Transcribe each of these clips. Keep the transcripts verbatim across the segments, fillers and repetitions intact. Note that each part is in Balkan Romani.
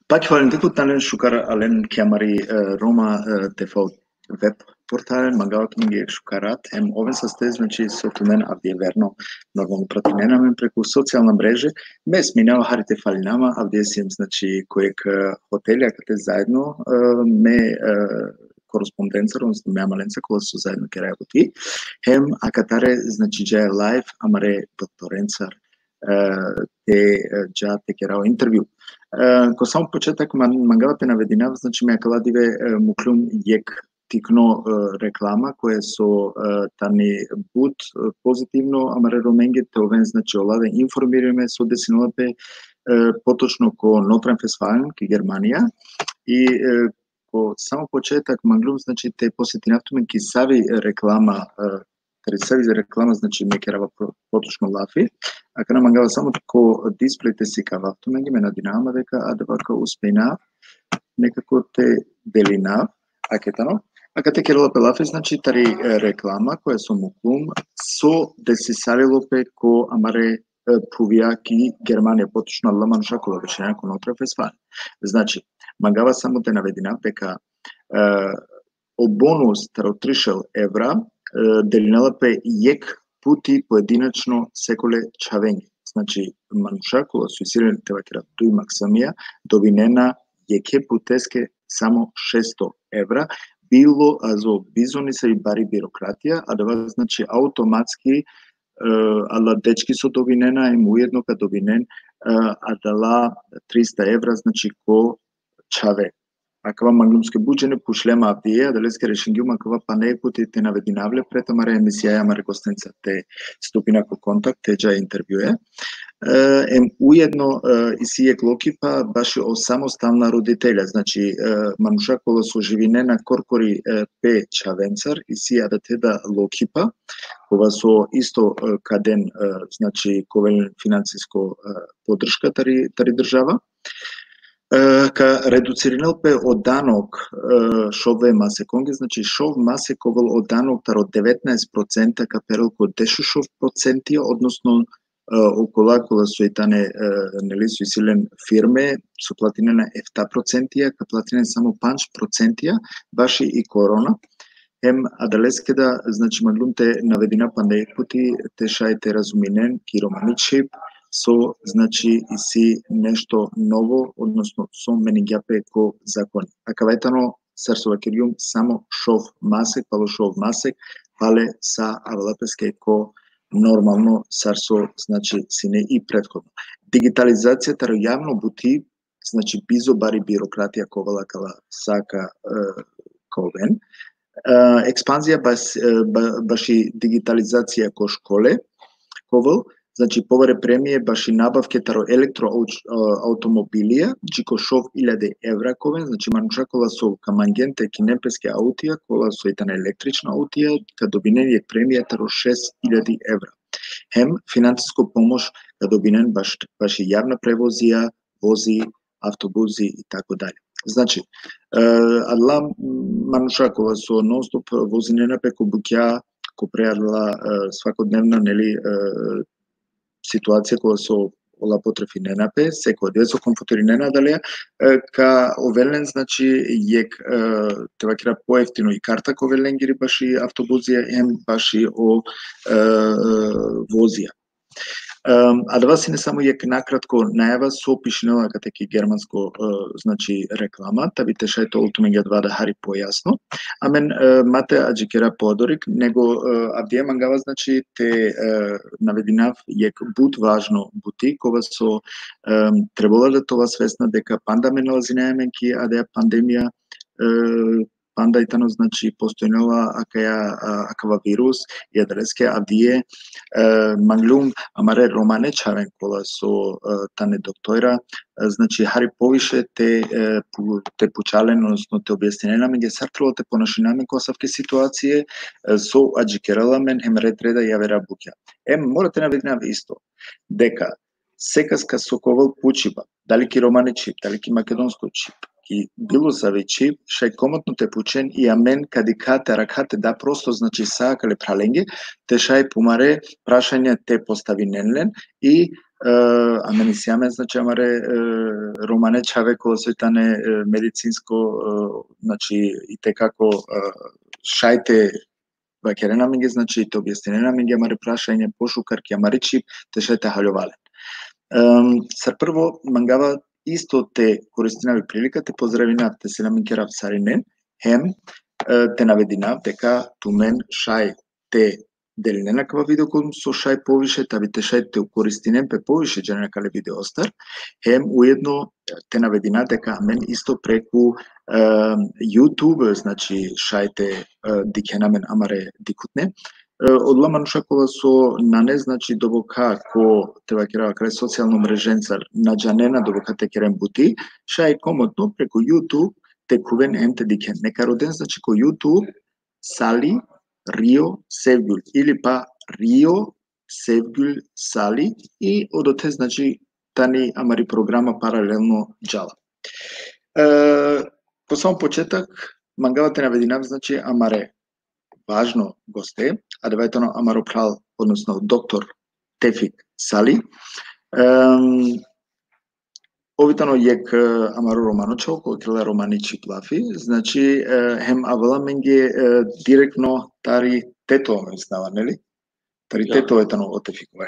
Pak hvalin te ko talen šukar alen ki amari, e, Roma, e, T V web portalen, mangava tumenge šukar rat, em oven saste, znači, so tumen avdive verno normalno pratinena amen preku socijalna mreže, me sminava hari te falinav ma, avdive siem, znači, ko jekh, e, hotelja kate zaedno, e, me, e, korespondencar, odnosno me amalencar, kola so zaedno keraja buti, hem akatare, znači, džaja live amare doktorencar, e, te, e, dža te kera o intervju. E, ko samo početak man-, mangava te navedinav, znači, me akala dive, e, mukljum jekh tikno, e, reklama, koja so, e, tani but, e, pozitivno amare Romenge, te oven, znači, olave informirime so desinela pe, e, potočno ko Nordrhein-Westfalen, ki Germanija, i, e, ko samo početak manglum, znači, te posetinav tumen ki savi reklama, e, tari savi reklama, znači, me kerava po-, potočno lafi. Akana mangava samo ko displej te sikavav tumenge, me nadinava ma deka adava ka uspejnav nekako te delinav, ake tano. Akate kerela pe lafi, znači, tari, e, reklama koja so muklum, so desisalilo pe ko amare, e, phuvja ki Germanija, potočno adala manuša kola bešinena ko Nordrhein-Westfalen. Znači, mangava samo te navedinav deka, e, o bonus taro trišel evra, e, delinela pe jekh puti pojedinačno sekole čhavenge. Znači, manuša kola so isi len, te vakera, duj maksamija, dobinena jekhe puteske samo šesto evra, bilo azo bizo nesavi bari birokratija, adava, znači, automatski, e, adala dečki so dobinena, em ujedno ka dobinen, e, adala trista evra, znači, ko čhave. Akava manglum so but džene pučle ma avdive, adaleske rešingjum akava pana jekh puti te navedinav le pred amare emisijaja, amare gostenca te stupina ko kontakt, te dža intervjue. E, em ujedno, e, isi jekh lokipa baši o samostalna roditelja, znači, e, manuša kola so živinena korkori, e, pe čhavencar, isi adate da lokipa, kova so isto, e, ka den, e, znači, ka ovel len finansisko, e, podrška tari, tari država. E, ka reducirinel pe o danok, e, šove masekonge, znači, šov masek ka ovel o danok taro devetnaest procenta ka perel ko dešušov procentija, odnosno, e, okola kola so i tane, e, neli, so isi len firme, so platinena efta procentija, ka platinen samo pandž procentija, baši i korona. Hem adaleske da, znači, manglum te navedina panda jekh puti, te šaj te razuminen ki romani čhib, so, znači, isi nešto novo, odnosno so meningja pe ko zakoni. Akava tano, sar so vakergjum, samo šov masek, palo šov masek, pale sa avela peske ko normalno, sar so, znači, sine i prethodno. Digitalizacija taro javno buti, znači, bizo bari birokratija ka ovel akala sa ka, e, ka oven. E, ekspanzija bas-, e, ba-, baši digitalizacija ko škole ka ovel, znači, povare premije baši nabavke taro elektro auč-, e, automobilija, dži ko šov iljade evra ka oven, znači, manuša kola so ka mangen te kinen peske autija, kola so i tane električna autija, ka dobinen jekh premija taro šest iljadi evra. Hem finansisko pomoš ka dobinen baš, baši javna prevozija, vozi, avtobuzi i tako dalje. Znači, e, adala manuša kola so non stop vozinena pe ko bukja, ko pre adala, e, svakodnevna, neli, e, situacija kola so ola potrefinena pe, seko dive so konfutirinena adalea, e, ka ovel len, znači, jekh, e, te vakera, poeftino i karta ka ovel lengiri baši avtobuzija, em baši o, e, vozija. Em, adava sine samo jekh nakratko najava so pišinela kate ki germansko, e, znači, reklama, ta bi te šaj te ovel tumenge adava da hari pojasno. Amen, e, ma te adžikera podorik, nego, e, avdive mangava, znači, te, e, navedinav jekh but važno buti, kova so, em, trebola da te ova svesna deka panda amen nalazinaja amen ki adaja pandemija, e, panda i tano, znači, postojnela akaja, a, akava virus, i adaleske avdive, e, manglum amare romane čhaven kola so, e, tane doktora, e, znači, hari poviše te, e, pu-, te puča len, odnosno te objasninen amenge sar trebola te ponašina amen ko asavke situacije, e, so adžikerela amen hem red reda javera bukja. Em, mora te navedinav isto, deka sekas ka so ka ovel pučiba, dali ki romani čhib, dali ki makedonsko čhib, ki bilo savi čhib, šaj komotno te pučen i amen, ka dikha te arakha te da prostor, znači, sa akale phralenge, te šaj pumare prašanja te postavinen len i e, amen isi amen, znači, amare, e, romane čhave kola soj tane, e, medicinsko, e, znači, i te kako, e, šaj te vakeren amenge, znači, te objasninen amenge amare prašanja, pošukar ki amari čhib, te šaj te haljova len. Em, sar prvo, mangava isto te koristinav i prilika te pozdravinav, te selamin kerav sarinen, hem, e, te navedinav deka tumen šaj te delinen akava video kom so šaj poviše, tabi te šaj te koristinen pe poviše džanen akale videostar, hem ujedno, e, te navedinav deka amen isto preku, e, YouTube, znači, šaj te, e, dikhen amen amare dikhutne. E, odola manuša kola so nane, znači, doboka ko, te vakerav, kraj socijalno mrežencar, na džanena doboka te keren buti, šaj komotno preku YouTube te khuven hem te dikhen. Neka roden, znači, ko YouTube, Sali, Rio, Sevgül, ili pa Rio, Sevgül, Sali, i odote, znači, tani amari programa paralelno džala. E, ko samo početak, mangava te navedinav, znači, amare važno goste, adava tano amaro phral, odnosno doktor Tefik Sali. Em, ov tano jekh, e, amaro romano čhavo, kova kerela romani čhib lafi, znači, e, hem avela amenge, e, direktno tari Tetova, mislinava, neli? Tari Tetova tano o Tefikove.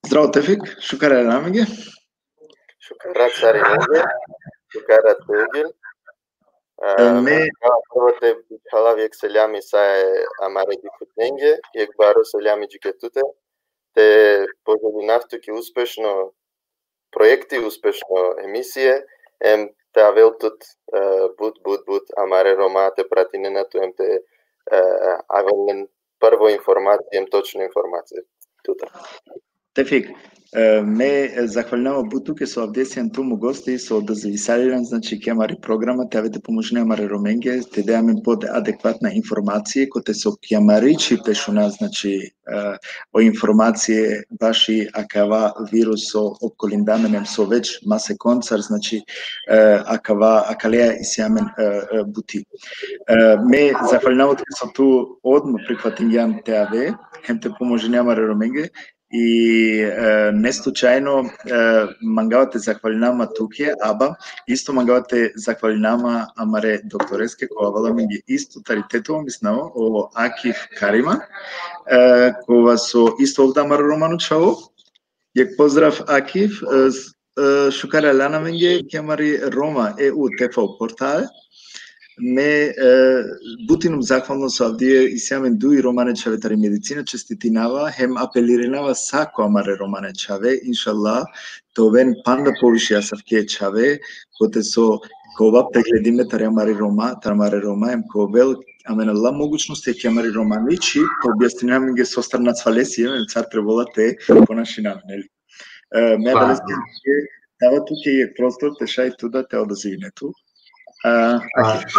Zdravo, Tefik, šukar aljana amenge. Šukar rat sarinenge, šukar rat Sevgül. E, e, me prvo te phalav jekh seljami sa e amare dikhutnenge, jekh baro seljami dži ke tute, te poželinav tuke uspešno projekti, uspešno emisije, em te avel tut, e, but, but, but amare Roma te pratinena tu, em te, e, avel len prvo informacije, em točno informacije tutar. Tefik, e, me, e, zahvalinava but tuke so avdive sian tu mo gosti, so odazivisali len, znači, ki amari programa, te ave te pomožine amare Romenge, te de amen po adekvatna informacije, kote so ki amari čhib te šuna, znači, e, o informacije baši akava virus so opkolinda amen, em so već masekoncar, znači, e, akava, akalea isi amen, e, e, buti. E, me zahvalinava tuke so tu odma prihvatingjan te ave, hem te pomožine amare Romenge, i, e, neslučajno, e, mangava te zahvalinav ma tuke, aba isto mangava te zahvalinav ma amare doktoreske, kova avela amenge isto tari Tetovo, mislinava, o Akif Karima, e, kova so isto ov da amaro romano čhavo. Jekh pozdrav, Akif, e, s-, e, šukar aljana amenge ki amari Roma E U T V portal. Me, e, but inum zahvalno so avdive isi amen duj romane čhave tari medicina, čestitinava, hem apelirinava sa ko amare romane čhave, inšallah, te oven panda poviše asavke čhave, kote so ka ovav te gledime tari amari Roma, tari amare Roma, em ka ovel amen la mogućnost ki amari romani čhib te objasnine amenge sostar nacvale siem, em sar trebela te ponašina amen, neli? E, me adaleske dava tuke jekh prostor te šaj tu da te odazivine tu. A, a, Akif.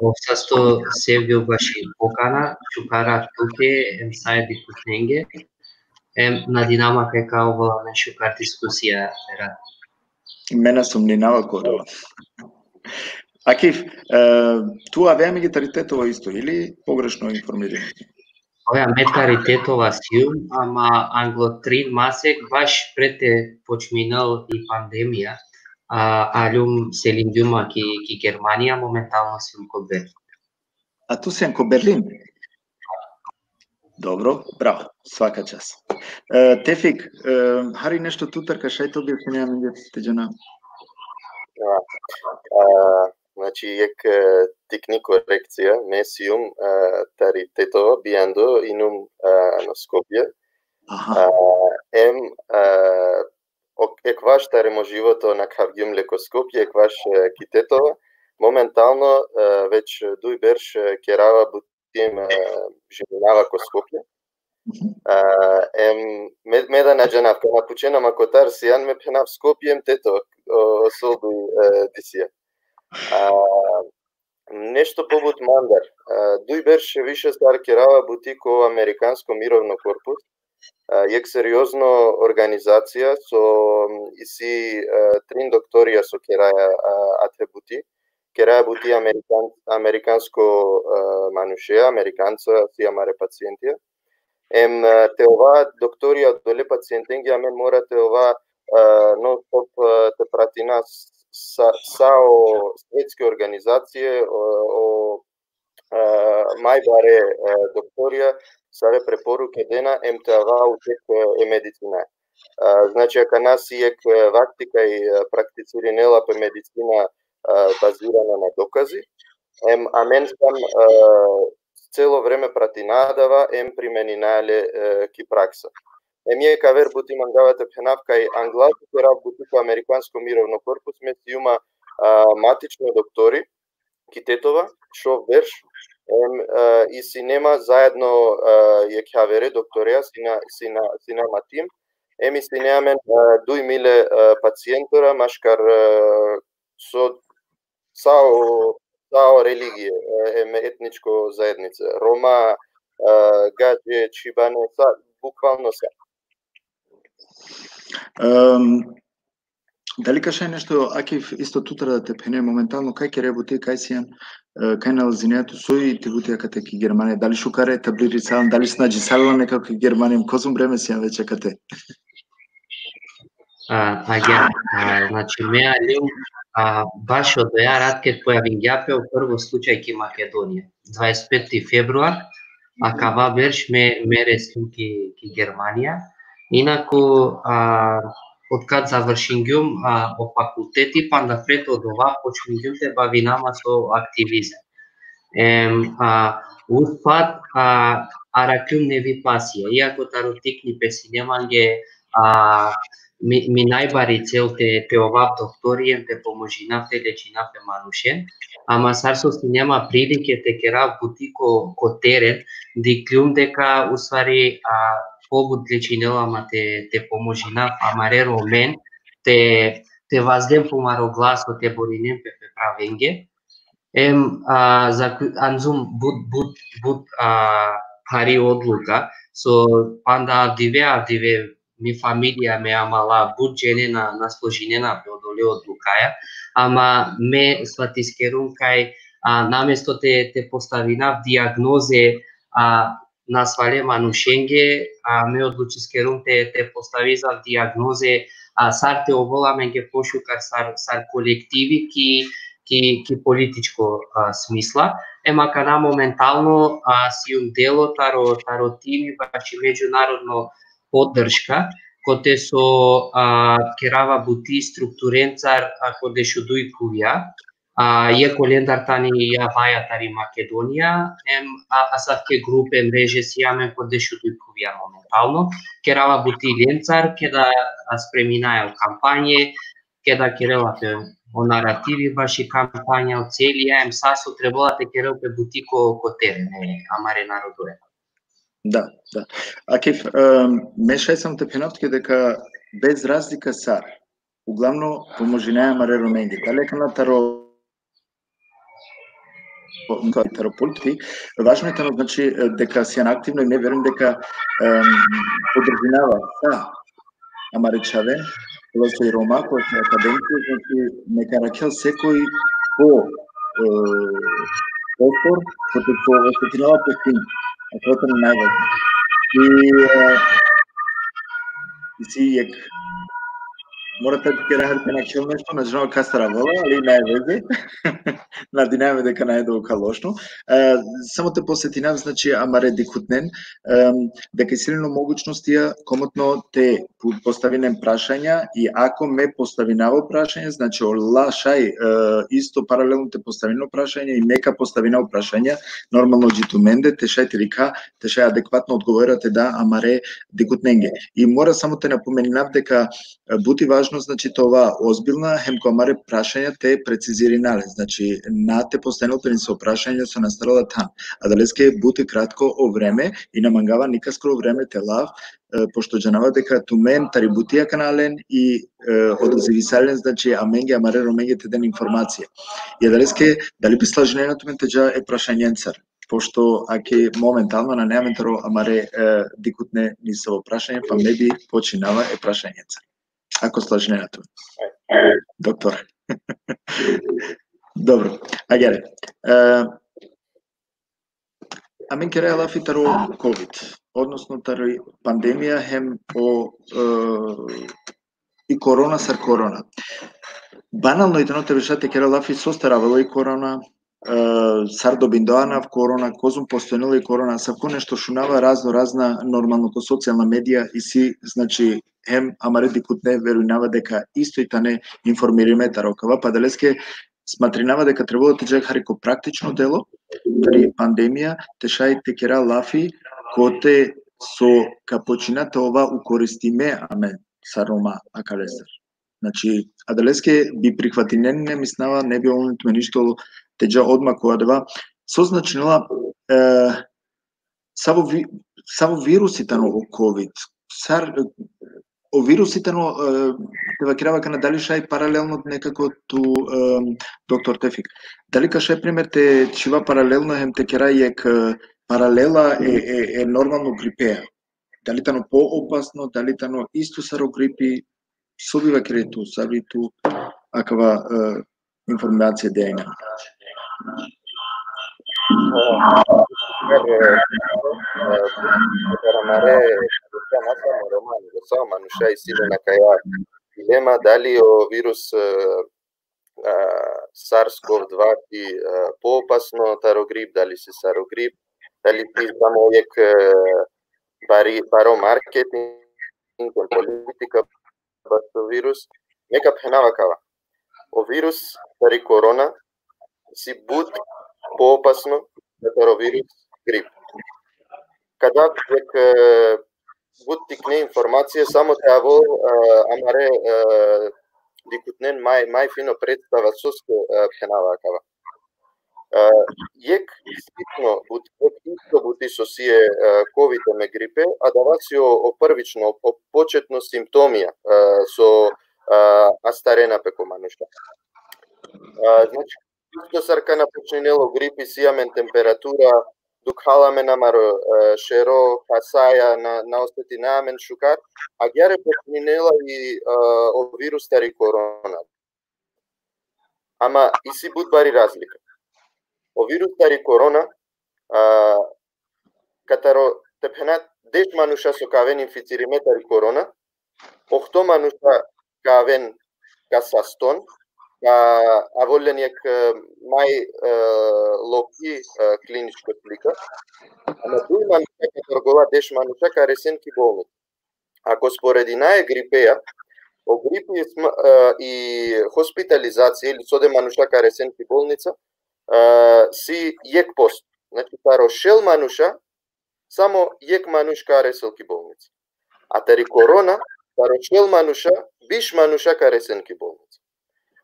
Ov sasto, Sevgül, baši pokana, šukar rat tuke, em sa e dikhutnenge, em nadinama kaj ka ovel amen šukar diskusija, rat. Me na sumninava ko to. Akif, e, tu ave amenge tari Tetovo isto, ili pogrešno informiringjum? Oja, me tari Tetova sium, ama anglo trin masek, baš pred te počminel i pandemija, a, aljum, selingjum ma ki, ki Germanija, momentalno sium ko Berlin. A tu sian ko Berlin? Dobro, bravo, svaka čast. E, Tefik, e, hari nešto tutar ka šaj te objasnine amenge te džana. Da. A, znači, jekh, e, tikni korekcija, me sium, e, tari Tetovo, bijando inum, e, ano Skopje. Aha. A, em, e, ok-, ekvaš tari mo životo nakhavgjum le ko Skopje, ekvaš, e, ki Tetovo. Momentalno, e, već duj berš, e, kerava buti em, e, živinava ko Skopje. Mhm. E, em, me, me da na džanav, kana pučena ma kotar sian, me phenav Skopje em Tetovo, o, o solduj, e, disija. A, nešto pobut mandar. E, duj berš više sar kerava buti ko Amerikansko mirovno korpus. E, jekh seriozno organizacija so, m, isi, e, trin doktorija so keraja, e, ate buti. Keraja buti Amerikan-, amerikansko, e, manušeja, Amerikanca, si amare pacientija. Em, e, te ova doktorija odole pacientenge, amen mora te ova, e, non-stop, e, te pratina sa, sa o svetske organizacije, o, o, e, majbare, e, doktorija, sare preporuke dena, em te ava u tek, e, e medicina. E, znači, akana si jek, e, vakti kaj, e, prakticirinela pe medicina, e, bazirana na dokazi. Em, amen sam, e, celo vreme pratina adava, em primenina le, e, ki praksa. Em jek aver buti mangava te phenav kaj angla te kerav buti ko Amerikansko mirovno korpus, me sijum a, matično doktori ki Tetova, šov berš, em, e, i sine ma zaedno, e, jekhe avere doktoreja, sina, sina, sina ma tim, em i sine amen, e, duj mile, e, pacientora, maškar, e, so, sa o, sa o religije, e, em etničko zaednice. Roma, e, gadže, čhibane, sa, bukvalno sa. Em, dali ka šaj nešto, Akif, isto tutar da te phene momentalno, kaj kere buti, kaj sian, e, kaj nalazinea tu, soj ti buti akate ki Germanija, dali šukar etablirisalan, dali snađisalan nekako ki Germanija, kozom vreme sian već akate? A, agjaar, a, znači, me aljum, a, baš odoja rat ked pojavingja pe o prvo slučaj ki Makedonija, dvadeset peti februar, akava berš me, me resljum ki, ki Germanija. Inaku, a, otkad završingjum, a, o fakulteti, panda pred odova počmingjum te bavinav ma so aktivizam. Em, a, usput, a, arakljum nevi pasija. Iako taro tikni pe sine mange, a, mi, mi najbari cel te, te ovav doktori, em te pomožinav te lečinav e manušen. Ama sar so sine ma prilike te kerav buti ko, ko teren, dikhljum deka, u stvari, a, pobut lečinela ma te, te pomožinav amare Romen, te, te vazden po maro glaso, te borinen pe pe pravenge. Em, a, za, anzum but, but, but, a, phari odluka, so panda avdive, avdive mi familija, me amala, but džene na, na složinena pe odole odlukaja, ama me svatiskerum kaj, a, namesto te, te postavinav dijagnoze, a, nasvale manušenge, a, me odlučiskerum te, te postavizav dijagnoze, a, sar te ovol amenge pošukar sar, sar kolektivi ki, ki, ki političko, a, smisla. Em akana momentalno, a, sijum delo taro, taro timi baši međunarodno podrška, kote so, a, kerava buti strukturencar, a, ko dešuduj khuvja, a, jekh olendar tani ja Vaja tari Makedonija, em, a, asavke grupe, mreže sijam em ko dešuduj khuvja momentalno. Kerava buti lencar, keda, a, spreminaja o kampanje, keda kerela pe o narativi baši kampanja, o celija, em sa so trebela te kerel pe buti ko, ko teren e amare narodoja. Da, da. Akif, em, me šaj samo te phenav tuke deka bez razlika sar, uglavnom pomožinaja amare Romenge. Dali akana taro, taro politi, važno je tano, znači, deka sian aktivno i me verujem deka, em, podržinava sa amare čhave, kola so i Roma, kola so akademci, znači, neka arakhel sekoj po, e, prostor, kote so osetinela pe fino, a to je najvažno. I, e, i si jek, mora te kera har te nakhel nešto, na džanav kastar avela, ali nane veze. Nadinaja me deka nane dovolno lošno. E, samo te posetinav, znači, amare dikhutnen, em, deka isi len o mogućnostija komotno te pu-, postavinen prašanja i ako me postavinava o prašanja, znači, ola šaj, e, isto paralelno te postavinen o prašanja i me ka postavinav o prašanja, normalno dži tumende, te šaj te dikha, te šaj adekvatno odgovora te da amare dikhutnenge. I mora samo te napomeninav deka, e, but i važno, znači, te ova ozbilna, hem ko amare prašanja te precizirina len, znači, na te postavinen pe niso prašanja so na starela than. Adaleske but i kratko o vreme i na mangava nikaskoro vreme te lav, e, pošto džanava deka tumen tari buti akana len i, e, odazivisalen, znači, amenge, amare Romenge te den informacija. I adaleske, dali bi slažinena tumen te dža e prašanjencar? Pošto ake momentalno nane amen taro amare, e, dikhutne niso prašanje, pa me bi počinava e prašanjencar. Ako slažinena tumen. Doktor. Dobro, agjaar. E, amen keraja lafi taro COVID. odnosno tari pandemija hem o, e, i korona sar korona. Banalno i tano te beša te kera lafi sostar avela i korona, e, sar dobindoja anav korona, kozom postojnela i korona, asavko nešto šunava razno razna, normalno ko socijalna medija isi, znači, hem amare dikhutne verujnava deka isto i tane informirime taro kava, pa adaleske smatrinava deka trebela te dža hari ko praktično delo, tari pandemija, te šaj te kera lafi kote so ka počina te ova ukoristime amen sar Roma akalestar. Znači, adaleske bi prihvatinen, ne mislinava, ne bi ol tumen ništo te dža odma ko adava. So značinela, e, savo vi-, savo virusi tano o kovid, sar, o virusi tano, e, te vakerava kana dali šaj paralelno nekako tu, e, doktor Tevfik. Dali ka šaj primer te čhiva paralelno hem te kera jekh, e, paralela e, e, e normalno gripea. Dali tano poopasno, dali tano isto sar o gripi, so bi vakere tu, sar bi tu akava, e, informacija dena. Amare, amare, sa manuša isi len akaja dilema, dali o virus, e, e, SARS-CoV dva si, e, poopasno taro grip, dali si sar o grip, dali si samo jekh, e, bari, baro marketing, politika, baš o virus. Me ka phenav akava. O virus tari korona si but poopasno taro virus grip. Ka dav jekh, e, but tikne informacija, samo te avol, e, amare, e, dikhutnen maj, maj fino predstava soske, e, phenava akava. E, jekh slično but-, jekh isto buti so si e, e, kovid hem e gripe, adava si o, o prvično, o početno simptomija, e, so, e, astarena pe ko manuša. E, znači, isto sar kana počninela o gripi, si amen temperatura, dukhala amen amaro, e, šero, hasaja, na, na osetina amen šukar, agjaar počninela i, e, o virus tari korona. Ama isi but bari razlika. O virus tari korona, e, kataro te phena deš manuša so ka aven inficirime tari korona, ohto manuša ka aven ka saston, ka avol len jekh, e, maj, e, lokhi, e, kliničko slika. Ama duj manuša katar gola deš manuša ka resen ki bolnica. Ako sporedina e gripea, o gripi sma-, e, i hospitalizacija ili so de manuša ka resen ki bolnica, e, si jekh posto. Znači, taro šel manuša, samo jekh manuš ka resel ki bolnica. A tari korona, taro šel manuša, biš manuša ka resen ki bolnica.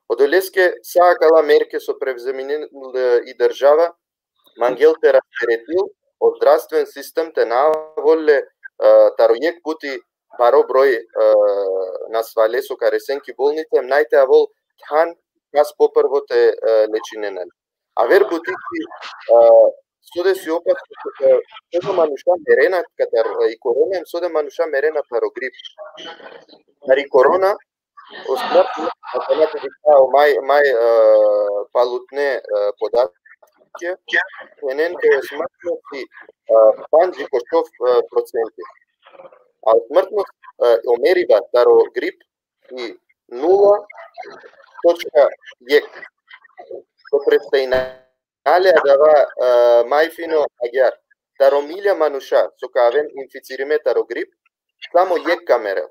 Odoleske sa akala merke so prevzeminen, e, i država, mangel te rasteretil o zdravstven sistem te na avol le, e, taro jekh puti baro broj, e, nasvale so ka resen ki bolnica, em naj te avol than kas poprvo te, e, lečinen len. Aver buti si, e, so de si opasno, e, so de manuša merena katar, e, i korona, em so de manuša merena taro grip. Tari korona, o smrtnost, akana te dikha o maj, maj, e, palutne, e, podatke, phenen kaj o smrtnost si, e, pandž dži ko šov, e, procenti. A o smrtnost, e, o meriba taro grip si nula točka jekh. So predstavinela le adava, e, maj fino agjaar. Taro milja manuša so ka aven inficirime taro grip, samo jekh ka merel.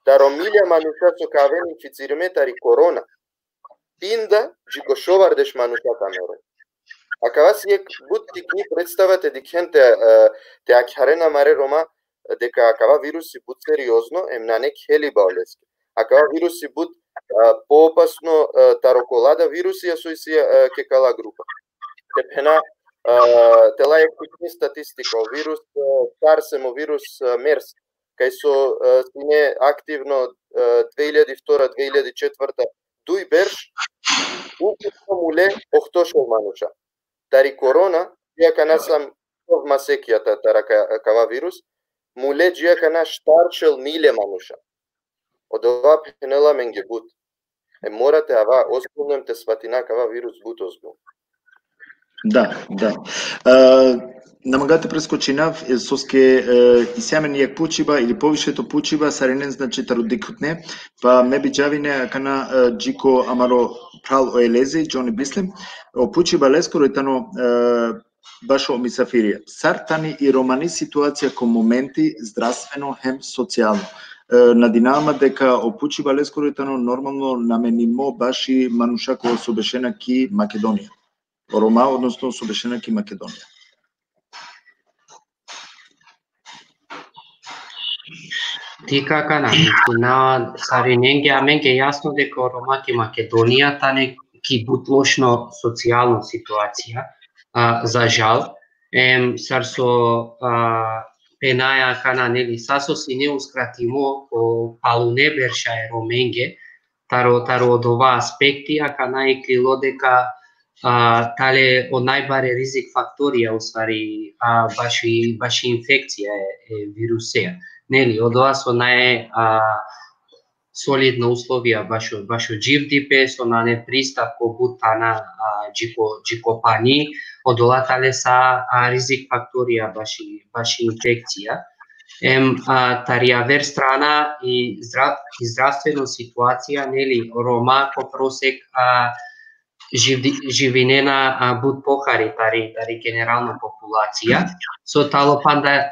Taro milja manuša so ka aven inficirime tari korona, pinda dži ko šovardeš manuša ka merel. Akava si jekh but tikni predstava te dikhen te, e, te akhjaren amare Roma, deka akava virus si but seriozno, em nane kheliba oleske. Akava virus si but, e, poopasno, e, taro kola da virusija so isi, e, ke kala grupa. Te phena, e, te la jekh tikni statistika, o virus, e, SARS em o virus, e, MERS, kaj so, e, sine aktivno, e, dve iljadi vtora, dve iljadi četvrta, duj berš, ukupno mule ohtošel manuša. Tari korona, dži akana sam šov masekija ta-, tari aka-, akava virus, mule dži akana štaršel milje manuša. Odova phenela amenge but. E, mora te ava ozbiljno em te svatina akava virus but ozbiljno. Da, da. E, na manga te preskočinav, e, soske, e, isi amen jekh pučiba ili poviše to pučiba, sarinen, znači, taro dikhutne, pa me bi džav ine akana, e, dži ko amaro phral o Elezi, Džoni Bislem, o pučiba leskoro i tano, e, bašo misafirija. Sar tani i romani situacija ko momenti, zdravstveno hem socijalno. E, nadinava ma deka o pučiba leskoro i tano normalno namenimo baši manuša ko so bešena ki Makedonija. O Roma, odnosno so bešena ki Makedonija. Ti ka kana, znači, na sarinenge, amenge jasno deka o Roma ki Makedonija tane ki but lošno socijalno situacija, a, za žal. Em, sar so, a, penaja kana, neli, sa so sine uskratimo o palune berša e Romenge, taro, taro odova aspekti, akana iklilo deka, a, tale o najbare rizik faktorija, u stvari, a, baši, baši infekcija e, e virusea. Neli, odova so nae, a, solidno uslovija bašo, bašo dživdipe, so nane pristap ko but tana, a, dži ko, dži ko pani, odola tale sa, a, rizik faktorija baši, baši infekcija. Em, a, tari aver strana i zdra-, i zdravstveno situacija, neli, Roma ko prosek, a, živdi-, živinena, a, but pohari tari, tari generalno populacija. So talo panda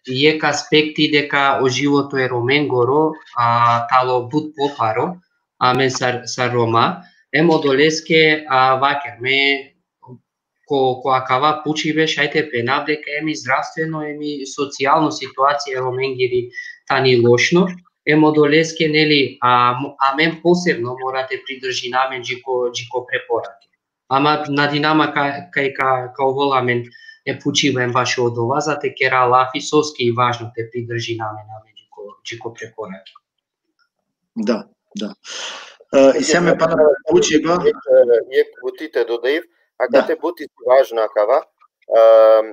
jekh aspekti deka o životo e Romengoro, a, talo but popharo, amen sar, sar Roma. Em odoleske, a, vaker, me ko, ko akava pučibe šaj te penav deka em i zdravstveno, em i socijalno situacija e Romengiri tani lošno, em odoleske, neli, a, mo-, amen posebno mora te pridržina amen dži ko, dži ko preporake. Ama nadinama ka, ka, ka, ka ovol amen e pučiba em bašo odova, za te kera lafi soske i važno te pridržina amen, amen dži ko, dži ko preporake. Da, da. E, isi amen pana pučiba. Jekh, e, jekh buti te dodav, akate but i važno akava. Em,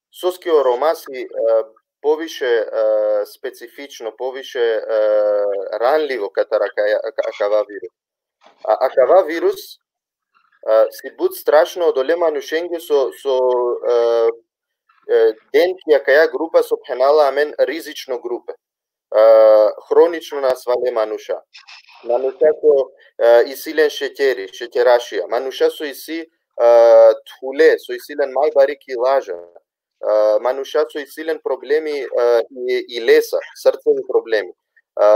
soske o Roma si, e, poviše, e, specifično, poviše, e, ranljivo katar aka-, aka-, akava virus. A, akava virus, e, si but strašno odole manušenge so, so, e, e, den ki akaja grupa so phenela amen rizično grupe. E, hronično nasvale manuša. Manuša so, e, isi len šećeri, šećerašija. Manuša so isi, e, thule, so isi len maj bari kilaža. E, manuša so isi len problemi, e, i, i lesa, srcevi problemi. E,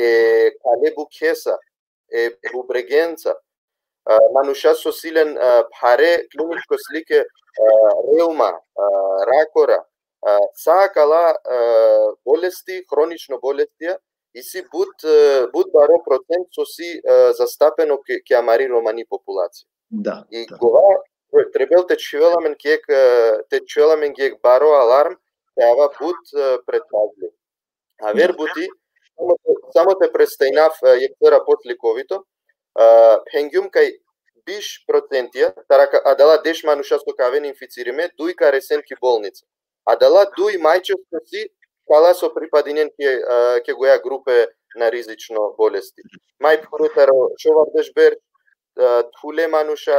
e kale bukhesa, e bubregenca. E, manuša so si len, e, phare kliničko slike, e, reuma, e, rakora, e, sa kala, e, bolesti, hronično bolestija, isi but, e, but baro procent so si, e, zastapeno ki, ki amari romani populacija. Da, i da. Gova, trebel te čhivel amen ki jekh, e, te čhivel amen ki jekh baro alarm, te ava but, e, predpazljiv. Aver buti, samo te, samo te prestajnav, e, jekh tera poslikovito, e, phengjum kaj biš procentija, taro aka-, adala deš manuša so ka aven inficirime, duj ka resen ki bolnica. Adala duj maj često si kala so pripadinen ke, e, ke goja grupe na rizično bolesti. Maj phure taro šovardeš berš, e, thule manuša,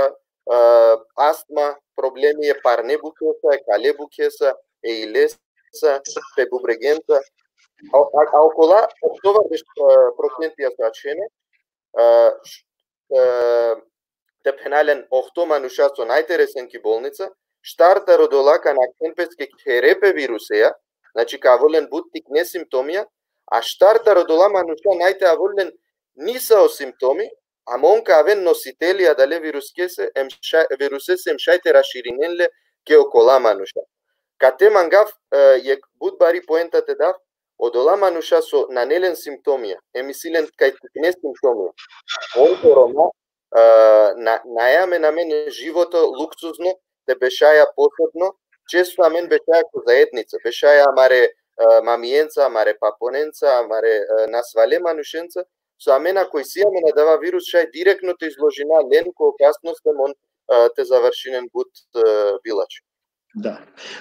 e, astma, problemi e parne bukhesa, e kale bukhesa, e ilesa, pe bubregenca. A, a, a okola ohtovardeš, e, procentija so ačhena, e, š-, e, te phena len ohto manuša so naj te resen ki bolnica, štar taro dola ka nakhen peske khere pe viruseja, znači ka avol len but tikne simptomija, a štar taro dola manuša naj te avol len nisavo simptomi, ama on ka aven nositeli adale viruskese, em šaj, virusese, em šaj te raširinen le ke okola manuša. Kate mangav, e, jekh but bari poenta te dav, odola manuša so nane len simptomija, em isi len kaj tikne simptomija. On ko Roma, e, na, nae amen amen životo luksuzno, te bešaja posebno, često amen bešaja ko zaednica, bešaja amare, e, mamijenca, amare paponenca, amare, e, nasvale manušenca, so amen ako isi amen adava virus, šaj direktno te izložina len ko opasnost, em on, e, te završinen but, e, bilačho. Da.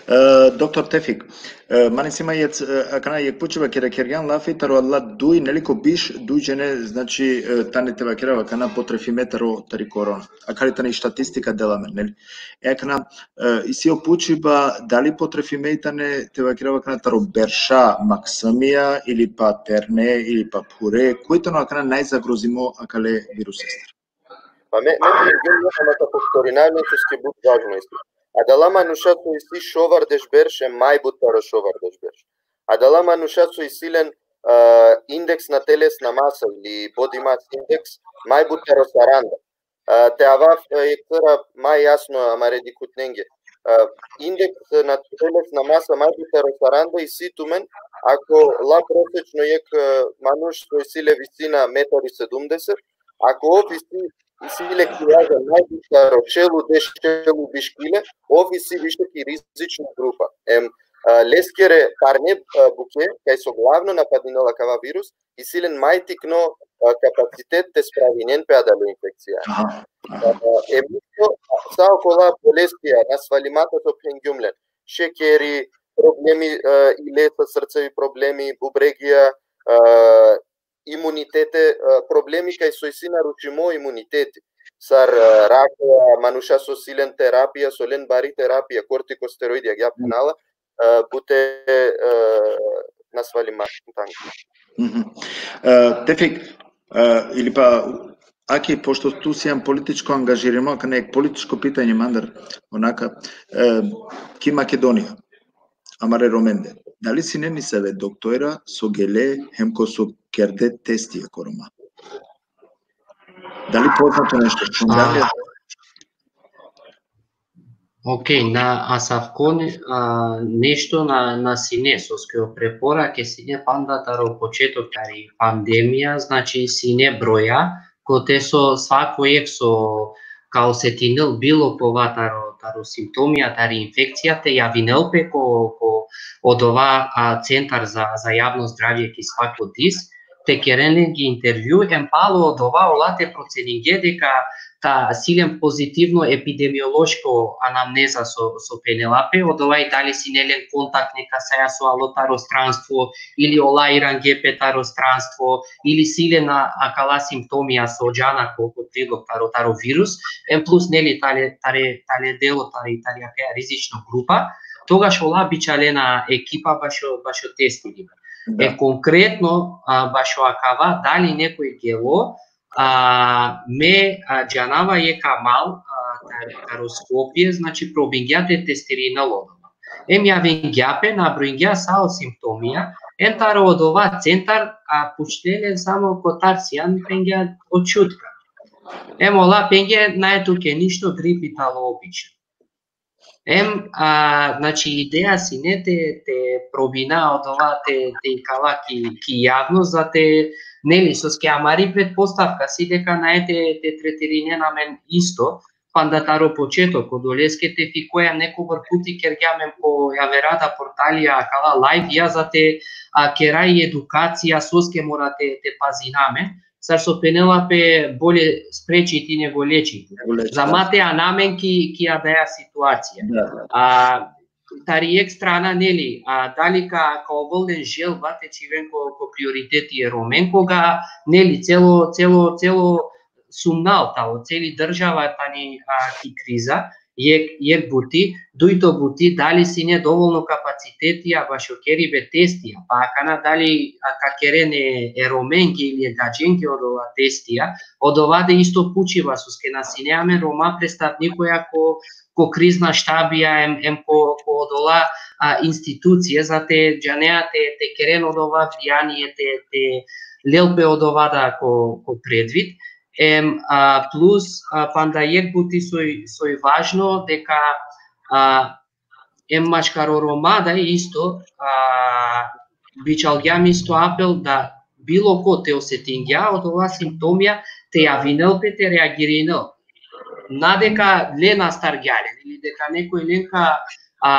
E, doktor Tefik, e, mani sima jec, e, akana jekh pučiba kera kergjan lafi taro adala duj, neli, ko biš, duj džene, znači, e, tane te vakerava akana potrefime taro, tari korona. Akari tani statistika dela amen, neli? E akana, e, isi o pučiba, dali potrefime i tane te vakerava akana taro berša maksumija, ili pa terne, ili pa phure, koj tano akana najzagrozimo akale virusestar? Pa me, me te, ama te poštorinav, soske but važno isto. Adala manuša so isi šovardeš berš, e, maj but taro šovardeš berš. Adala manuša so isi len, e, indeks na telesna masa ili body mass index, maj but taro saranda. E, te avav, e, jekh taro maj jasno amare dikhutnenge. E, indeks na telesna masa maj but taro saranda isi tumen, ako la prosečno jekh, e, manuš so isi le visina metar i sedumdeset, ako ov isi, isi le kilaža maj but taro šel u deš, šel u biš kile, ov isi više ki rizična grupa. Em, e, leskere parne, e, bukje, kaj so glavno napadinela kava virus, isi len maj tikno, e, kapacitet te spravinen pe adale infekcija. Aha, aha. E, em isto, sa okola bolestija, nasvalimata so phengjum len. Šekeri, problemi, e, i lesa, srcevi problemi, bubregija, e, imunitete, e, problemi kaj so isi narušimo imuniteti. Sar, e, raka, manuša so si len terapija, so len bari terapija, kortikosteroidi, agjaar phenela, e, bute, e, nasvalima tani. Mhm. E, Tefik, e, ili pa, Aki, pošto tu sian političko angažirimo, akana jekh političko pitanje mandar, onaka, e, ki Makedonija, amare Romende. Dali sine nesave doktora so gele hem ko so kerde testija ko Roma? Dali poznato nešto? Šundan li? A, Ok, na asavko ne-, a, nešto na, na sine, soske o preporake sine panda taro početok tari pandemija, znači sine broja, kote so svako jekh so ka osetinel bilo kova taro, taro simptomija, tari infekcija, te javinel pe ko, ko odova, a, centar za, za javno zdravje ki svako dis, te keren lenge intervju, em palo odova ola te proceninge deka ta si len pozitivno epidemiološko anamneza so, so phenela pe, odova i dali sine len kontakt nekasaja so alo taro stranstvo, ili ola irange pe taro stranstvo, ili si len a-, akala simptomija so džana ko, ko prilog taro, taro virus, em plus, neli, tale, tare, tale delo, tari, tari akaja rizično grupa, togaš ola bičalena ekipa bašo, bašo testini. Da. E, konkretno, a, bašo akava, dali nekoj gelo, a, me, a, džanava jekh amal, a, tar-, taro Skopje, znači, probingja te testirinel odova. Em javingja pe, nabrojingja sa o simptomija, em taro odova centar, a, pučle len samo kotar sian, phengja o Čutka. Em ola phenge, nane tuke ništo, gripi tano obično. Em, a, znači, ideja sine te, te probina odova te, te ikala ki, ki javnost, za te, neli, soske amari pretpostavka si deka nane te, te tretirinen amen isto, panda taro početok, odoleske te fikoja nekobor puti kergja amen po javera da portalija akala lajvija za te, a, kera i edukacija soske mora te, te pazina amen, sar so phenela pe bolje sprečiti nego lečiti. Nego lečiti. Za ma te ana amen ki, ki adaja situacija. Da, da. A, tari jekh strana, neli, a, dali ka, ka ovel len želba te čhiven ko, ko prioriteti e Romen, koga, neli, celo, celo, celo sumnal tano, celi država tani, a, ki kriza, jekh, jekh buti, dujto buti, dali sine dovolno kapaciteti, a, bašo keribe testija, pa akana dali, a, ka keren e, e Romenge ili e gadženge odova testija, odova de isto pučiba, soske na sine amen Roma predstavnikoja ko, ko krizna štabija, em, em ko, ko odola, a, institucije, za te džanea te, te keren odova vlijanie, te, te lel pe odova da ko, ko predvid. Em, a, plus, a, panda jekh buti soj, soj važno, deka, a, em maškaro Roma da isto, a, bičalgjam isto apel da bilo ko te osetingja odova simptomija, te javinel pe, te reagirinel. Na deka len astargja len, ili deka nekoj len ka, a,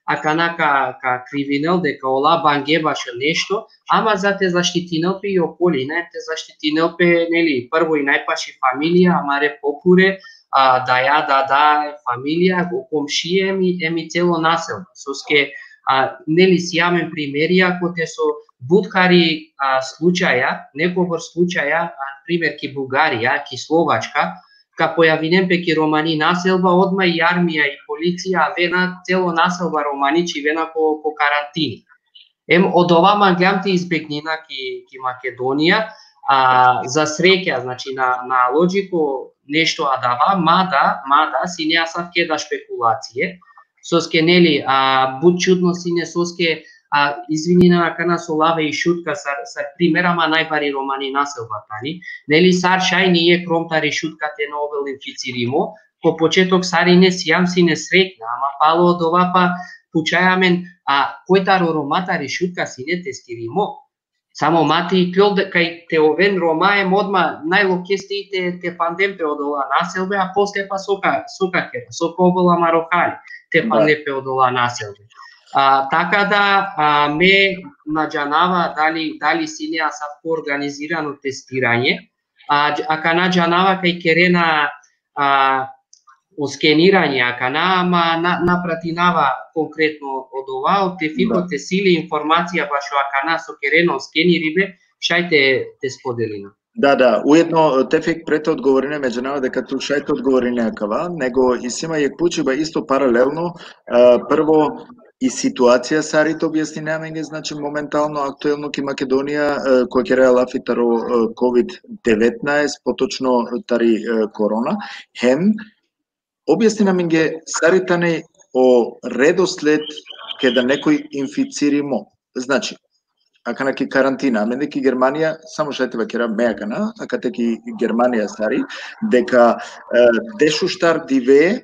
akana ka, ka krivinel deka ola bange bašo nešto, ama za te zaštitinel pe i okolina, te zaštitinel pe, neli, prvo i najpaši familija, amare popure, a, daja, dada, familija, o komšije, em i, em i celo naselba. Soske, a, neli, si amen primerija kote so but hari, a, slučaja, nekobor slučaja, a, primer ki Bugarija, ki Slovačka, ka pojavinen pe ki romani naselba, odma i armija i policija avena, celo naselba romani čhivena ko, ko karantini. Em odova mangljam te izbegnina ki, ki Makedonija, a, za sreća, znači, na, na logico nešto adava, mada, mada, sine asavke da špekulacije, soske, neli, a, but čudno sine, soske, a, izvinina, akana so lave i Šutka sar, sar primer, ama najbari romani naselba tani, neli, sar šaj nije krom tari Šutka te na ovel inficirimo, ko početok sarine sijam sine sretna, ama palo odova pa pučaja amen, a, koj taro Roma tari Šutka sine testirimo? Samo ma te ikljol da kaj te oven Roma em odma najlokeste i te, te panden pe odola naselbe, a posle pa so ka, so ka kera, so ka ovel amaro hali, te panden pe odola naselbe. A, taka da, a, me na džanava dali, dali sine asavko organizirano testiranje, a, dž-, akana džanava kaj kerena, a, o skeniranje akana, ama na, na pratinava konkretno odova, o Tefiko te si li informacija bašo akana so kerena o skeniribe, šaj te, te spodelina. Da, da, ujedno, Tefik, pre te odgovorine, me džanava deka tu šaj te odgovorine akava, nego isi ma jekh pučiba isto paralelno, e, prvo, i situacija sari te objasnine amenge, znači, momentalno, aktuelno ki Makedonija, e, koja kera lafi taro, e, kovid devetnaest, potočno tari, e, korona, hem objasnine amenge sari tani o redosled keda nekoj inficirimo. Znači, akana ki karantina, amende ki Germanija, samo šaj te vakera me akana, akate ki Germanija sari, deka, e, dešuštar dive,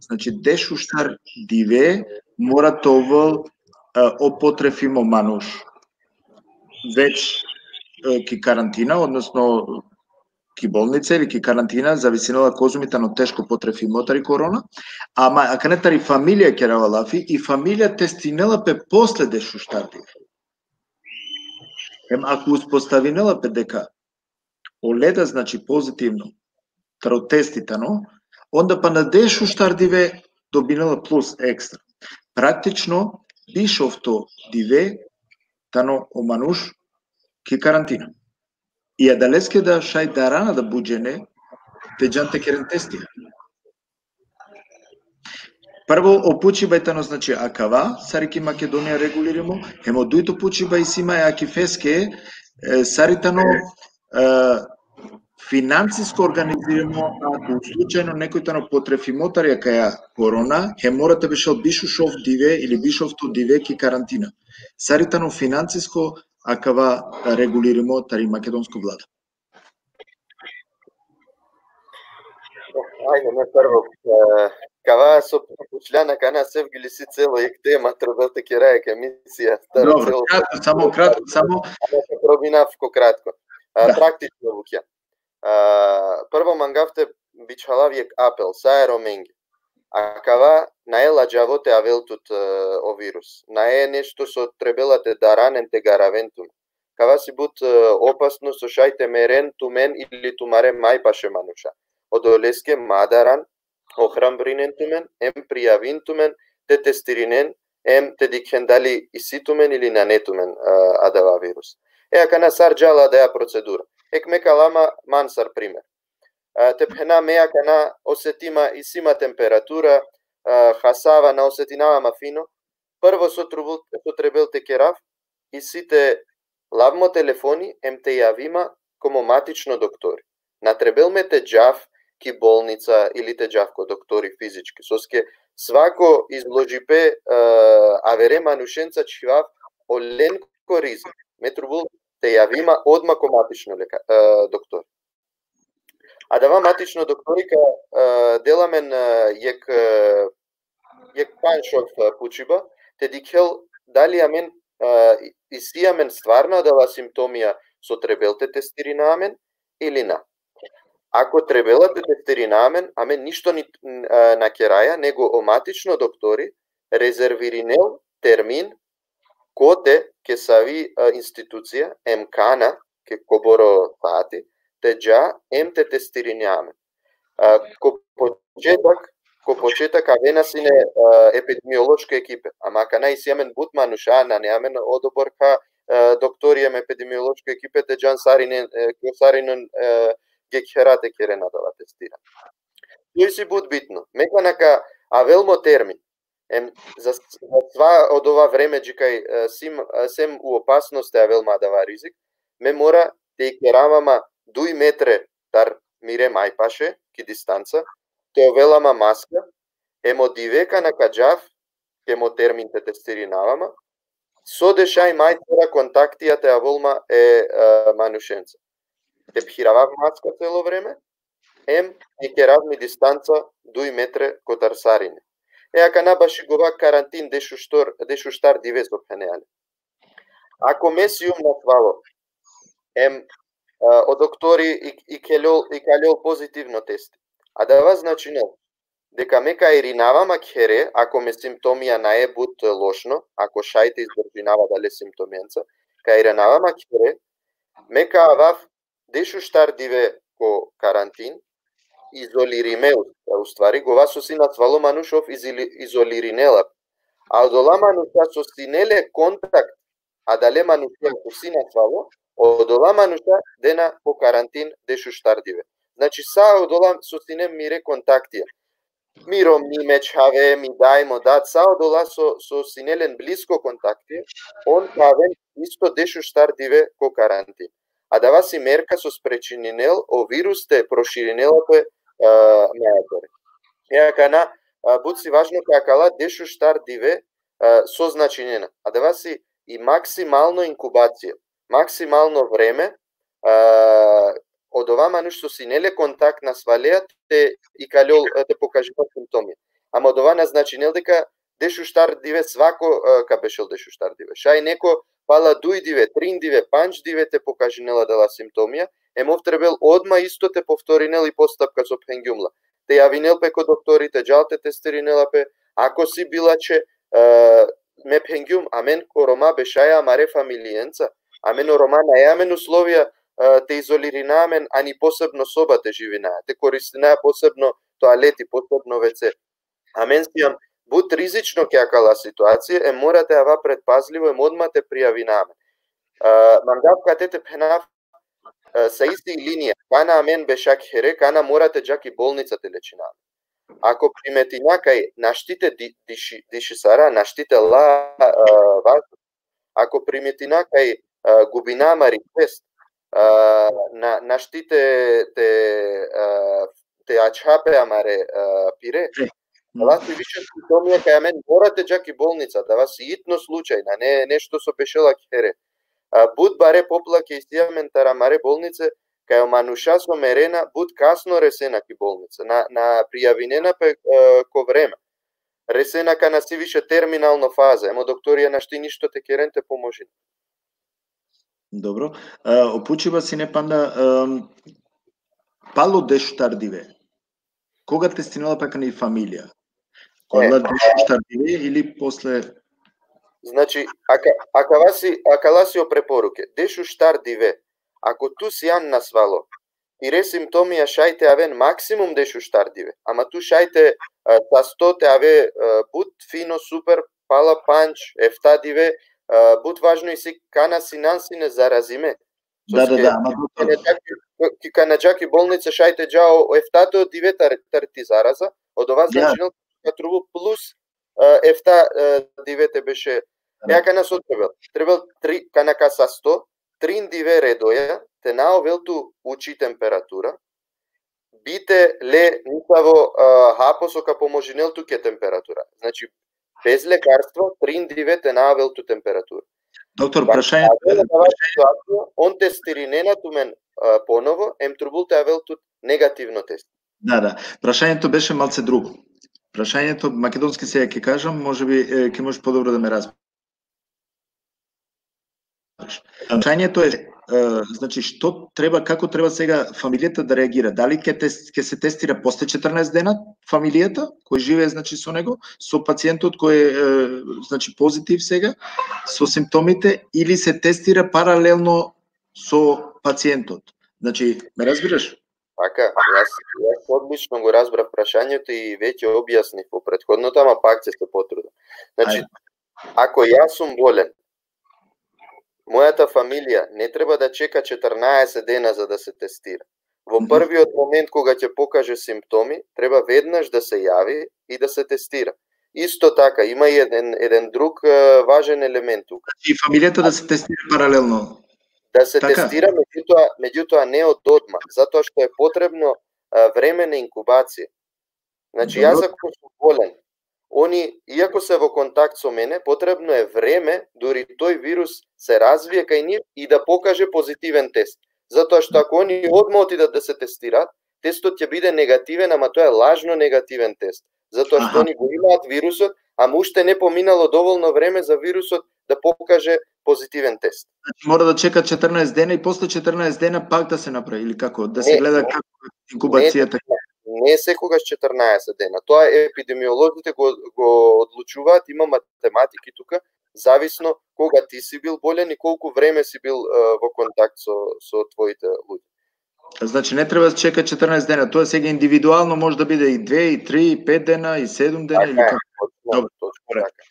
znači, dešuštar dive mora te ovel, e, o potrefimo manuš. Već, e, ki karantina, odnosno ki bolnica ili ki karantina, zavisinela kozom i tano teško potrefimo tari korona, ama akana tari familija kerava lafi, i familija testinela pe posle dešuštar dive. Em ako uspostavinela pe deka ole da, znači, pozitivno taro testi tano, onda pana dešuštar dive dobinela plus ekstra. Praktično, bišovto dive tano o manuš ki karantina. I adaleske da šaj darana da but džene te džan te keren testi. Prvo, o pučiba i tano, znači, akava, sari ki Makedonija regulirimo, hem o dujto pučiba isi ma e Akifeske, e, sari tano, e, finansisko organizirimo, ako slučajno nekoj tano potrefimo tari akaja korona, hem mora te bešel bišušov dive ili bišovto dive ki karantina. Sari tano finansisko akava regulirimo tari makedonsko vlada. Ajde, me prvo, e, kava so pučljan akana, sev gilisi celo jek tema, trebel te kera jek emisija. Dobro, kratko, samo kratko, samo. Ama te probinav ko kratko. A, da. Praktično bukja. A, prvo mangav te bičhalav jek apel sa e Romenge. Akava nae ladžavo te avel tut, e, o virus. Nae nešto so trebela te daran em te garaven tumen. Kava si but, e, opasno so šaj te meren tumen ili tumare maj paše manuša. Odoleske ma daran, ohrabrin tumen, em prijavin tumen, te testirinen, em te dikhen dali isi tumen ili nane tumen, e, adava virus. E, akana sar džala adaja procedura. Ek me ka la ma man sar primer. E, te phena me akana osetima, isi ma temperatura, e, hasava, na osetinava ma fino. Prvo so trebel, so trebel te kerav, isi te lav mo telefoni, em te javi ma ko mo matično doktori. Na trebel me te džav ki bolnica ili te džav ko doktori fizički. Soske svako izložipe, e, avere manušenca čhivav olenko rizik. Me trebel te javi ma odma ko matično leka-, e, doktori. Adava matično doktori ka, e, del amen, e, jek, e, jek panšov, e, pučiba, te dikhel dali amen, e, isi amen stvarno adala simptomija so trebel te testirina amen ili na. Ako trebela te testirina amen, amen ništo ni, n-, e, na keraja, nego o matično doktori rezervirinel termin kote, ke savi, e, institucija, em kana, ke koboro sati, te dža, em te testirina amen. A, ko početak, ko početak avena sine, a, epidemiološke ekipe. Ama akana isi amen but manuša, nane amen odobor ka, a, doktori em epidemiološke ekipe te džan sarinen, e, ko sarinen, e, gekhera te keren adala testiran. To isi but bitno. Me kana ka avel mo termin. Em, za, za sva odova vreme džikaj, e, sim, e, sem u opasnost te avel ma adava rizik, me mora te ikerava ma duj metre tar mire majpaše, ki distanca, te ovela ma maska, em o dive kana ka džav, ke mo termin te testirinava ma, so dešaj maj tera kontaktija te avol ma e, e, manušenca. Te phiravav maska celo vreme, em ikerav mi distanca duj metre kotar sarine. E akana baši gova karantin dešuštor, dešuštar dive so phene ale. Ako me sijum nasvalo, em, e, o doktori i, i kelol, i kalol pozitivno testi. Adava značinel deka me ka irinava ma khere, ako me simptomija nae but lošno, ako šaj te izdržinava adale simptomienca, ka irinava ma khere, me ka avav dešuštar dive ko karantin, izolirime, u, u stvari, gova so si nasvalo manuš ov izoli-, izolirinela. A odola manuša so sine le kontakt adale manuša so si nasvalo, odola manuša dena po karantin dešuštar dive. Znači, sa odola so sine mire kontaktija. Mi romni, me čhave, mi daj, mo dad, sa odola so, so sine len blisko kontaktija, on ka aven isto dešuštar dive ko karantin. Adava si merka so sprečininel o virus te proširinela pe, e, najagore. E akana, e, but si važno ka akala dešuštar dive, e, so značinena. Adava si i maksimalno inkubacija, maksimalno vreme, e, odova manuš so sine le kontakt nasvalea te ikalol, e, te pokažinol simptomija. Ama odova na značinel deka dešuštar dive svako, e, ka bešel dešuštar dive. Šaj neko pala duj dive, trin dive, pandž dive te pokažinela adala simptomija, em ov trebel odma isto te povtorinel i postapka so phengjum la. Te javinel pe ko doktori, te džal te testirinela pe, ako si bilačhe, e, me phengjum, amen ko Roma bešaja amare familijenca, amen o Roma nae amen uslovija, e, te izolirina amen, ani posebno soba te živina, te koristina posebno toaleti, posebno ve ce. Amen sijam but rizično ki akala situacije, em mora te ava predpazlivo, em odma te prijavina amen. E, mangav kate te phenav, e, sa isi linija, kana amen bešak here, kana mora te dža ki bolnica te lečina amen. Ako primetina kaj našti te di-, diši-, dišisara, našti te la, e, vaz-, ako primetina kaj, e, gubina amari svest, e, na, našti te, te, e, te ačha pe amare, e, pire. Adava si više simptomija kaj amen mora te dža ki bolnica, adava si hitno slučaj, nane nešto so bešela khere. A, but bare poplake isi amen taro amare bolnice, kaj o manuša so merena, but kasno resena ki bolnica, na, na prijavinena pe, e, ko vreme. Resena kana si više terminalno faza, em o doktorija našti ništo te keren te pomožin. Dobro. E, o pučiba sine panda, em, palo dešuštar dive. Koga testinela pe akana i familija? Koga, e, dešuštar dive ili posle? Znači, aka-, akala si, akala si o preporuke. Dešuštar dive. Ako tu sijan nasvalo, tire simptomija šaj te aven maksimum dešuštar dive. Ama tu šaj te, e, sasto te ave, e, but fino, super, pala pandž, efta dive, e, but važno isi kana sinan sine zarazime. Da, da, soske da, ama ki doktor, kana dža ki, ki kana dža ki bolnica šaj te dža o, o eftato dive tar, tar ti zaraza, odova, ja, značinel ka trubu plus, e, efta, e, dive te beše. E, akana so trebel? Trebel tri, kana ka sasto, trin dive redoja, te na ovel tu uči temperatura, bite le nisavo, e, hapo so ka pomožinel tu ke temperatura. Znači, bez lekarstvo, trin dive te na avel tu temperatura. Doktor, pa prašanje, adava situacija, on testirinena tumen, e, ponovo, em trubul te avel tu negativno test. Da, da. Prašanjето беше малце друго. Праšanјето, македонски сега ќе кажам, може би, е, ќе можеш подобро да ме разбереш. Прашањето е, е, значи, што треба, како треба сега фамилијата да реагира? Дали ќе тес-, ќе се тестира после четрнаесет дена фамилијата кој живее, значи, со него, со пациентот кој е, е, значи, позитив сега, со симптомите, или се тестира паралелно со пациентот? Значи, ме разбираш? Така, јас, јас одлично го разбрав прашањето и веќе објаснив во претходното, ама пак ќе се потрудам. Значи, ајде, ако јас сум болен, мојата фамилија не треба да чека четрнаесет дена за да се тестира. Во првиот момент кога ќе покаже симптоми, треба веднаш да се јави и да се тестира. Исто така, има и еден, еден друг, е, важен елемент тука. Значи, и фамилијата да се тестира паралелно. Да се, така, тестира, меѓутоа, меѓутоа не од одма, затоа што е потребно, е, време на инкубација. Значи, добро, јас ако сум болен, они, иако се во контакт со мене, потребно е време, дури тој вирус се развие кај нив и да покаже позитивен тест. Затоа што ако они одма отидат да се тестираат, тестот ќе биде негативен, ама тоа е лажно негативен тест. Затоа што, аха, они го имаат вирусот, ама уште не поминало доволно време за вирусот да покаже позитивен тест. Значи, мора да чека четрнаесет дена и после четрнаесет дена пак да се направи, или како? Да се, не, гледа, не, како инкубацијата? Не, не секогаш четрнаесет дена. Тоа епидемиолозите го, го одлучуваат, има математики тука, зависно кога ти си бил болен и колку време си бил, е, во контакт со, со твоите луѓе. Значи, не треба да чека четрнаесет дена, тоа сега индивидуално може да биде и две, и три, и пет дена, и седум дена, така или е, како? Точно, добро, точно, добро, така.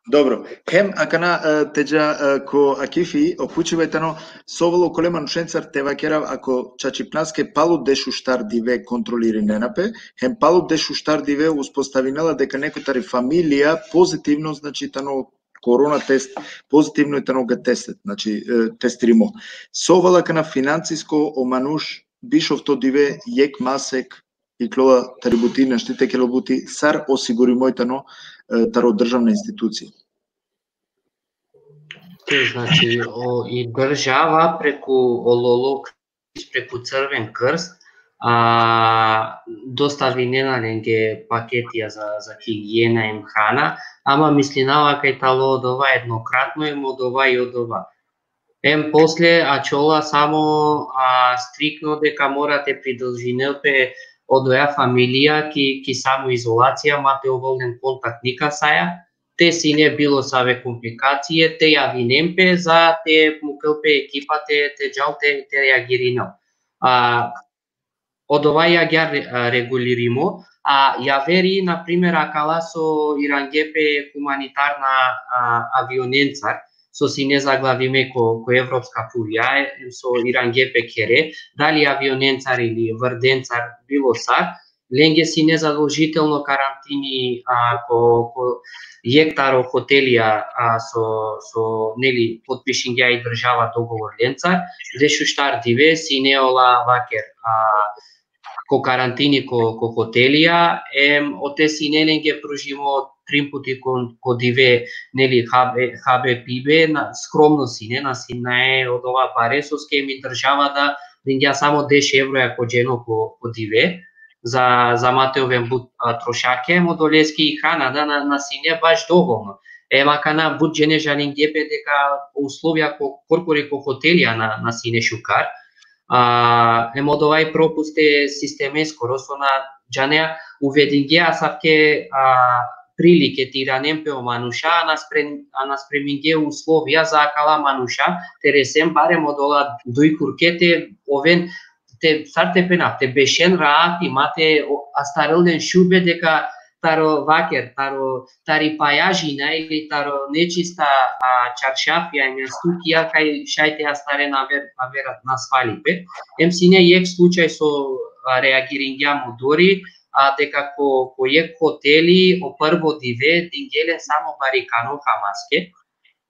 Добро. Хем, акана, е, теџа, е, ко Акифи, окучувај тано, со оволоколе манушенцар те вакерав, ако чачипнаски палу дешуштар диве контролиринена пе, хем палу дешуштар диве успоставинела дека некој тари фамилија позитивно, значи, тано корона тест, позитивно и тано га тестет, значи, е, тестиримо. Со оволакана финансиско о мануш бишов то диве јек масек и клова тари бути, нашти те кело бути, сар осигуримој тано, е, таро државна институција. Те, значи, о, и држава преку ололок, преку Црвен крст, а, доставинена ленге пакетија за, за хигиена и храна, ама мислинава кај тало од ова еднократно, им од ова и од ова. Ем после, а чола само, а, стрикно дека мора те придржинел пе од оја фамилија ки, ки самоизолација, ма те оволен контакт никасаја, те сине било саве компликације, те јавинем пе за те мукел пе екипа те, те џал те, те реагиринел. А, од ова ја ги ре-, а, регулиримо, а ја вери, например, акала со иранге пе хуманитарна, а, авионенцар, со сине заглавиме ко, ко Европска пулја, е, со иранге пе кере, дали авионенцар или врденцар, било сар, ленге сине задолжително карантини, а, ко, ко јек таро хотелија, а, со, со, нели, потпишинге и држава договор ленцар, дешуштар диве сине ола вакер, а, ко карантини ко, ко хотелија, ем, оте сине ленге пружимо трим пути ко, ко диве, нели, хабе, хабе пибе, на, скромно сине, на сине од ова баре, соске ми држава да ленгја само деш евроја ко џено ко, ко диве, за, за Матеовен бут, а, трошаке, ем одолески и храна да на, на сине баш доволно. Ем, акана бут џене жалинге пе дека условија ко, коркори ко хотелија на, на сине шукар. А, ем од овај пропусте системеско, росона џанеа, увединге асавке, а, прилике тиранен пе о мануша, а наспрем-, а наспреминге условија за акала мануша, те ресен барем од ола дуј куркете, овен, те, сар те пенав, те бешен раати, ма те, о, астарел ден шубе дека таро вакер, таро, тари пајажина или таро нечиста, а, чаршафија и јастукија, кај шајте астарен авер, авер на свалипе. Ем сине јек случај со, а, реагирингјам одори, а, дека ко, ко јек хотели, о прво диве, дингелен само барикано хамаске.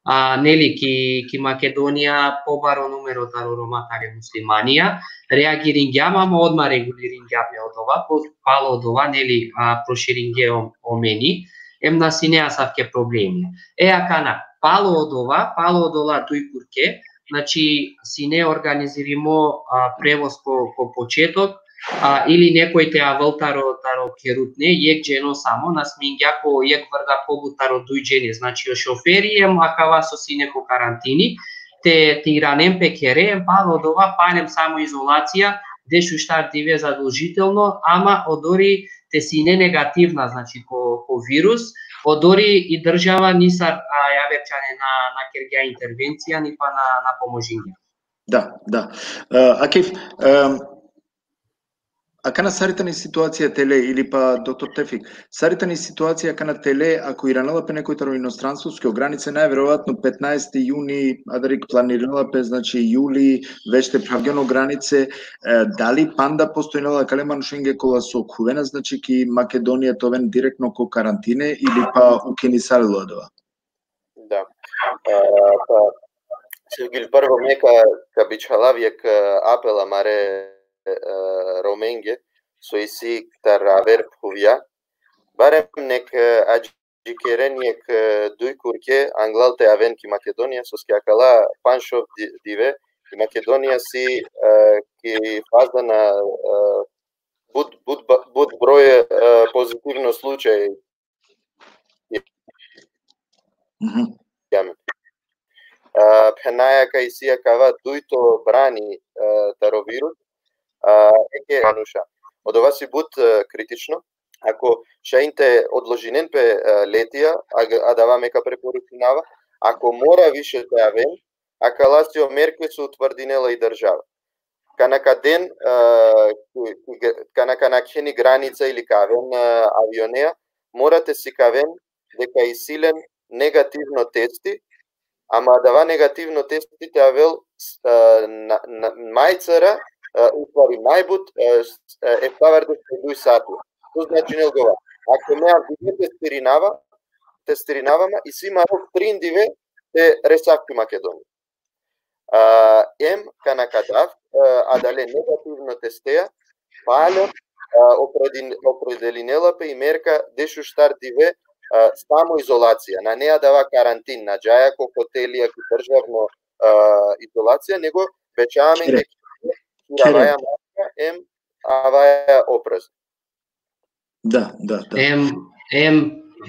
А, нели, ки, ки Македонија побаро нумеро таро Рома таре муслиманија, реагирингјам, ама одма регулирингјам од ова, по-, пало од ова, нели, а, проширинге о-, омени, ем на сине асавке проблеми. Е, акана, пало од ова, пало од ова дуј курке, значи, сине организиримо, а, превоз ко, ко почеток, а, или некој те авел таро, таро керутне, јек џено само, на смингја ко јек врда побут таро дуј џени, значи, о шофери, ем акава со сине ко карантини, те, те иранем пе кере, ем пало од ова палем само изолација, дешуштар диве задолжително, ама одори те сине негативна, значи, ко, ко вирус, одори и држава нисар, а, јавер чане на, на кергја интервенција, ни па на, на поможиње. Да, да. Е, Акиф, е, Akana sar tani situacija tele, ili pa doktor Tefik, sar tani situacija akana tele, ako iranela pe nekoj taro inostranstvo, soske o granice najverovatno petnaesti juni, adari planirela pe, znači, juli, već te phravgjon o granice, e, dali panda postojnela akale manušenge kola so khuvena, znači, ki Makedonija te oven direktno ko karantine, ili pa ukinisalo adava? Da. E, pa, Sevgil, prvo me ka, ka bičhalav jek, e, apel amare, e, Romenge, so isi tar aver phuvja. Barem nek, e, adžikeren jek, e, duj kurke anglal te aven ki Makedonija, soske akala panč-šov di-, dive, ki Makedonija si, e, ki faza na, e, but, but, ba-, but broj, e, pozitivno slučaj. Mhm. Amen. E, phenaja kaj isi akava dujto brani, e, taro virus, e, eke manuša. Odova si but, e, kritično. Ako šaj te odložinen pe, e, letija, a, adava me ka preporučinava, ako mora više te aven, akala si o merke so utvrdinela i država. Kana ka den, e, ki, ki, kana ka nakheni granica ili ka aven, e, avionea, mora te sikaven deka isi len negativno testi, ama adava negativno testi te avel, e, na, na, maj cara, e, u stvari, maj but, e, s-, e, eftavardeš i duj sati. To značinel gova. Ako me avdive testirinava, testirinava ma, isi ma rok trin dive te resav ki Makedonija. A, em kana ka dav, a, adale negativno testea, pale, a, opredin-, opredelinela pe i merka dešuštar dive, a, samoizolacija. Nane adava karantin, na džaja ko hotelija, ki državno, a, izolacija, nego beča amenge khere, khere, kiravaja maska, em avaja oprez. Da, da, da. Em, em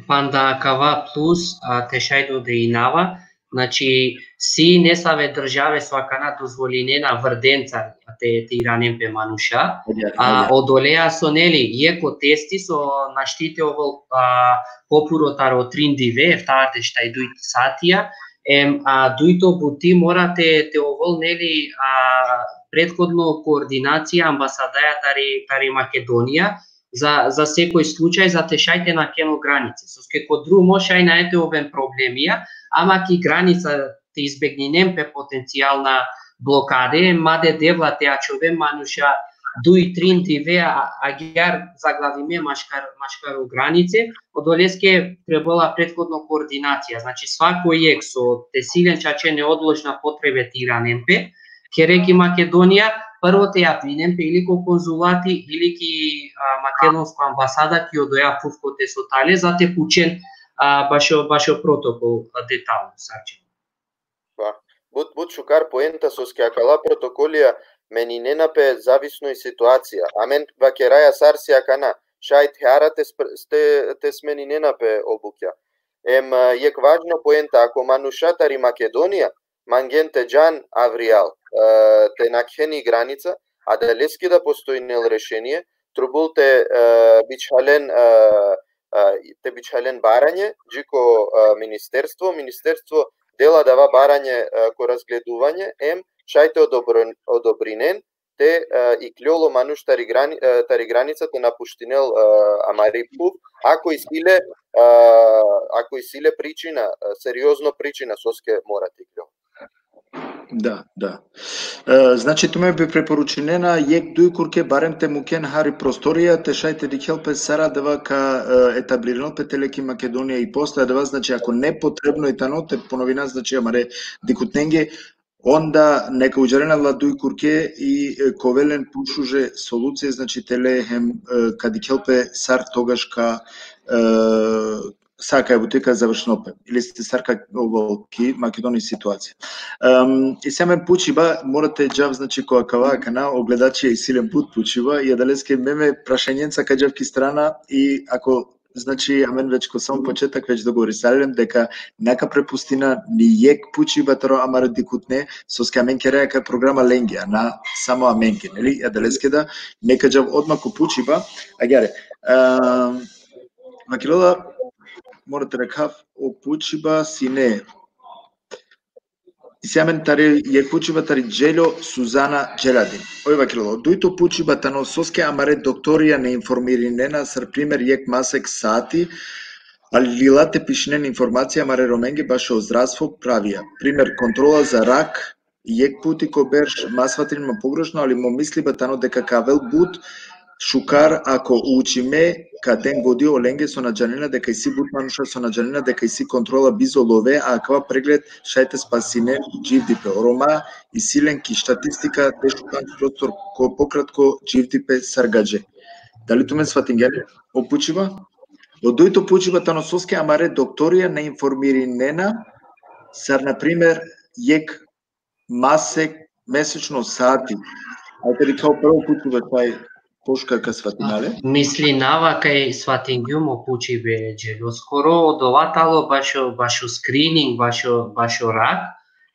panda akava plus, a, te šaj dodainava, znači, si nesave države so akana dozvolinena vrdenca te, te iranen pe manuša, a, odolea so, neli, jekh o testi so našti te ovel, a, popuro taro trin dive, eftavardeš i duj satija, em, a, dujto buti mora te, te ovel, neli, a, prethodno koordinacija ambasadaja tari, tari Makedonija, za, za sekoj slučaj, za te šaj te nakhen o granice. Soske ko drumo šaj nane te oven problemija, ama ki granica te izbegninen pe potencijalna blokade, ma de Devla te ačhoven manuša duj trin dive, a, agjaar zaglavime maškar, maškar o granice, odoleske trebela prethodno koordinacija. Znači, svako jekh so te si len čače neodložna potrebe te iranen pe, khere ki Makedonija, prvo te javinen pe ili ko konzulati, ili ki, a, makedonsko ambasada, ki odoja phuv kote so tane, za te pučen, a, bašo, bašo protokol, a, detalno, sar džan. Pa, but, but šukar poenta, soske akala protokolija meninena pe zavisno i situacija. Amen vakeraja sar si akana, šaj te hara te spr-, te, te smeninena pe o bukja. Em, e, jekh važno poenta, ako manuša tari Makedonija mangen te džan avrijal, e, te nakhen i granica, adaleske da postojnel rešenie, trubul te, e, bičhalen, e, e, te bičhalen baranje, dži ko, e, ministerstvo, ministerstvo dela adava baranje, e, ko razgleduvanje, em šaj te odobro-, odobrinen, te, e, ikljol o manuš tari grani-, e, tari granica, te napuštinel, e, amari phuv, ako isi le, e, ako isi le pričina, e, seriozno pričina soske mora te ikljol. Da, da. E, znači, tumen bi preporučinena jekh duj kurke barem te mukhen hari prostorija, te šaj te dikhel pe sar adava ka, e, etablirinel pe tele ki Makedonija i posle adava, znači, ako nepotrebno i tano, te ponovina, znači, amare dikhutnenge, onda neka udžaren adala duj kurke i, e, ka ovel len pošuže solucije, znači, tele hem, e, ka dikhel pe sar togaš ka, e, sa kaj buti ka završinel pe. Ili sar ka ovel ki Makedonija situacija. Em, isi amen pučiba, mora te džav, znači, ko akava akana, o gledačija isi len but pučiba, i adaleske me, me prašanjenca ka džav ki strana, i ako Znači, amen već ko samo početak već dogovorisali len deka na ka prepustina ni jekh pučiba taro amare dikhutne, soske amen keraja kaj programa lenge, a na samo amenke, neli? Adaleske da, neka džav odma ko pučiba, agjaar, em, vakerela, mora te rakhav o pučiba sine. Isi amen tari jekh pučiba tari Dželjo Suzana Dželadin. Oj vakerela, o dujto pučiba tano soske amare doktorija na informirinena, sar primer jekh masek sati, ali lila te pišinen informacija amare Romenge bašo zdravstvo pravija. Primer, kontrola za rak, jekh puti ko berš, ma svatin ma pogrešno, ali mo misliba tano deka ka avel but šukar ako učime ka den godi olenge so na džanena deka isi but manuša so na džanena deka isi kontrola bizo love, a akava pregled šaj te spasinen dživdipe. O Roma isi len ki statistika dešupandž prostor ko pokratko dživdipe sar gadže. Dali tumen svatingjan o pučiba? O dujto pučiba tano soske amare doktorija na informirinena, sar na primer jekh masek, mesečno sati. Ajde, dikha o prvo pučiba taj pošukar ka svatina le. Mislinava kaj svatingjum o pučibe, Dželjo. Skoro odova talo bašo, bašo screening, bašo, bašo rak.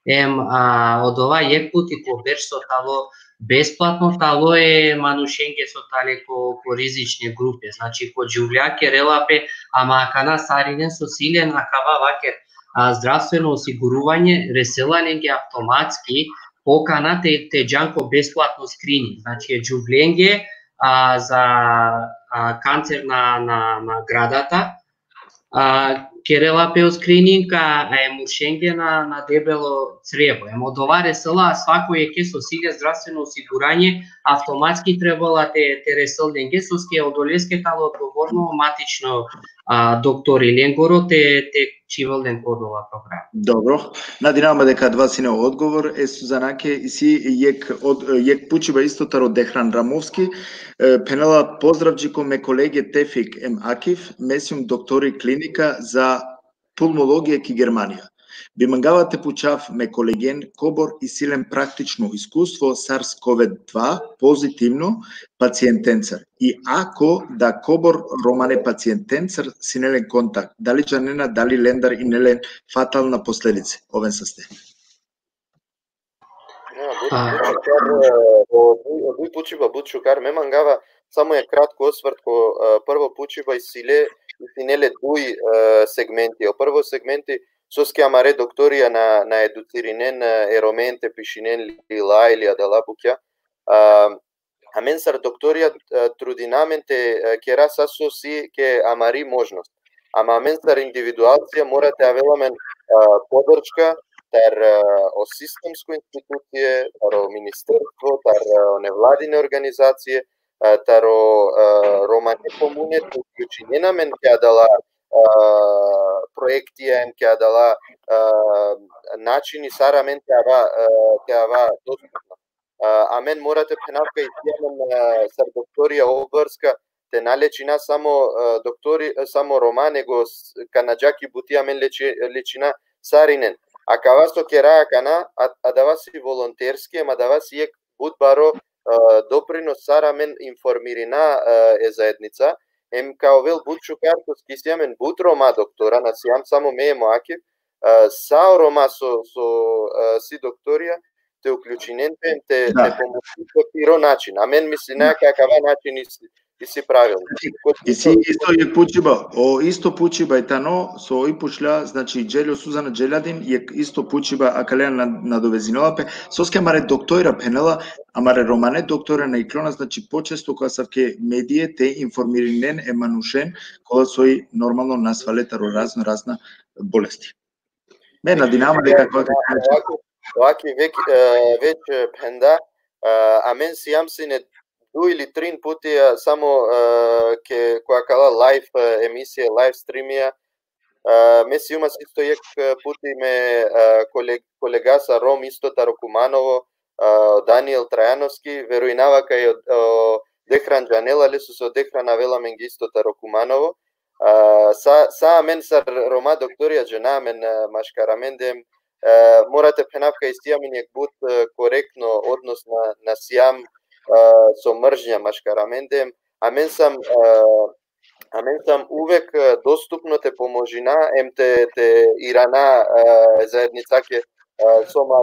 Em, a, odova jekh puti ko berš so talo besplatno, talo e manušenge so tale ko, ko rizične grupe. Znači, ko džuvlja kerela pe, ama akana sarinen so si len akava vaker, a, zdravstveno osiguruvanje resela lenge avtomatski pokana te, te džan ko besplatno screening. Znači, e džuvlenge, a, za, a, kancer na, na, na gradata, a, kerela pe o screening, a, a e muršenge na, na debelo crevo. Em odova resela, a svako jekhe so si le zdravstveno osiguranje, avtomatski trebela te, te resel lenge, soske odoleske talo odgovorno matično, a, doktori lengoro te, te čhivel len ko odova programa. Dobro. Nadinava ma deka adava sine o odgovor. E Suzanake, isi jekh od, jekh pučiba isto taro Dehran Ramovski, e, phenela: Pozdrav dži ko me kolege Tefik em Akif, me sijum doktori klinika za pulmologija ki Germanija. Bi mangava te pučav me kolegen kobor isi len praktično iskustvo SARS-CoV dva pozitivno pacijentencar. I ako da, kobor romane pacijentencar sine len kontakt, dali džanena, dali lendar ine len fatalna posledice, oven saste. Ja, but, a, but šukar, e, o duj, o duj pučiba but šukar. Me mangava samo jekh kratko osvrt ko, e, prvo pučiba, isi le, isi ine le duj, e, segmenti. O prvo segmenti, soske amare doktorija na, na educirinen, e, e Romen te pišinen lila ili adala bukja. A, amen sar doktorija, e, trudina amen te, e, kera sa so si ke amari možnost. Ama amen sar individualcija mora te avel amen, e, podrška tar, e, o sistemsko institucije, tar o ministerstvo, tar, e, o nevladine organizacije, e, tar o, e, romane komune, te uključinen amen ke adala, e, projektija, em ke adala, e, načini sar amen te ava, e, te ava dostupno. A, amen mora te phenav kaj isi amen, a, sar doktorija obvrska, te na lečina samo, a, doktori, a, samo Roma, nego s-, kana dža ki buti amen leči-, lečina sarinen. Akava so kera akana, a-, adava si volonterski, em adava si jekh but baro, a, doprinos sar amen informirina, a, e zaednica, em ka ovel but šukar, soske isi amen but Roma doktora, na sijam samo me em o Akif, a, sa o Roma so, so, a, si doktorija, te uključinen pe, te, da, te pomožin pe piro način. Amen mislina kaj akava način isi, isi pravilno. Znači, isi isto jekh pučiba, o isto pučiba i tano, so i pučlja, znači, Dželjo Suzana Dželadin, jekh isto pučiba akaleja na-, nadovezinela pe, soske amare doktorija phenela, amare romane doktorija na iklona, znači, počesto ko asavke medije te informirinen e manušen, kola soj normalno nasvale taro razno razna bolesti. Me nadinava deka, e, kova, ovako, ovako, već, e, već, e, phenda, e, amen sijam sine duj ili trin puti, e, samo, e, ke, ko akala live, e, emisije, live streamija, e, me sijum isto jekh, e, puti me, e, koleg-, kolegasa Rom isto taro Kumanovo, e, Daniel Trajanovski, verujnava kaj o, o Dehran džanela le, so, so Dehran avela amenge isto taro Kumanovo, A, sa, sa amen sar Roma doktorija džana amen, a, maškar amende, a, mora te phenav kaj isi amen jekh but, a, korektno odnos na, na sijam, a, so mržnja maškar amende. Amen sam, a, amen sam uvek, a, dostupno te pomožina, em te, te irana, a, zaednicake, a, so ma.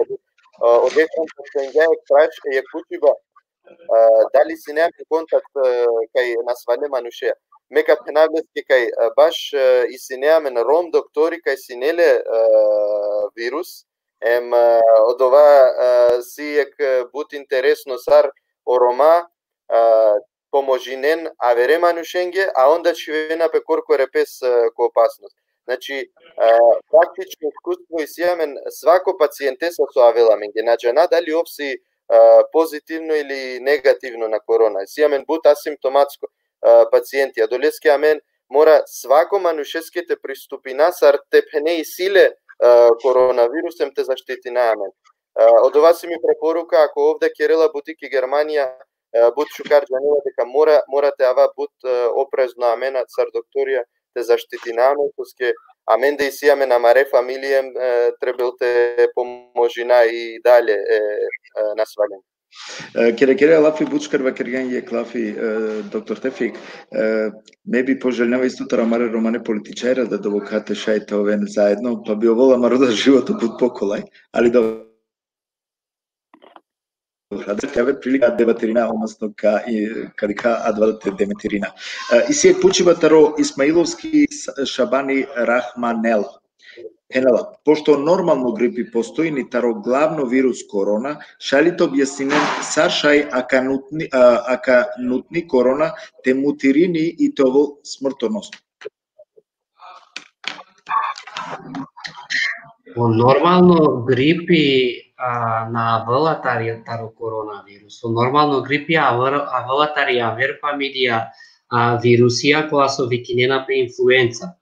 A, o Dehran postavingja jekh praš-, jekh pučiba, a, dali sine amen kontakt, a, kaj nasvale manušeja. Me ka phenav leske kaj, a, baš, a, isi sine amen Rom doktori kaj sine le, a, virus, Em, e, odova, e, si jekh, e, but interesno sar o Roma, e, pomožinen avere manušenge, a onda čhivena pe korkore pes, e, ko opasnost. Znači, e, praktično iskustvo isi amen svako pacientesa so avela amenge. Na džana dali ov si, e, pozitivno ili negativno na korona. Isi amen but asimptomatsko, e, pacienti. Adoleske amen mora svako manušeske te pristupina sar te phene isi le, e, koronavirus em te zaštitina amen. E, odova si mi preporuka, ako ov da kerela buti ki Germanija, e, but šukar džanela deka mora, mora te ava but, e, oprezno amen sar doktorija te zaštitina amen, soske amen da isi amen amare familije, e, trebel te pomožina i dalje, e, e, nasvalen. E, kere, kere lafi, but šukar vakergjan jekh lafi, e, doktor Tevfik, e, me bi poželinava isto taro amare romane političarja da dovokate šaj te oven zaedno, pa bi ovela amaro da životo but pokolaj, ali dobro. Te aver prilika debatirina, odnosno ka, i, ka dikha adava te dementirina. E, isi jekh pučiba taro Ismailovski S-, Šabani Rahmanela. Phenela, pošto normalno gripi postojini taro glavno virus korona, šaj li te objasninen sar šaj akanutni, a, akanutni korona te mutirini i te ovel smrtonosno? O normalno gripi, a, na avela tari, taro koronavirus. O normalno gripi avela, avela tari aver familija, a, virusija kola so vikinena pe influenca,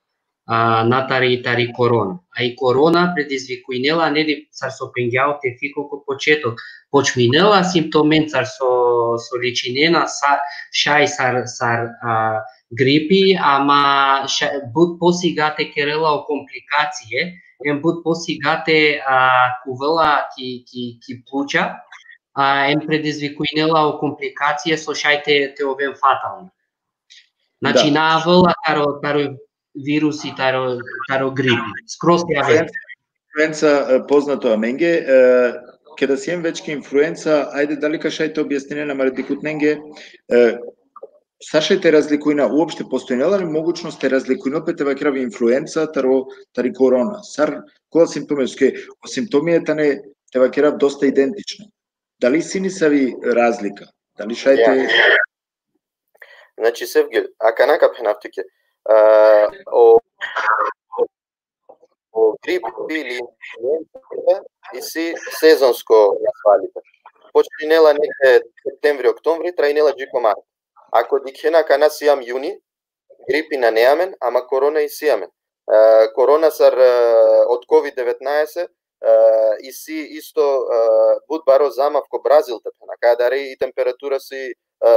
a, na tari, tari korona. A i korona predizvikujnela, neli, sar so phengja o Tevfiko ko početok, počminela simptomencar so, so ličinena sa, šaj sar, sar, a, gripi, ama ša-, but posigate kerela o komplikacije, em but posigate, a, kuvela ki, ki, ki pluća, a, em predizvikujnela o komplikacije so šaj te, te oven fatalno. Znači, da, na avela taro, taro virusi, taro, taro gripi. Skroz te avela. Influenca, e, poznato amenge, e, keda siem već ki influenca, ajde, dali ka šaj te objasninen amare dikhutnenge, e, sar šaj te razlikujna, uopšte postojnela li mogućnost te razlikujnel pe, te vakerav, influenca taro, tari korona? Sar, kola simptomija, soske o simptomija tane, te vakerav, dosta identična. Dali isi nisavi razlika? Dali šaj te... Ja. Znači, Sevgil, akana ka phenav tuke. E, o, o gripi ili influenca isi sezonsko nasvalibe. Počminela negde septembri, oktobri, trajnela dži ko mart. Ako dikhena, akana sijam juni, gripi nane amen, ama korona isi amen. E, korona sar, e, od kovid devetnaest, e, isi isto, e, but baro zamav ko Brazil te phena. Ka adari i temperatura si, e,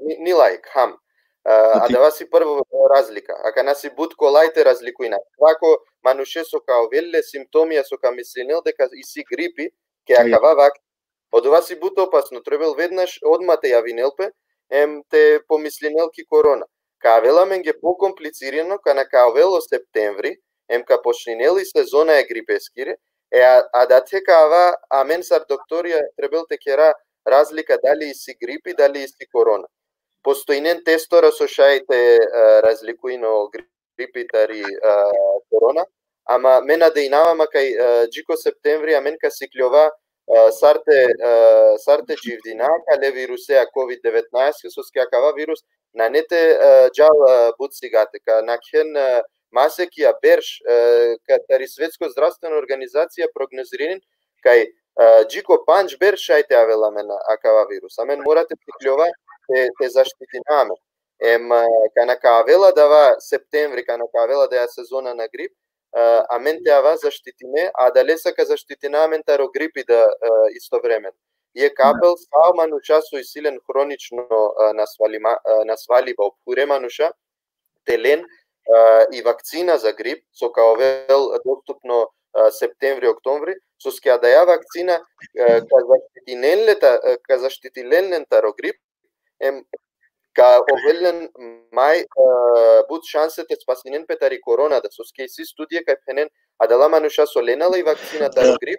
ni, ni lajk, ham. E, adava si prvo razlika. Akana si but kolaj te razlikujna. Svako manuše so ka ovel le simptomija, so ka mislinel deka isi gripi, ke akava vakti, odova si but opasno, trebel vednaš odma te javinel pe, em te pomislinel ki korona. Ka avel amenge pokomplicirano, kana ka avel o septembri, em ka počninel i sezona e gripeskiri, e a, adate ka ava amen sar doktorija trebel te kera razlika dali isi gripi, dali isi korona. Postojnen testora so šaj te, e, razlikujin o gripi tari, e, korona, ama me nadejnava ma kaj, e, dži ko septembri amen ka sikljova, e, sar te, e, sar te dživdina kale virusea kovid devetnaest, soske akava virus nane te, e, džal, e, but sigate, ka nakhen, e, masekija, berš, e, ka tari Svetsko zdravstveno organizacija prognozirinin kaj, e, dži ko pandž berš šaj te avel amen akava virus. Amen mora te sikljova te, te zaštitina amen. Em, e, kana ka avel adava septembri, kana ka avel adaja sezona na grip, e, amen te ava zaštitime, adalesa ka zaštitina amen taro gripi da, e, istovremeno. Jekh apel sa o manuša so isi len hronično, e, nasvalima-, e, nasvaliba, o phure manuša, te len, e, i vakcina za grip, so ka ovel dostupno, e, septembri, oktobri, soske adaja vakcina, e, ka zaštitinen le ta-, e, ka zaštitinen len taro grip, em, ka ovel len maj, e, but šanse te spasinen pe tari korona da, soske isi studije kaj phenen adala manuša so lena la i vakcina taro grip,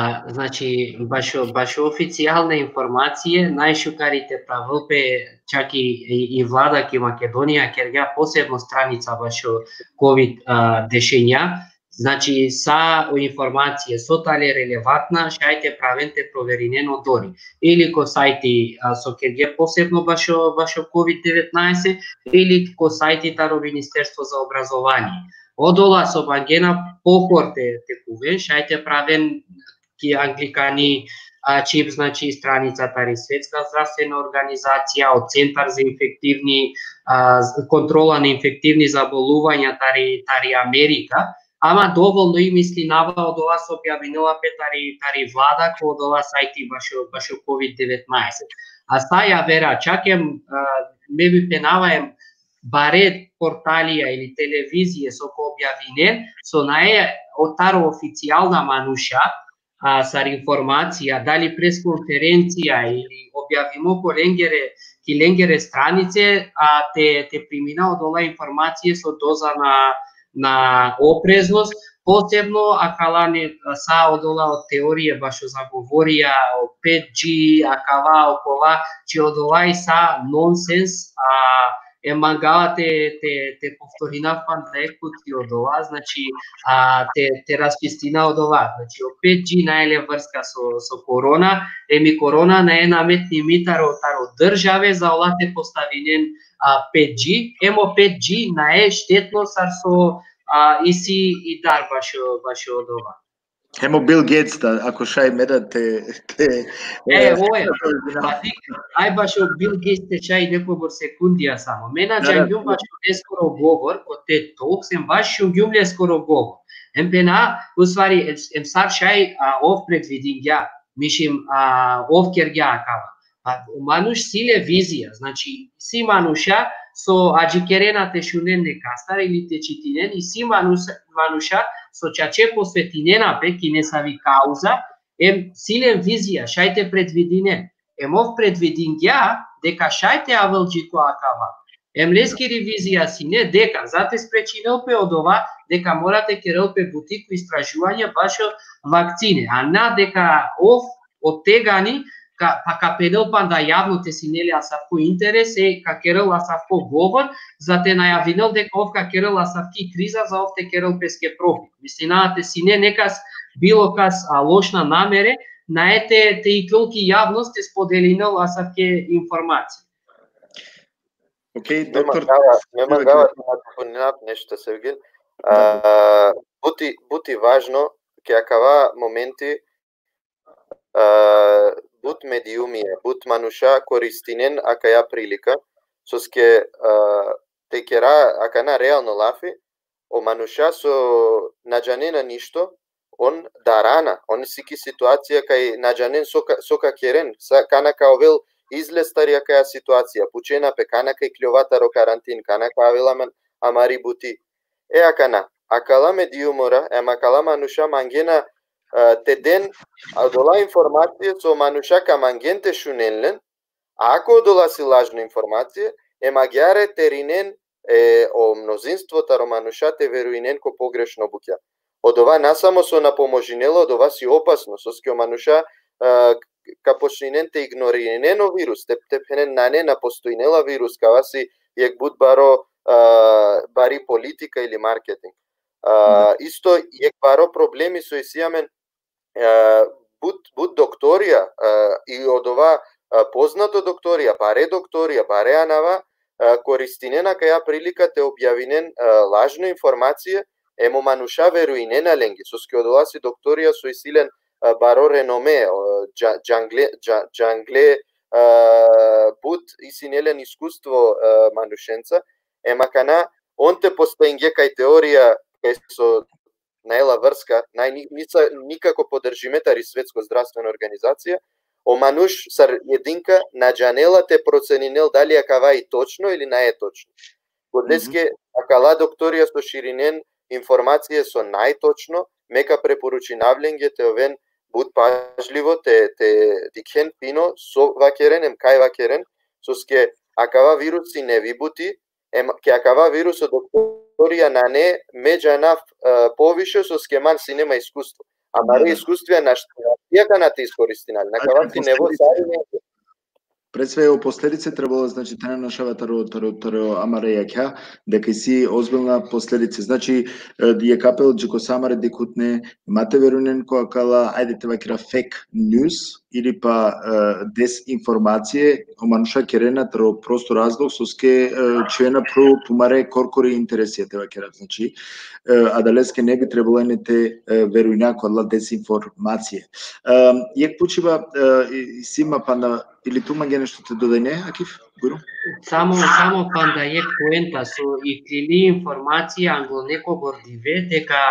A, znači, bašo, bašo oficijalne informacije, najšukari te pravel pe, čak i, i, i vlada ki Makedonija kergja posebno stranica bašo COVID, a, dešenja. Znači, sa o informacije so tane relevantna, šaj te praven te proverinen odori. Ili ko sajti, a, so kergje posebno bašo, bašo COVID devetnaeset, ili ko sajti taro Ministerstvo za obrazovanje. Odola so mangena pohor te, te kuven, šaj te praven ki anglikani, a, čip, znači, stranica tari Svetska zdravstvena organizacija, o Centar za infektivni, a, z-, kontrola na infektivni zaboluvanja tari, tari Amerika, ama dovolno i mislinava odova so objavinela pe tari, tari vlada ko odova sajti bašo, bašo COVID devetnaeset. A sa javera, čak em, a, me bi penava em bare portalija ili televizije so ka objavinen, so nae o taro oficijalna manuša, a, sar informacija, dali preskonferencija ili objavimo ko lengere, ki lengere stranice, a, te, te primina odola informacije so doza na, na opreznost, posebno akala ne, sa odola o teorije bašo zagovorija, o pet G, akava, okova, či odola i sa nonsens, a, e mangava te, te, te povtorinav panda jekh puti odova, znači, a, te, te raščistina odova. Znači, o pet G nae le vrska so, so korona, em i korona nae nametnimi taro, taro države za ola te postavinen, a, pet G, em o pet G nae štetno sar so, a, isi i dar bašo, bašo odova. Hem o Bill Gates da, ako šaj me da te, te, E, e, oe, pazi, aj bašo Bill Gates te šaj nekobor sekundija samo. Me na Da, da, džangjum da. Bašo leskoro govor, ko TED Talks, em baš šungjum leskoro govor. Em pena, u stvari, em, em sar šaj, a, ov predvidingja, mišim, a, ov kergja akava. Pa, o manuš si le vizija, znači, si manuša so adžikerena te šunen nekastar ili te čitinen, i si manuš-, manuša so čače posvetinena pe ki nesavi kauza, em si len vizija, šaj te predvidinen. Em ov predvidingja deka šaj te avel dži ko akava. Em leskiri vizija sine deka, za te sprečinel pe odova, deka mora te kerel pe buti ko istražuvanje bašo vakcine, a na deka ov otegani, ka, pa ka penel panda javno te sine le asavko interes, e ka kerel asavko govor, za te najavinel deka ov ka kerel asavki kriza, za ov te kerel peske profit. Mislinava te sine nekas, bilo kas, a, lošna namere, nae te, te iklol ki javnost te spodelinel asavke informacije. Okej, Me doktor, mangava, me mangava te nadopolninav nešto, Sevgil. Da, da. A, buti, buti važno, ki akava momenti, a, but mediumija, but manuša koristinen akaja prilika, soske, a, te kera akana realno lafi, o manuša so na džanena ništo, on darana, on si ki situacija kaj na džanen so ka, so ka keren, sa, kana ka ovel izlez tari akaja situacija, pučena pe kana ka ikljova taro karantin, kana ka avel amen amari buti. E akana, akala mediumora, em akala manuša mangena, a, te den odola informacije so manuša ka mangen te šunen len, ako odola si lažno informacije, em agjaar te rinen e, o mnozinstvo taro manuša te verujnen ko pogrešno bukja. Odova na samo so na pomožinela, odova si opasno, soske o manuša, e, ka počninen te ignorinen o virus, te, te phenen nane, na postojnela virus, kava si jek but baro, e, bari politika ili marketing. E, isto jek baro problemi so isi amen, e, but, but doktorija, e, i odova, e, poznato doktorija, bare doktorija, bare anava, e, koristinena kaja prilika te objavinen, e, lažno informacije, em o manuša verujinena lenge, soske odola si doktorija so isi len, e, baro renome, o, dža-, džangle, dža-, džangle, e, but isi len iskustvo, e, manušenca, em akana on te postavingje kaj teorija, kaj so naela vrska, naj ni-, nica-, nikako podržime tari Svetsko zdravstvena organizacija, o manuš sar jedinka na džanela te proceninel dali akava i točno ili nae točno. Kodeske akala doktorija so širinen informacije so nae točno, me ka preporučinav lenge te oven but pažljivo, te, te dikhen pino so vakeren, em kaj vakeren, soske akava virus sine vi buti, em, ke akava virus o doktorija nane, me džanav, e, poviše, soske man sine ma iskustvo. Amare iskustvija našti akana te iskoristinel. Na kava sine vo sari ne. Pre sve o posledice trebalo, znači, te na našava taro, taro, taro amare jakha, deka isi ozbiljna posledice. Znači, e, jekh apel dži ko sa amare dikhutne, ma te verujnen ko akala, ajde te vakera, fake news, ili pa, e, dezinformacije, o manuša kerena taro prosto razlog, soske, e, čhivena pro pumare korkori interesija, te vakera. Znači, e, adaleske ne bi trebalo ine te, e, verujna ko adala dezinformacije. E, jekh pučiba, e, i-, isi ma panda, ili tu mange nešto te dodajne, Akif? Bujrum. Samo, samo panda jekh poenta, so iklili informacija anglo nekobor dive, deka,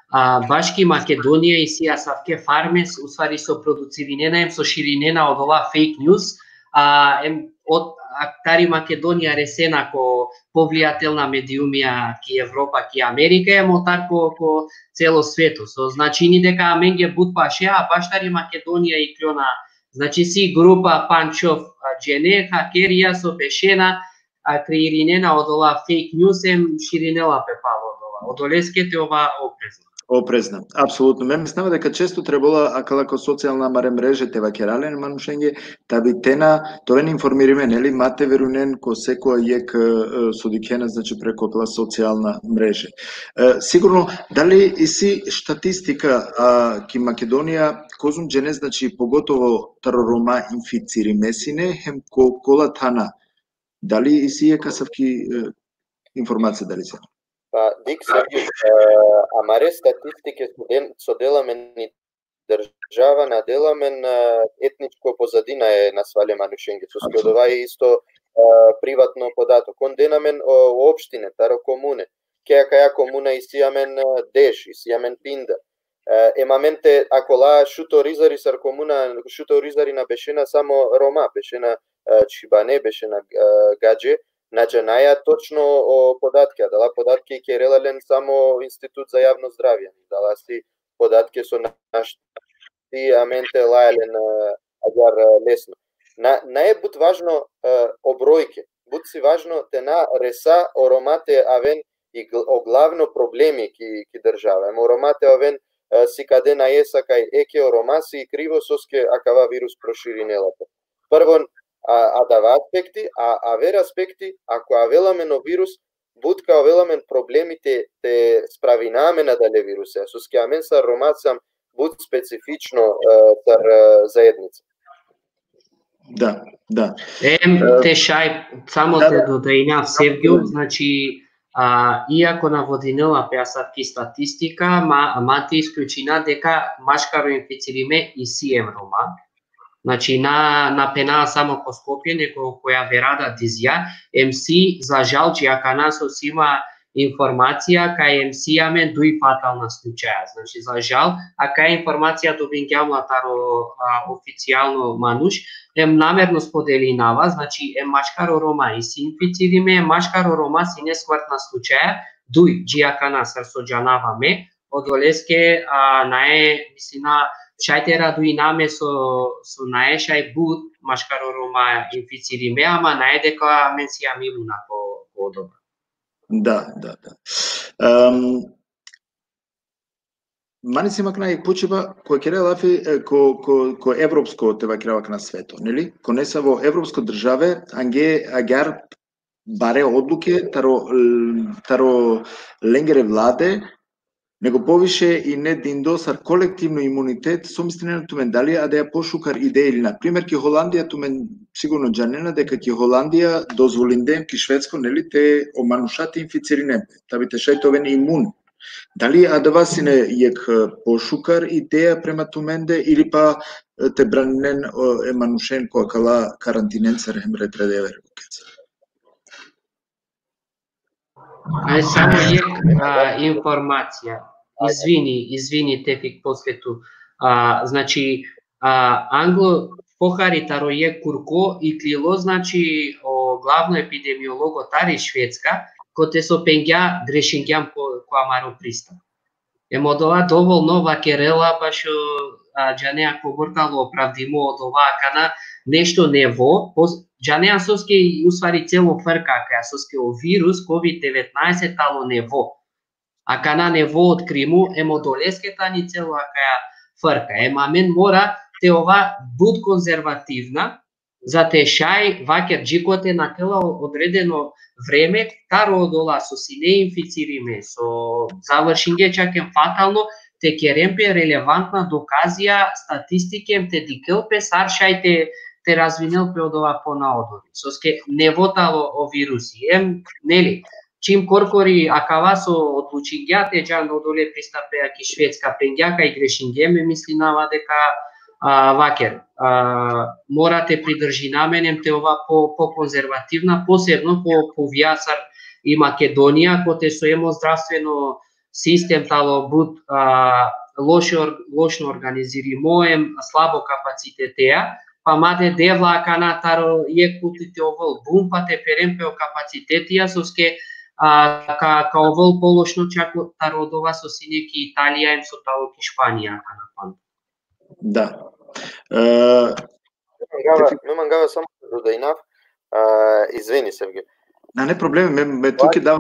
a, baš ki Makedonija isi asavke farmes, u stvari, so producirinena em so širinena odola fake news, a, em, ot-, a, tari Makedonija resena ko povlijatelna mediumija ki Evropa, ki Amerika, em otar ko, ko celo sveto. So značini deka amenge but paše, a baš tari Makedonija ikljona, znači, si grupa pandž-šov, a, džene, hakerija so bešena, a, kreirinena odola fake news, em širinela pe palo odola. Odoleske te ova oprezna. Oprezna, apsolutno. Me mislinava deka često trebela akala ko socijalna amare mreže te vakera len manušenge, ta bi te na, te oven informirime, neli, ma te verujnen ko sekoja jekh, e, so dikhena, znači, preko akala socijalna mreže. E, sigurno, dali isi statistika, a, ki Makedonija, kozom džene, znači, pogotovo taro Roma inficirime sine, hem ko-, kola thana, dali isi jekh asavki, e, informacija, dali isi? Pa, dikh, Sergio, e, amare statistike so den-, so dela amen i država, na dela amen, e, etničko pozadina e nasvale manušenge, soske odova i isto, e, privatno podatok. On dena amen o, o opštine, taro komune. Ke akaja komuna isi amen, e, deš, isi amen pinda. E, em amen te, akola Šuto Orizari sar komuna, Šuto Orizari na bešena samo Roma, bešena, e, čhibane, bešena, e, gadže, na džanaja točno o podatke, adala podatke kerela len samo Institut za javno zdravje, adala si podatke so našti amen te laja len, e, agjaar, e, lesno. Na, nae but važno, e, o brojke, but si važno te na resa o Roma te aven i gl-, o glavno problemi ki, ki država. Em o Roma te oven, e, sikade nae sa kaj eke o Roma si krivo soske akava virus proširinela pe. Prvo, a, adava aspekti, a, aver aspekti, ako avela amen o virus, but ka avela amen problemi te, te spravina amen adale viruse, soske amen sar Roma sijam but specifično, e, sar, e, zaednica. Da, da. Em, e, te šaj, samo da, te da, dodajnav, Sergio, znači, a, iako navodinela pe asavki statistika, ma, ma te isključina deka maškaro inficirime isi em Roma. Znači, na, na phenava samo ko Skopje, nego ko javera da dizja, em si, za žal, dži akana so si ma informacija, kaj em si amen duj fatalna slučaja. Znači, za žal, akaja informacija dobingjam la taro, a, oficijalno manuš, em namerno spodelinava, znači, em maškaro Roma isi inficirime, em maškaro Roma sine smrtna slučaja, duj, dži akana sar so džanava me, odoleske, a, nae, mislina, šaj te radujna me so, so nae šaj but maškaro Roma inficirime, ama nae deka amen sijam imuna ko, ko odova. Da, da, da. Em, mani sine akana jekh pučiba, ko kera lafi, e, ko, ko, ko evropsko, te vakerav akana, sveto, neli? Ko nesavo evropsko države, ange agjaar bare odluke taro, taro lengere vlade, nego poviše ine dindo sar kolektivno imunitet. So mislinena tumen, dali adaja pošukar ideja ili na? Primer, ki Holandija, tumen sigurno džanena deka ki Holandija dozvolinde, ki Švedsko, neli, te o manuša te inficirinen pe, tabi te šaj te oven imun. Dali adava sine jekh, e, pošukar ideja prema tumende, ili pa, e, te braninen, o, e manušen ko akala karantinencar hem retredever ko keca? Aj, samo jekh, a, informacija. Izvini, izvini, Tefik, posle tu. A, znači, a, anglo pohari taro jekh kurko iklilo, znači, o glavno epidemiologo tari Švedska, kote so pengja grešingjam ko, ko amaro pristav. Em odova dovolno vakerela bašo, a, džanea kobor tano opravdimo odova, akana nešto nevo, pos-, džanea soske, ustvari, celo frka akaja, soske o virus kovid devetnaest tano nevo. Akana nevo otkrimo, em odoleske tani celo akaja frka. Em amen mora te ova but konzervativna, za te šaj, vaker, dži kote nakhela odredeno vreme, taro odola so sine inficirime, so završinge čak em fatalno, te keren pe relevantna dokazija, statistike, em te dikhel pe sar šaj te, te razvinel pe odova ponaodori. Soske nevo tano o virusi, em, neli, čim korkori akava so odlučingja te džan odole pristav pe ki Švedska, pengja kaj grešingjem, me mislinava deka, a, vaker, a, mora te pridržina amen em te ova po, po konzervativna, posebno ko, po puvja sar i Makedonija, kote so em o zdravstveno sistem tano but, a, loše or-, lošno organizirimo, em slabo kapaciteteja, pa ma te Devla akana taro jekh puti te ovel bum, pa te peren pe o kapacitetija, soske, a, ka, ka ovel pološno čak taro odova so sine ki Italija, em so tano ki Španija akana panda. Da. E, me mangava, Tefik, me mangava samo te dodainav, a, izvini, Sevgi. Nane problemi, me, me tuke dava,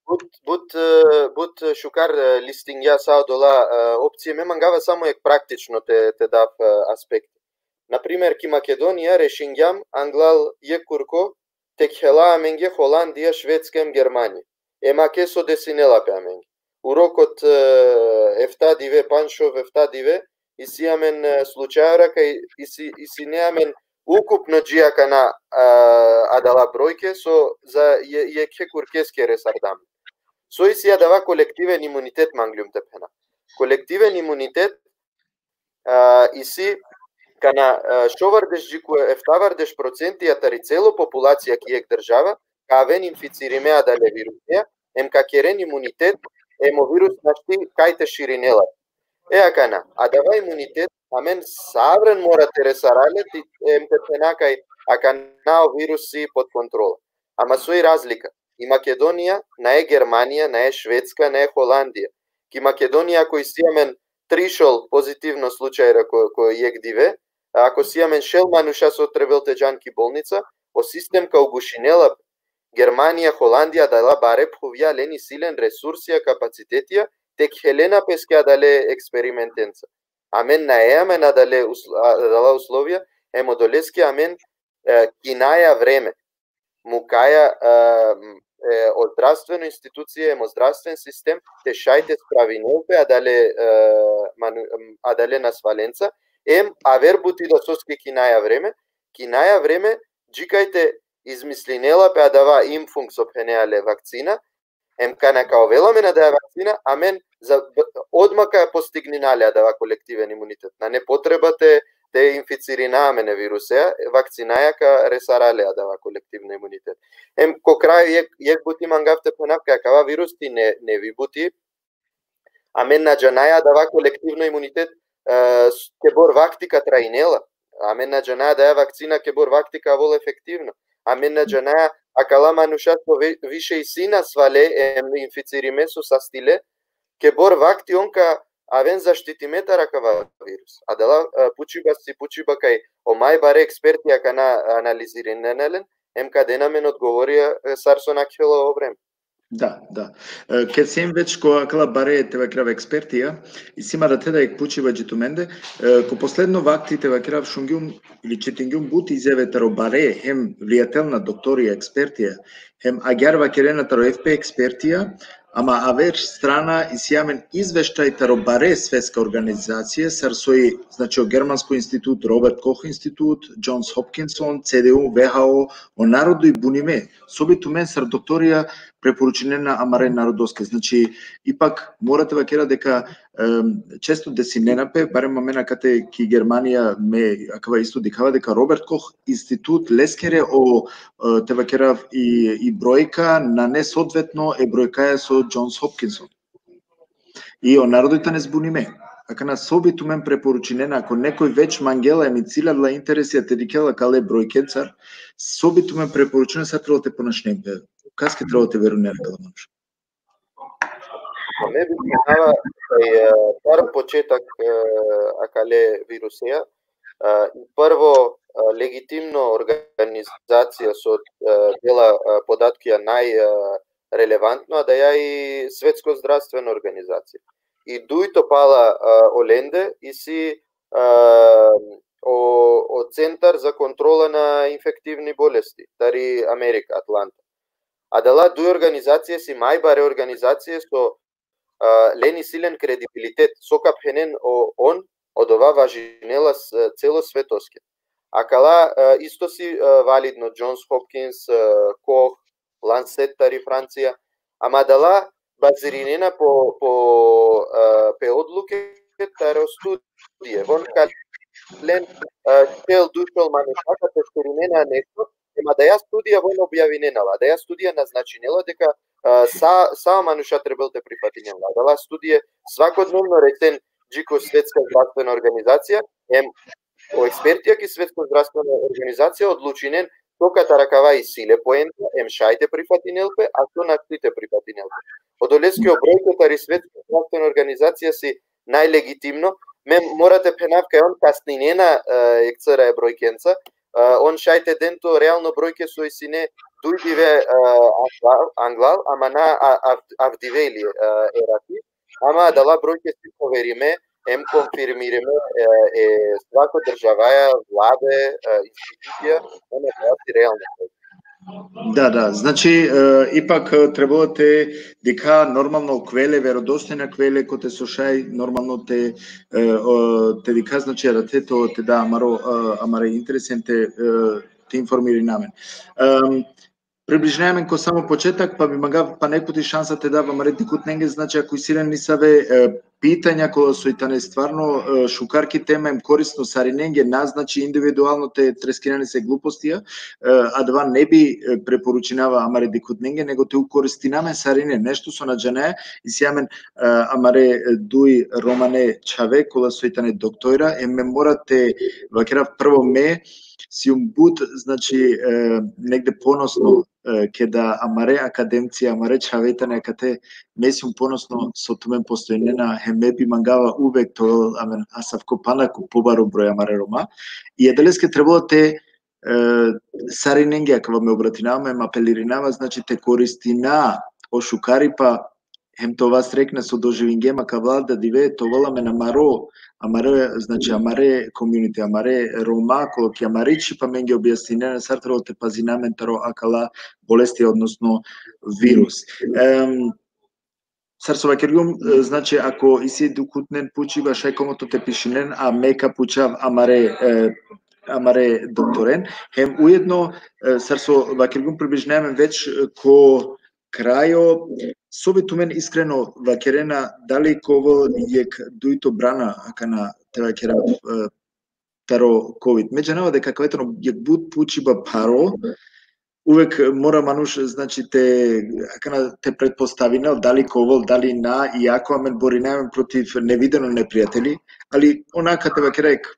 but, but, e, but šukar, e, listingja sa odola, e, opcije, me mangava samo jekh praktično te, te dav, e, aspekt. Na primer, ki Makedonija rešingjam anglal jekh kurko te khela amenge Holandija, Švedska em Germanija. Em ake so desinela pe amenge. U rok ot, e, efta dive, pandž šov efta dive, isi amen, e, slučajora kaj isi, isi ine amen ukupno dži akana, e, adala brojke, so za je-, jekhe kurkeske resardam. So isi adava kolektiven imunitet, mangljum te phena. Kolektiven imunitet, e, isi kana, e, šovardeš dži ko eftavardeš procenti tari celo populacija ki jekh država ka aven inficirime adale virusija, em ka keren imunitet, em o virus našti kaj te širinela. E akana, adava imunitet amen savren mora te resara le, ti-, em te phena kaj akana o virusi pod kontrola. Ama so i razlika? I Makedonija nae Germanija, nae Švedska, nae Holandija. Ki Makedonija, ako isi amen trišol pozitivno slučajra ko, ko jekh dive, ako si amen šel manuša so trebel te džan ki bolnica, o sistem ka ugušinela pe. Germanija, Holandija, adala bare phuvja len isi len resursija, kapacitetija, te khelena peske adale eksperimentenca. Amen nae amen adale usl-, a-, adala uslovija, em odoleske amen, e, kinaja vreme. Mukaja, e, m, e, o zdravstveno institucija, em o zdravstven sistem, te šaj te spravinel pe adale, e, manu-, m, adale nasvalenca, em aver buti da soske kinaja vreme, kinaja vreme, dži kaj te izmislinela pe adava Impfung so phenea le, vakcina, em kana ka ovel amen adaja vakcina, amen za, b-, odma ka postignina le adava kolektiven imunitet. Nane potreba te, te inficirina amen e virusea, vakcinaja ka resara le adava kolektivno imunitet. Em ko kraj jekh, jekh buti mangav te phenav kaj akava virus ti ne, nevi buti, amen na džanaja adava kolektivno imunitet, e, s-, kebor vakti ka trajinela. Amen na džanaja adaja vakcina kebor vakti ka avol efektivno. Amen na džanaja akala manuša so vi-, više isi nasvale em inficirime so sastile, kebor vakti on ka aven zaštitime taro akava virus. Adala, e, pučiba si pučiba kaj o maj bare eksperti akana analizirinena len, Em ka den amen odgovorija, e, sar so nakhela o vreme. Da, da. E, ked siem već ko akala bare te vakerav ekspertija, isi ma da te da jekh pučiba dži tumende, e, ko posledno vakti te vakerav šungjum ili čitingjum but izjave taro bare, hem vlijatelna doktorija ekspertija, hem agjaar vakerena taro F P ekspertija, ama aver strana isi amen izveštaj taro bare svetska organizacija, sar soj, znači, o Germansko institut, Robert Koch institut, Johns Hopkinson, C D U, V H O, o narodo i bunime, so bi tumen sar doktorija preporučinena amare narodoske. Znači, ipak mora te vakera deka, em, često desinena pe, barem amen akate ki Germanija, me akava isto dikhava deka Robert Koch institut leskere o, e, te vakerav i, i brojka nane sodvetno e brojkaja so Johns Hopkinson. I o narodo tane zbunime. Akana so bi tumen preporučinena, ako nekoj već mangela em isi le adala interesija te dikhel akale brojkencar, so bi tumen preporučinena, sar trebela te ponašinen pe, kaske trebela te verujnen akala manuša? Me bi menava kaj, e, taro početak, e, akale viruseja, e, i prvo, e, legitimno organizacija so, e, dela, e, podatkija naj, e, relevantno, adaja i Svetsko zdravstveno organizacija. I dujto pala, e, olende isi, e, o, o Centar za kontrola na infektivni bolesti, tari Amerika, Atlanta. Adala duj organizacije si maj bare organizacije so, e, len isi len kredibilitet, so ka phenen o, on, odova važinela s-, celo svetoske. Akala, e, isto si, e, validno Johns Hopkins, e, Koch, Lancet tari Francija, ama adala bazirinena po, po, e, pe odluke taro studije. On ka len, e, šel duj šel manuša ka testirinena nešto, ema adaja studija on objavinena la, adaja studija naznačinela deka, e, sa, sa manuša trebel te prifatinen la. Adala studije svakodnevno resen dži ko Svetska zdravstvena organizacija, em o ekspertija ki Svetska zdravstvena organizacija odlučinen so katar akava isi le poenta, em šaj te prifatinel pe, a so našti te prifatinel pe. Odoleske o brojke tari Svetska zdravstvena organizacija si najlegitimno, me mora te phenav kaj on kasninena, e, jekh cara e brojkenca, e, on šaj te den to realno brojke so isi ne duj dive, e, angla-, anglal, ama na a-, av-, avdive ili, e, erati, ama adala brojke si proverime, em konfirmirime, e, e, svako državaja, vlade, e, institucija, ona koja si realno brojke. Da, da. Znači, e, ipak, e, trebalo te dikha normalno kvele, verodostojna kvele, kote so šaj normalno te, e, o, te dikha, znači, a te to te da amaro, e, amare interesen te, e, te informirina amen. Em, približinaja amen ko samo početak, pa bi mangav pana jekh puti šansa te dav amare dikhutnenge, znači, ako isi len nisave, e, pitanja kola soj tane stvarno, e, šukar ki tema em korisno sarinenge, na znači individualno te treskinena lese glupostija, e, adava ne bi, e, preporučinava amare dikhutnenge, nego te ukoristina amen sarine, nešto so na džanaja, isi amen, e, amare, e, duj romane čhave, kola soj tane doktorja, em me mora te vakerav prvo me, sijum but, znači, e, negde ponosno, e, keda amare akademcija, amare čhave tane akate, me sijum ponosno so tumen postojnena, hem me bi mangava uvek te ovel amen asavko pana ko pobaro broj amare Roma. I adaleske trebalo te, e, sarinenge, akava me obratinava, em apelirinava, znači, te koristina o šukaripa, hem te ova srekna so doživingjem akava dive, te ovel amen amaro, amare, znači, amare community, amare Roma, kola ki amari čhib amenge objasninena sar trebalo te pazina amen taro akala bolesti, odnosno virus. Em, sar so vakergjum, e, znači, ako isi dikhutnen pučiba, šaj komotno te pišinen, a me ka pučav amare, e, amare doktoren. Hem ujedno, e, sar so vakergjum, približinaja amen već, e, ko krajo, so bi tumen iskreno vakerena, dali ka ovel jekh dujto brana, akana te vakerav, e, taro kovid. Me džanava deka akava tano jekh but pučiba pharo, uvek mora manuš, znači, te, akana te pretpostavinel dali ka ovel, dali na, iako amen borinaja amen protiv nevideno neprijateli, ali ona ka te vakera jekh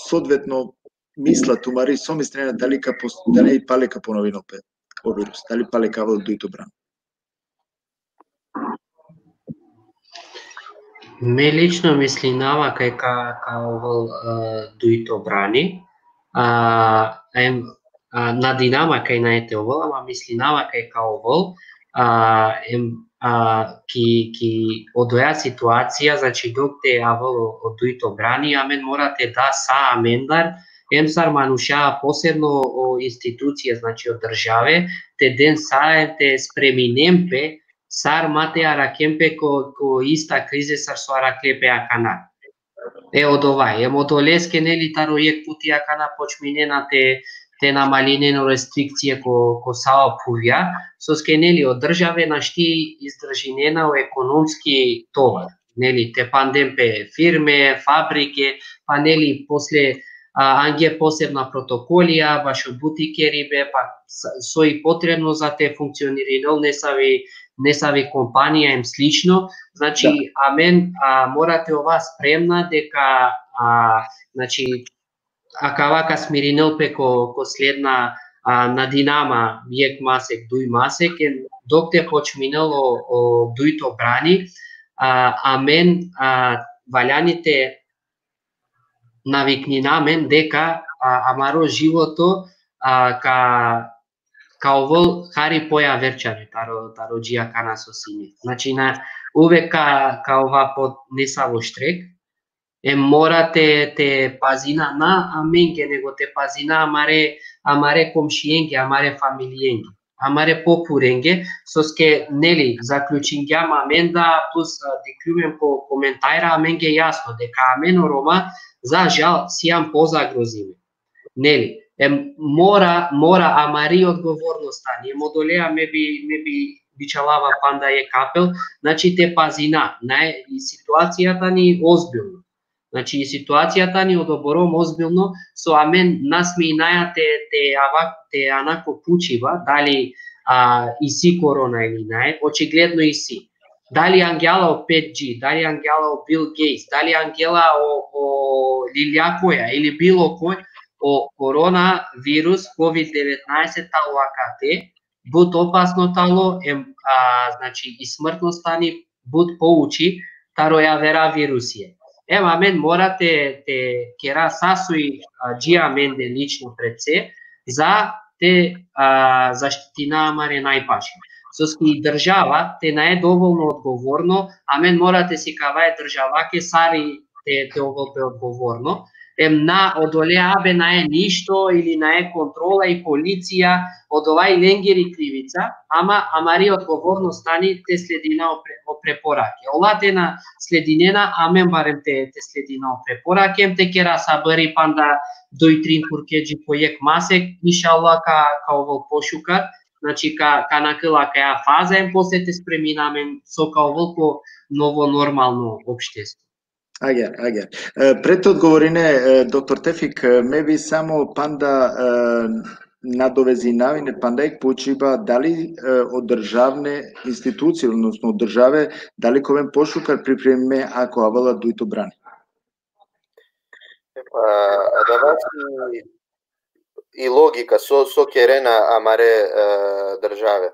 sodvetno misla tumari, so mislinena dali ka pos-, dali pale ka ponovinel pe o virus, dali pale ka ovel dujto brana. Me lično mislinava kaj ka, ka ovel, e, dujto brani. A, em, a, nadinama kaj nane te ovel, ama mislinava kaj ka ovel, a, em, a, ki, ki odoja situacija, znači, dok te avel o, o dujto brani, amen mora te da sa amendar, em sar manuša, posebno o institucija, znači, o države, te den sa em te spreminen pe, sar ma te araken pe ko, ko ista krize sar so arakle pe akana. E, odova, em odoleske, neli, taro jekh puti akana počminena te, te namalinen o restrikcije ko, ko sa o phuvja, soske, neli, o države našti izdržinena o ekonomski tovar, neli, te panden pe firme, fabrike, pa, neli, posle, a, ange posebna protokolija, bašo buti keribe, pa sa-, so i potrebno za te funkcionirinel nesavi, nesavi kompanija em slično. Znači, da, amen, a, mora te ova spremna deka, a, znači, akava ka smirinel pe ko, ko sledna, a, nadinama jekh masek, duj masek, em dok te počminel o, o dujto brani, a, amen, a, valjani te naviknina amen deka, a, amaro životo, a, ka, ka ovel hari pojaverčano taro, taro dži akana so sine. Znači, na, uvek ka, ka ova pod nesavo štrek, em mora te, te pazina na amenge, nego te pazina amare, amare komšienge, amare familienge, amare pophurenge, soske, neli, zaključingjam amen da, plus, a, dikhljum em ko komentarja, amenge jasno deka amen o Roma, za žal, sijam pozagrozime. Neli, em mora, mora amari odgovornost tani, em odoleja me bi, me bi bičhalava panda jekh apel, znači, te pazina, naj, i situacija tani ozbiljno. Znači, i situacija tani odobor ozbiljno, so amen na sminaja te, te ava, te ana ko pučiba, dali, a, isi korona ili naj, očigledno isi. Dali angela o pet G, dali angela o Bill Gates, dali angela o, o Lilja koja ili bilo koj, o koronavirus, kovid devetnaest talo akate, but opasno talo, em, a, znači, i smrtnost tani but pouči taro javera virusija. Em amen mora te, te kera sa so i, a, dži amende lično pred se, za te, a, zaštitina amare najpaše. Soske i država te nae dovolno odgovorno, amen mora te sikava e državake sar i te, te ovel pe odgovorno. Em na, odole abe nae ništo ili nae kontrola i policija, odova i lengiri krivica, ama amari odgovornost tani te sledina o pre-, o preporake. Ola te na sledinena, amen barem te, te sledina o preporake, em te kera sabri panda duj trin kurke dži po jekh masek, inšallah ka, ka ovel pošukar, znači, ka, ka nakhel akaja faza, em posle te spremina amen so ka ovel ko novo normalno opštestvo. Agjaar, agjaar. E, pred te odgovorine, e, doktor Tefik, e, me bi samo panda, e, nadovezinav ine panda jekh pučiba, dali, e, o državne institucije, odnosno o države, dali ka oven pošukar pripremime ako avela dujto brani? E, pa, adava si i logika, so, so kerena amare, e, države.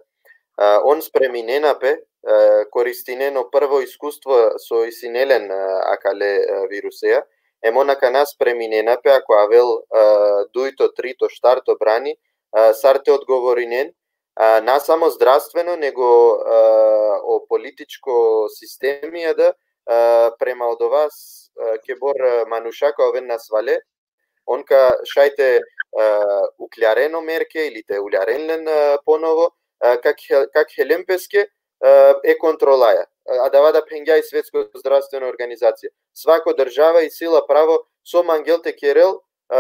E, on spreminena pe, e, koristinena o prvo iskustvo so isi len, e, akale, e, viruseja, em on akana spreminena pe, ako avel, e, dujto, trito, štarto brani, e, sar te odgovorinen, e, na samo zdravstveno, nego, e, o političko sistemi, da, e, prema odova s-, e, kebor, e, manuša ka oven nasvale, on ka šaj te, e, ukljaren o merke ili te uljaren len, e, ponovo, e, ka khe-, ka khelen peske, e, e kontrolaja. E, adava da phengja i Svetsko zdravstveno organizacija. Svako država isi la pravo so mangel te kerel, e,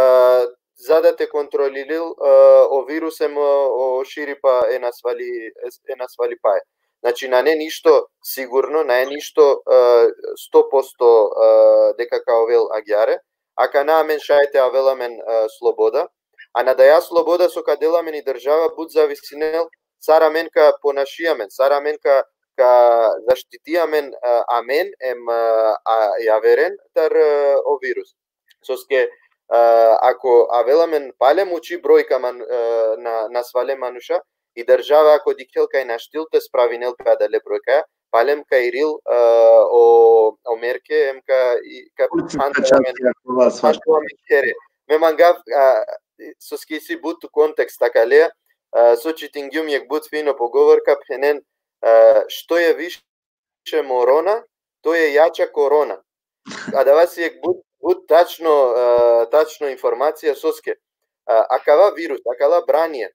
za da te kontrolirel, e, o virus em o, o širipa e nasvali, e, e nasvalipaja. Znači, nane ništo sigurno, nane ništo, e, sto posto, e, deka ka ovel agjaar, akana amen šaj te avel amen, e, sloboda. A na daja sloboda so ka del amen i država, but zavisinel sar amen ka ponaši amen, sar amen ka, ka zaštiti amen, e, amen em, e, a, javeren tar, e, o virus. Soske, e, ako avel amen palem uči brojka man-, e, na, nasvale manuša, i država ako dikhel kaj našti la te spravinel pe adale brojka, palem ka irel, e, o, o merke, em ka, i, ka, on se panda čača amen, ako la svašta. Panda amen khere. Me mangav, a, soske isi but u kontekst akale, e, so čitingjum jekh but fino pogovorka, phenen, e, što je više morona, to je jača korona. Adava si jekh but, but tačno, e, tačno informacija soske. E, akava virus, akala branija,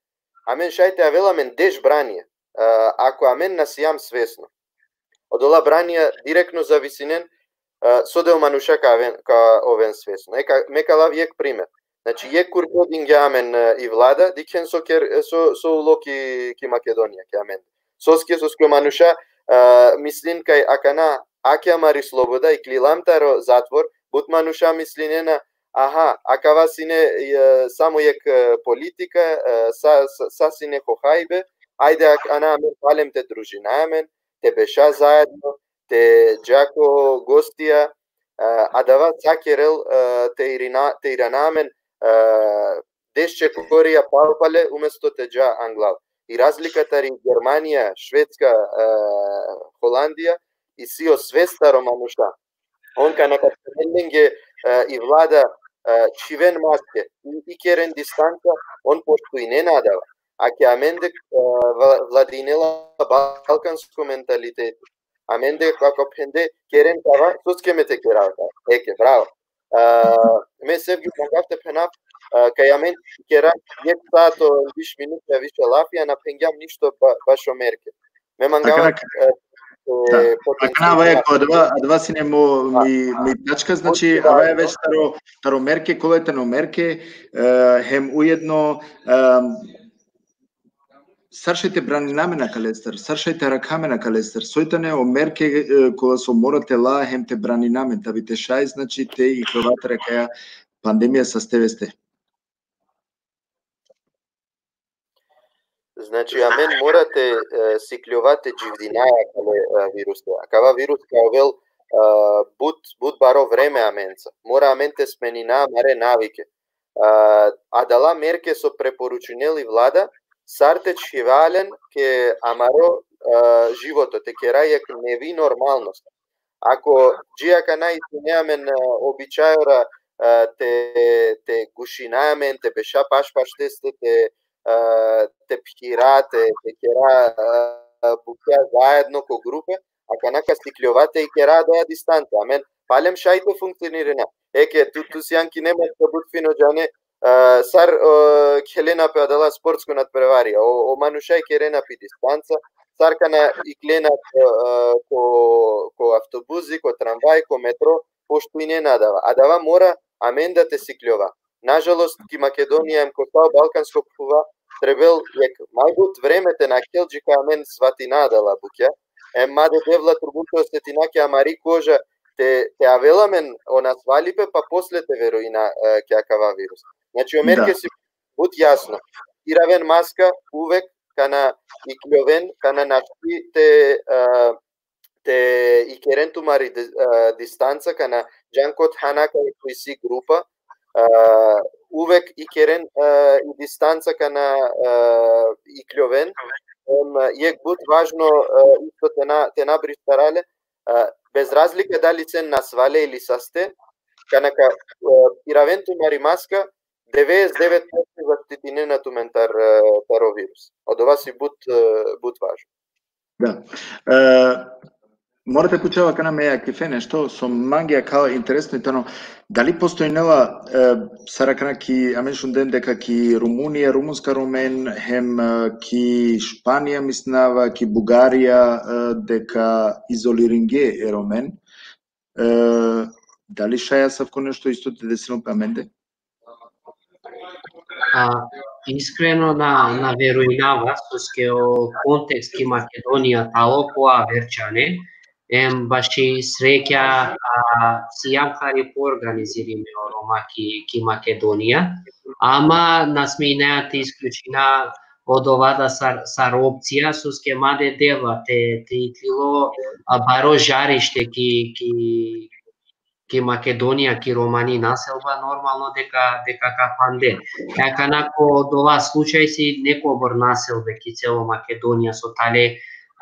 amen šaj te avel amen deš branija, e, ako amen na sijam svesno. Odola branija direktno zavisinen, e, so del manuša ka aven, ka oven svesno. E, ka, me ka lav jekh primer. Znači, jekh kurko dingja amen, e, i vlada, dikhen so ker, so, so ulo ki, ki Makedonija, ki amen. Soske, soske manuša, e, mislin kaj akana, ake amari sloboda, iklilam taro zatvor, but manuša mislinena, aha, akava sine, e, samo jekh, e, politika, e, sa, sa, sa sine ho hajbe, ajde ak-, ana amen palem te družina amen, te beša zaedno, te dža ko gostija, e, adava sa kerel, e, te irina, te irana amen, e, deš čekorija palpale umesto te dža anglal. I razlika tari Germanija, Švedska, e, Holandija, isi o svest taro manuša. On kana ka lenge, e, i vlada, e, čhiven maske, i, i keren distanca, on poštujnen adava. Ake amende, e, vla-, vladinela balkansko mentaliteti. Amende, kako phende, keren kava, soske me te kerav kava. Eke, bravo. E, me Sevgi mangav te phenav, e, kaj amen kera jekh sato, biš minuta više lafija, na phengjam ništo ba-, bašo merke. Me mangav, akana, e, da, e, akana, ava, ko adava, adava sine mo, da, mi, mi tačka, znači, da, ava je već taro, taro merke, kole tano merke, e, hem ujedno, e, sar šaj te branina amen akalestar, sar šaj te arakha amen akalestar, soj tane o merke, e, kola so mora te la hem te branina amen, ta bi te šaj, znači, te iklova tari akaja pandemija saste veste. Znači, amen mora te, e, sikljova te dživdinaja akale, e, viruse. Akava virus ka ovel, e, but, but baro vreme amenca. Mora amen te smenina amare navike. E, adala merke so preporučinel i vlada, sar te čhiva len ke amaro, e, životo, te kera jekh nevi normalnost. Ako dži akana isi amen, e, običajora, e, te, te gušina amen, te beša paš pašteste, te, e, te phira, te, te kera, e, bukja zaedno ko grupe, akana ka sikljova te ikera adaja distanca. Amen palem šaj te funkcionirina. Eke, tu, tu sian ki Nemačka but fino džane, e, sar, e, khelena pe adala sportsko natprevarija. O, o manuša ikerena pi distanca, sar kana iklena, e, ko, ko avtobusi, ko tramvaj, ko metro, poštujnena adava. Adava mora amen da te sikljova. Nažalost, ki Makedonija em ko sa o balkansko phuva, trebel jekh majbut vreme te nakhel dži ka amen svatina adala bukja. Em ma de Devla trubul te osetina ki amari koža, te, te avel amen o nasvalipe, pa posle te verujina, e, ki akava virus. Znači, o merke si but jasno. Iraven maska uvek, kana ikljoven, kana našti te, e, te ikeren tumari di-, e, distanca, kana džan ko thana kaj tu isi grupa, e, uvek ikeren, e, i distanca kana, e, ikljoven. Em, jekh but važno, e, isto te na, te na bristarale, e, bez razlika dali sen nasvale ili saste, kana ka, e, iraven tumari maska, devedeset devet posto zaštitinena tumen tar, e, taro virus. Odova si but, e, but važno. Da. E, mora te pučava akana me akife nešto, so mange akala interesno i tano, dali postojnela, e, sar akana ki, amen šunden deka ki Rumunija, rumunska Romen, hem, e, ki Španija mislinava, ki Bugarija, e, deka izoliringe e Romen. E, dali šaj asavko nešto isto te desinel pe amende? A, iskreno na, na verujnava, soske o kontekst ki Makedonija talo po aver džane, em baši sreća, a, sijam hari po organizirime o Roma ki, ki Makedonija, ama na smejnea te isključina odova da sar, sar opcija, soske ma de Devla te, te iklilo, a, baro žarište ki, ki, ki Makedonija, ki romani naselba, normalno deka, deka ka phande. E akana ko dova slučaj si nekobor naselbe ki celo Makedonija so tale,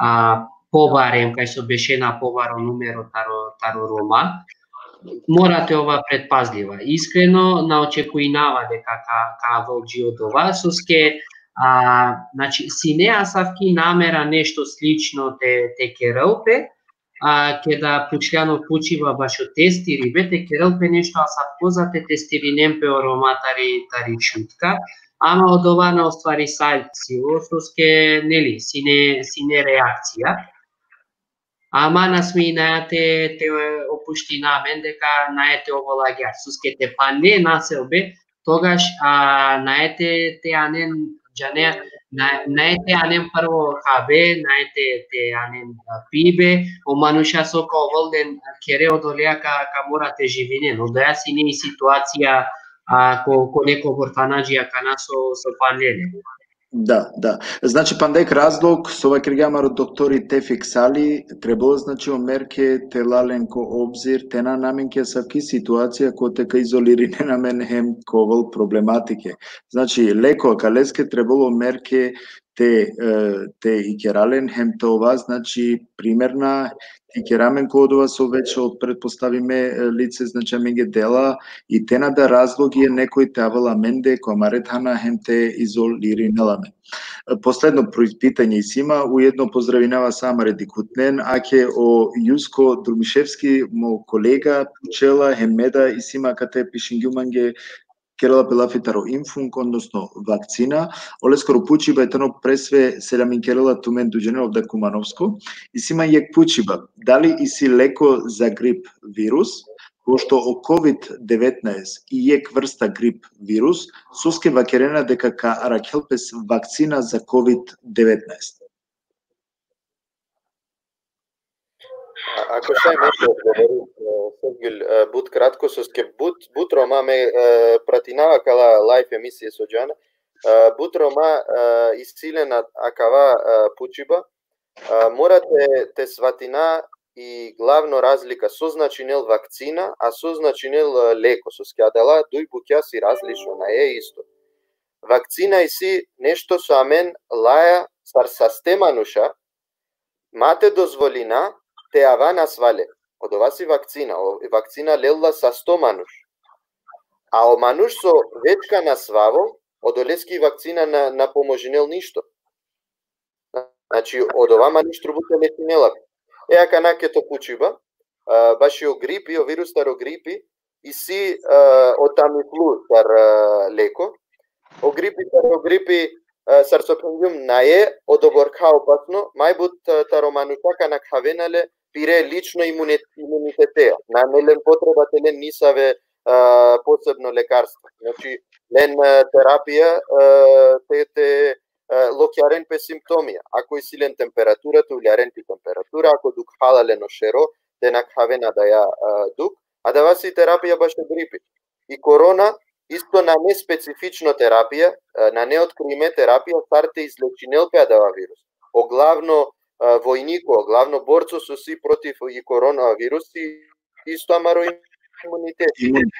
a, pobarem, kaj so bešena pobaro numero taro, taro Roma. Mora te ova pretpazliva. Iskreno, na očekujnava deka ka, ka avol dži odova, soske, a, znači, sine asavki namera nešto slično te, te kerel pe, a, keda pučljan o pučiba bašo testiribe, te kerel pe nešto asavko za te testirinen pe o Roma tari, tari Šutka, ama odova na ostvarisal silo, soske, neli, sine, sine reakcija. Ama na sminaja te, te opuština amen deka nae te ovel agjaar, soske te phanle naselbe, togaš, a, nae te, te anen, džanea, na, nae te anen prvo habe, nae te, te anen, a, pibe, o manuša so ka ovel len khere, odoleja ka, ka mora te živinen. Odoja sine i situacija, a, ko, ko nekobor thana dži akana so, so phanle len. Da, da. Znači, panda jekh razlog so vakergja amaro doktori Tefik Sali, trebalo, znači, o merke te la len ko obzir, te na amen ki asavki situacija kote ka izolirinen amen hem ka ovel problematike. Znači, leko akaleske trebalo merke te, e, te ikera len hem te ova, znači, primerna, te ikera amen ko odova so več o pretpostavime, e, lice, znači, amenge dela i te na da razlogi e nekoj te avel amende ko amare thana hem te izolirinel amen. E, posledno pro-, pitanje isi ma, ujedno pozdravinava sa amare dikhutnen, ake o Jusko Drumiševski, mo kolega, pučela, hem me da isi ma kate pišingjum mange, kerela pe lafi taro Impfung, odnosno vakcina. Oleskoro pučiba i tano presve, seljam kerela tumen duj džene ovda Kumanovsko. Isi ma jekh pučiba, dali isi leko za grip virus, pošto o kovid devetnaest i jekh vrsta grip virus, soske vakerena deka ka arakhel pes vakcina za kovid devetnaest. A, ako šaj me te odgovorim, e, Sergil, e, but kratko, soske but, but Roma, me, e, pratinava kala live emisije so džana, e, but Roma, e, isi len a-, akava, e, pučiba, e, mora te, te svatina i glavno razlika so značinel vakcina, a so značinel, e, leko, soske adala duj bukja si različno, nae isto. Vakcina isi nešto so amen laja sar saste manuša, ma te dozvolina te ava nasvale. Odova si vakcina, o, vakcina lel la sasto manuš. A o manuš so već ka nasvavo, odoleski vakcina na, na pomožinel ništo. Znači, odova manuš trubu te lečinela. E, akana ke to pučiba, e, baši o gripi, o virus taro gripi, isi, e, o Tamiflu sar, e, leko. O gripi sar, o gripi, e, sar so phengjum, nae odoborkha opasno, maj but, e, taro manuša ka nakhavena le pire lično imune-, imunitetea. Nane len potreba te len nisave, e, posebno lekarstvo. Znači, len, e, terapija, e, te, te, e, lokjaren pe simptomija. Ako isi len temperatura, te uljaren pi temperatura, ako dukhala len o šero, te nakhaven adaja, e, dukh. Adava si terapija bašo gripi. I korona, isto nane specifično terapija, e, nane otkrime terapija, sar te izlečinel pe adava virus. O glavno, e, vojniko, o glavno borco so si protiv i koronavirusi, isto amaro imunitet. Imun-,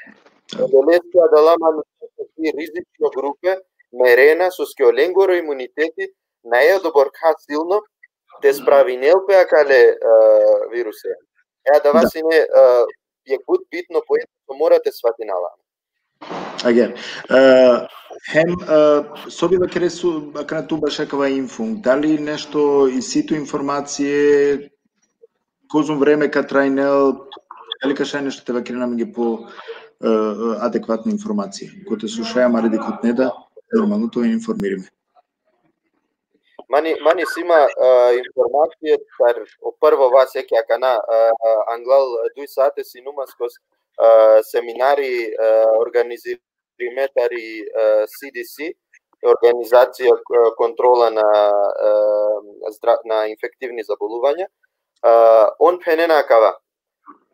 da. Odoleske adala manuša so si rizično grupe, merena, soske olengoro imuniteti nae odoborkha silno te spravinel pe akale, e, viruse. E, adava, da, sine, e, jekh but bitno poento so mora te svatinava. Agjaar. E, hem, e, so bi vakere so, akana tu bašo akava Impfung, dali nešto isi tu informacije, kozom vreme ka trajnel, dali ka šaj nešto te vakeren amenge po, e, adekvatno informacije. Kote so šaj amare dikhutne da, normalno, te informirime. Mani, mani isi ma, e, informacije, sar o prvo vas eke akana, e, e, anglal duj sate sinum askos, e, seminari, e, organizirime tari, e, C D C, organizacija, e, kontrola na, e, zdra-, na infektivni zaboluvanja. E, on phenena akava.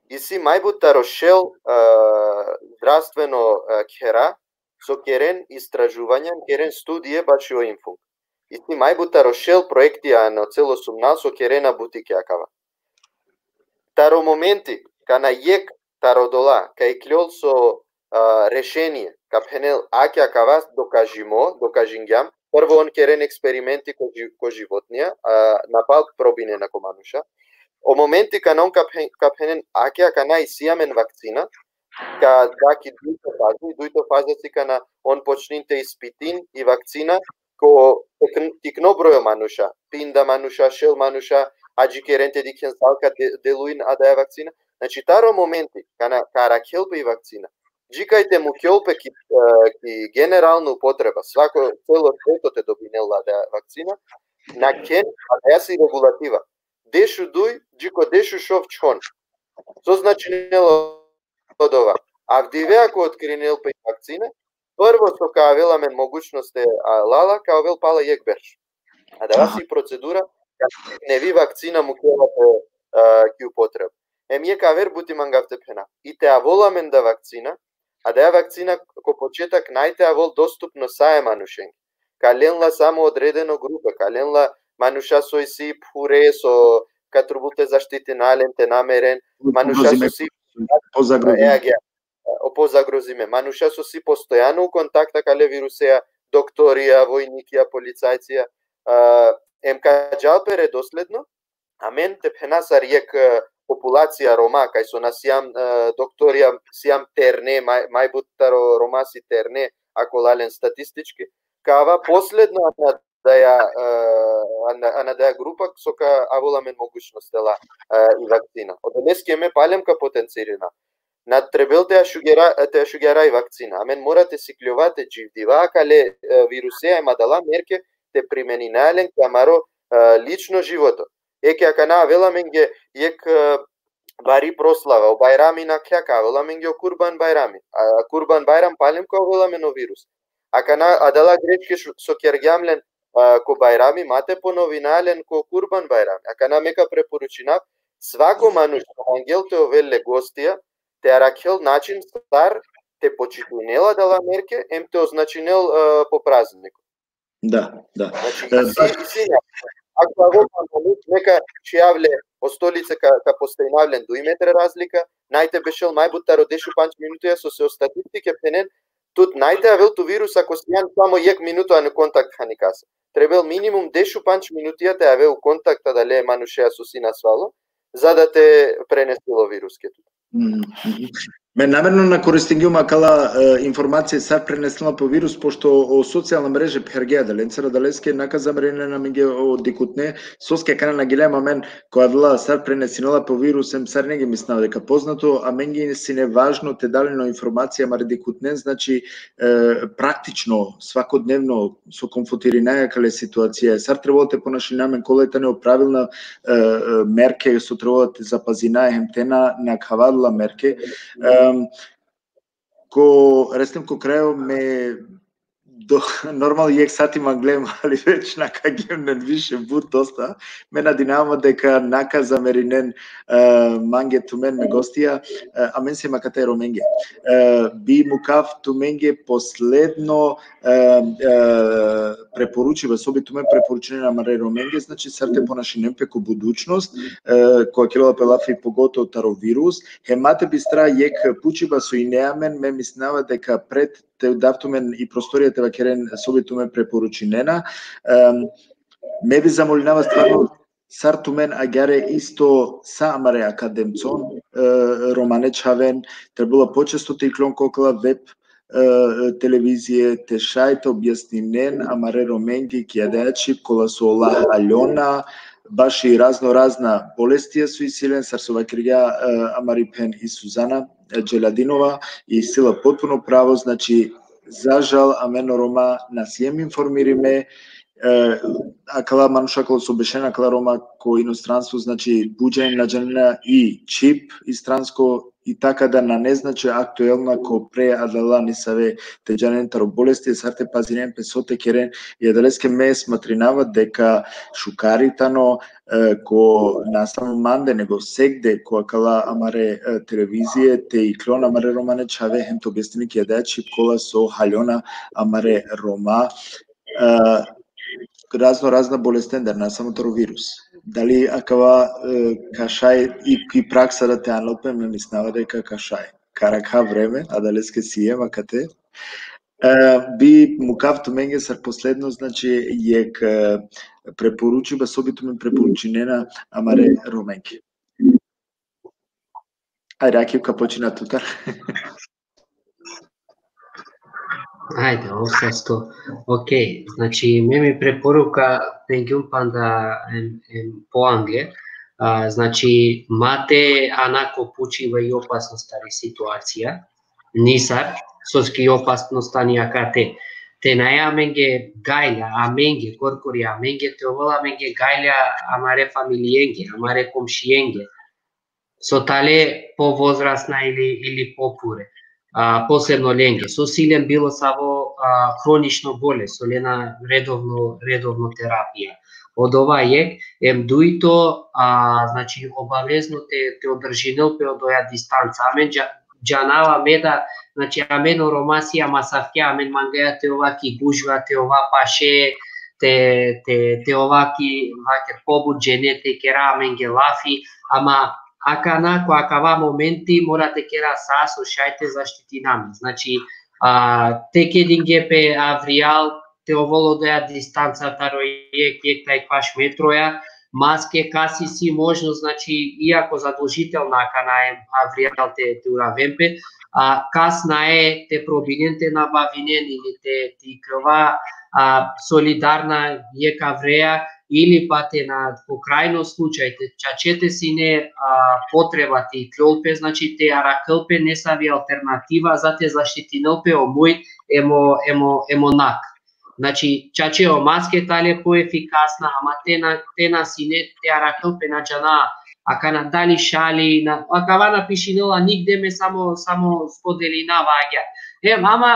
Isi maj but taro šel, e, zdravstveno, e, khera, so keren istražuvanja, keren studije bašo Impfung. Isi maj but taro šel proektija ano celo sumnal so kerena buti ki akava. Taro momenti, kana jekh taro dola, ka iklol so, a, rešenie, ka phenel ake akava dokažimo, dokažingjam, prvo on keren eksperimenti ko ži-, ko životnija, a, napal probinena ko manuša. O momenti kana on ka phen-, ka phenen, ake akana isi amen vakcina, ka da ki dujto fazi, dujto faza si kana on počnin te ispitin i vakcina ko tikn-, tikno brojo manuša, pinda manuša, šel manuša, adžikeren te dikhen sal ka de-, deluin adaja vakcina. Znači, taro momenti kana ka arakhel pe i vakcina, džikaj te mukhel pe ki, e, ki generalno upotreba, svako celo sveto te dobinel adaja vakcina, nakhen adaja si regulativa. Deš u duj, dži ko deš u šov čhon. So značinela odova? Avdive ako otkrinel pe vakcina, prvo so ka avel amen mogućnost te, a, lala, ka avel pala jekh berš. Adava si procedura, ka nevi vakcina mukhela pe, a, ki upotreba. Em jekh aver buti mangav te phena. I te avol amen da vakcina, adaja vakcina ko početak naj te avol dostupno sa e manušenge. Ka len la samo odredeno grupe, ka len la manuša so isi phure, so ka trubul te zaštitina len, te na meren, manuša so si, e, agja, o pozagrozime. Manuša so si postojano u kontakta kale viruseja, doktorija, vojnikija, policajcija, a, em ka džal pe redosledno, amen te phena sar jekh, e, populacija Roma, kaj so na sijam, e, doktorija, sijam terne, maj, maj but taro Roma si terne, ako lalen statistički. Ka ava posledno ana daja, e, ana, ana daja grupa, so ka avol amen mogućnost te la, e, i vakcina. Odoleske me palem ka potencirina. Na trebel te ašugera, te ašugera i vakcina. Amen mora te sikljova te dživdiva kale, e, viruseja em adala merke te primenina len ki amaro, e, lično životo. Eke akana avela amenge jekh, e, bari proslava, o Bajrami nakhja, ka avela amenge o Kurban Bajrami. A Kurban Bajram palem ka avela amen o virus. Akana adala greške š-, so kergjam len, a, ko Bajrami, ma te ponovina len ko Kurban Bajrami. Akana me ka preporučinav, svako manuš so mangel te ovel le gostija, te arakhel način sar te počitujnel adala merke, em te označinel, e, po prazniko. Da, da. Znači, e, isi, baš isi na-, ako avol manuš, neka čhijav le o stolice ka, ka postojinav len duj metre razlika, naj te bešel maj but taro dešupandž minutija, so se o statistike phenen, tut naj te avel tu virus ako sijan samo jekh minuto ano kontakt hani kasa. Trebel minimum dešupandž minutija te ave u kontakt adale manušea so si nasvalo, za da te prenesilo virus ke tut. Mhm. Me namerno na koristingjum akala, e, informacije sar prenesnela pe o virus, pošto o socijalna mreže phergje adalencar, adaleske na ka zamerinen amenge o dikhutne, soske akana na gilem amen ko adala sar prenesinela pe o virus, em sarinenge mislinava deka poznato, amenge sine važno te da len o informacija amare dikhutnen, znači, e, praktično, svakodnevno, so konfrontirinaja kale situacija, sar trebela te ponašina amen, kola tane o pravilna, e, e, merke so trebela te zapazina, hem te na, na khava adala merke. Em, ko, resnem ko krajo me do, normalno jekh sati manglem, ali već na ka gjem len više but dosta. Me nadinava deka na ka zamerinen, e, mange tumen me gostija, e, amen siem akate Romenge. E, bi mukav tumenge posledno, e, e, preporučiba, so bi tumen preporučinen amare Romenge, znači sar te ponašinen pe ko budućnost, e, ko kerela pe lafi pogotovo taro virus, hem ma te bistra jekh pučiba so ine amen, me mislinava deka pred te dav tumen i prostorija te vakeren so bi tumen preporučinena. Em, me bi zamolinava stvarno sar tumen agjaar isto sa amare akademcon, e, romane čhaven, trebela počesto te iklon ko akala web, e, televizije, te šaj te objasninen amare Romenge ki adaja čhib kola so ola haljona, baši razno razna bolestija so isi len, sar so vakergja, e, amari phen i Suzana, e, Dželadinova, isi la potpuno pravo, znači, za žal, amen o Roma na siem informirime, e, akala manuša kola so bešena, akala Roma ko inostranstvo, znači, buđa im na džanena i čhib i stransko, i taka da nane, znači, aktuelna ko pre adala nesave te džanen taro bolesti, sar te pazinen pe, so te keren, i adaleske me smatrinava deka šukar i tano, e, ko na samo mande, nego segde ko akala amare, e, televizije, te iklon amare romane čhave, hem te objasninen ki adaja čhib kola so haljona amare Roma, e, razno razna bolestendar, na samo taro virus. Dali akava, e, ka šaj i, i praksa da te anel pe, me mislinava deka ka šaj. Ka arakha vreme, adaleske siem akate. E, bi mukav tumenge sar posledno, znači, jekh, e, preporučiba, so bi tumen preporučinena amare Romenge. Ajde, Akif ka počina tutar. Ajde, ov sasto. Ok, znači, me mi preporuka pengjum panda em, em, po angle. A, znači, ma te ana ko pučibe i opasnost tari situacija. Nisar, soske i opasnost tani akate. Te nae amenge gajla, amenge, korkori amenge, te ovel amenge gajla amare familijenge, amare komšijenge. So tale po vozrasna ili, ili po pure. A, posebno lenge. So si len bilo savo a, hronično bolest, so lena redovno, redovno terapija. Odova jek, em dujto, a, znači, obavezno te, te održinel pe odoja distanca. Amen dža-, džanava me da, znači, amen o Roma sijam asavke, amen mangaja te ova ki gužva, te ova paše, te, te, te ova ki, vaker, pobut džene, te kera amenge lafi, ama akana, ko akava momenti, mora te kera sa so šaj te zaštitina amen. Znači, a, te kedinge pe avrijal, te ovel odoja distanca taro jek, jek ta ekvaš metroja, maske kas isi možnost, znači, iako zadolžitelna akana e avrijal te, te uraven pe, a, kas nae te probinen te nabavinen ili te, te ikljova, a, solidarna jek avreja, ili pa te na, po krajno slučaj, te čače te sine, a, potreba te ikljol pe, znači, te arakhel pe nesavi alternativa za te zaštitinel pe o muj em o, em o, em o nak. Znači, čače o maske tale poefikasna, ama te na, te na sine te arakhel pe, na džana, akana dali šali, na, akava na pišinela nigde, me samo, samo spodelinava agjaar. Em, ama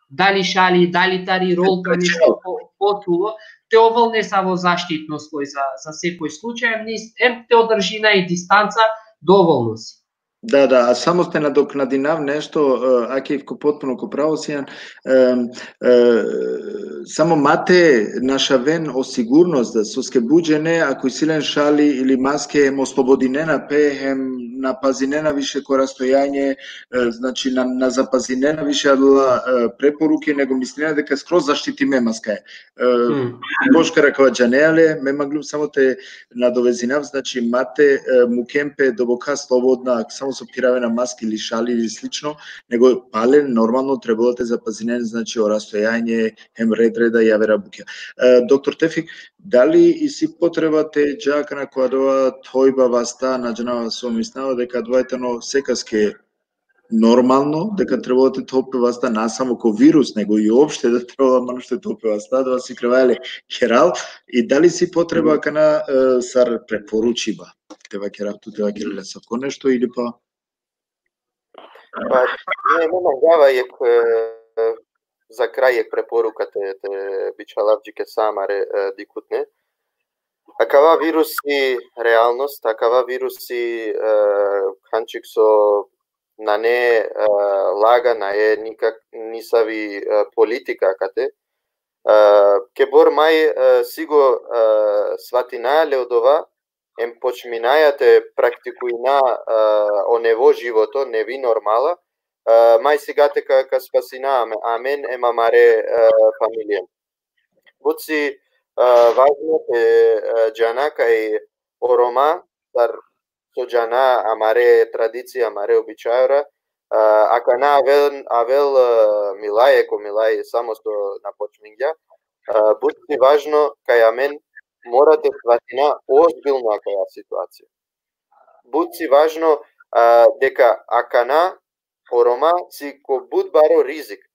dali šali, dali tari rolka, nešto po, potulo, te ovel nesavo zaštitno sloj za, za sekoj slučaj, em nis-, em te održina i distanca, dovolno si. Da, da, a samo te nadoknadinav nešto, e, Akif, ko potpuno ko pravo sijan, em, e, samo ma te našaven o sigurnost da soske but džene, ako isi len šali ili maske, em oslobodinena pe, em na pazinena više ko rastojanje, e, znači na, na zapazinena više adala, e, preporuke, nego mislinena deka skroz zaštitime maskaja. E, Mm. Boškar, akava džanea le, me manglum samo te nadovezinav, znači, ma te, e, muken pe doboka slobodna, samo so phiravena maske ili šali ili slično, nego pale normalno trebalo te zapazinen, znači, o rastojanje, em red reda javera bukja. E, doktor Tefik, dali isi potreba te dža akana ko adava thojba vasta, na džanava so mislinava deka adava tano sekaske normalno, deka trebalo te thol pe vasta na samo ko virus, nego i uopšte da trebalo manuš te thol pe vasta, adava sikravaja le keral, i dali isi potreba akana, e, sar preporučiba? Te vakerav tu, te vakerav le asavko nešto, ili pa? Pa, ne, ne mangava jek, e, za kraj jek preporuka te, te bičhalav dži ki sa amare, e, dikhutne. Akava virusi realnost, akava virusi, e, khančik so nane, e, laga, nae nikak nisavi, e, politika kate. E, kebor maj, e, sigo, e, svatina le odova, em počminaja te praktikujna, e, o nevo životo, nevi normala, e, maj sigate ka, ka spasina ame-, amen em amare, e, familijen. But si, e, važno te, e, džana kaj o Roma, sar so džana amare tradicija, amare običajora, e, akana avel, avel, e, milaj, eko milaj, samo so na počmingja, e, but si važno kaj amen mora te svatina ozbiljno akaja situacija. But si važno, e, deka akana o Roma si ko but baro rizik. E,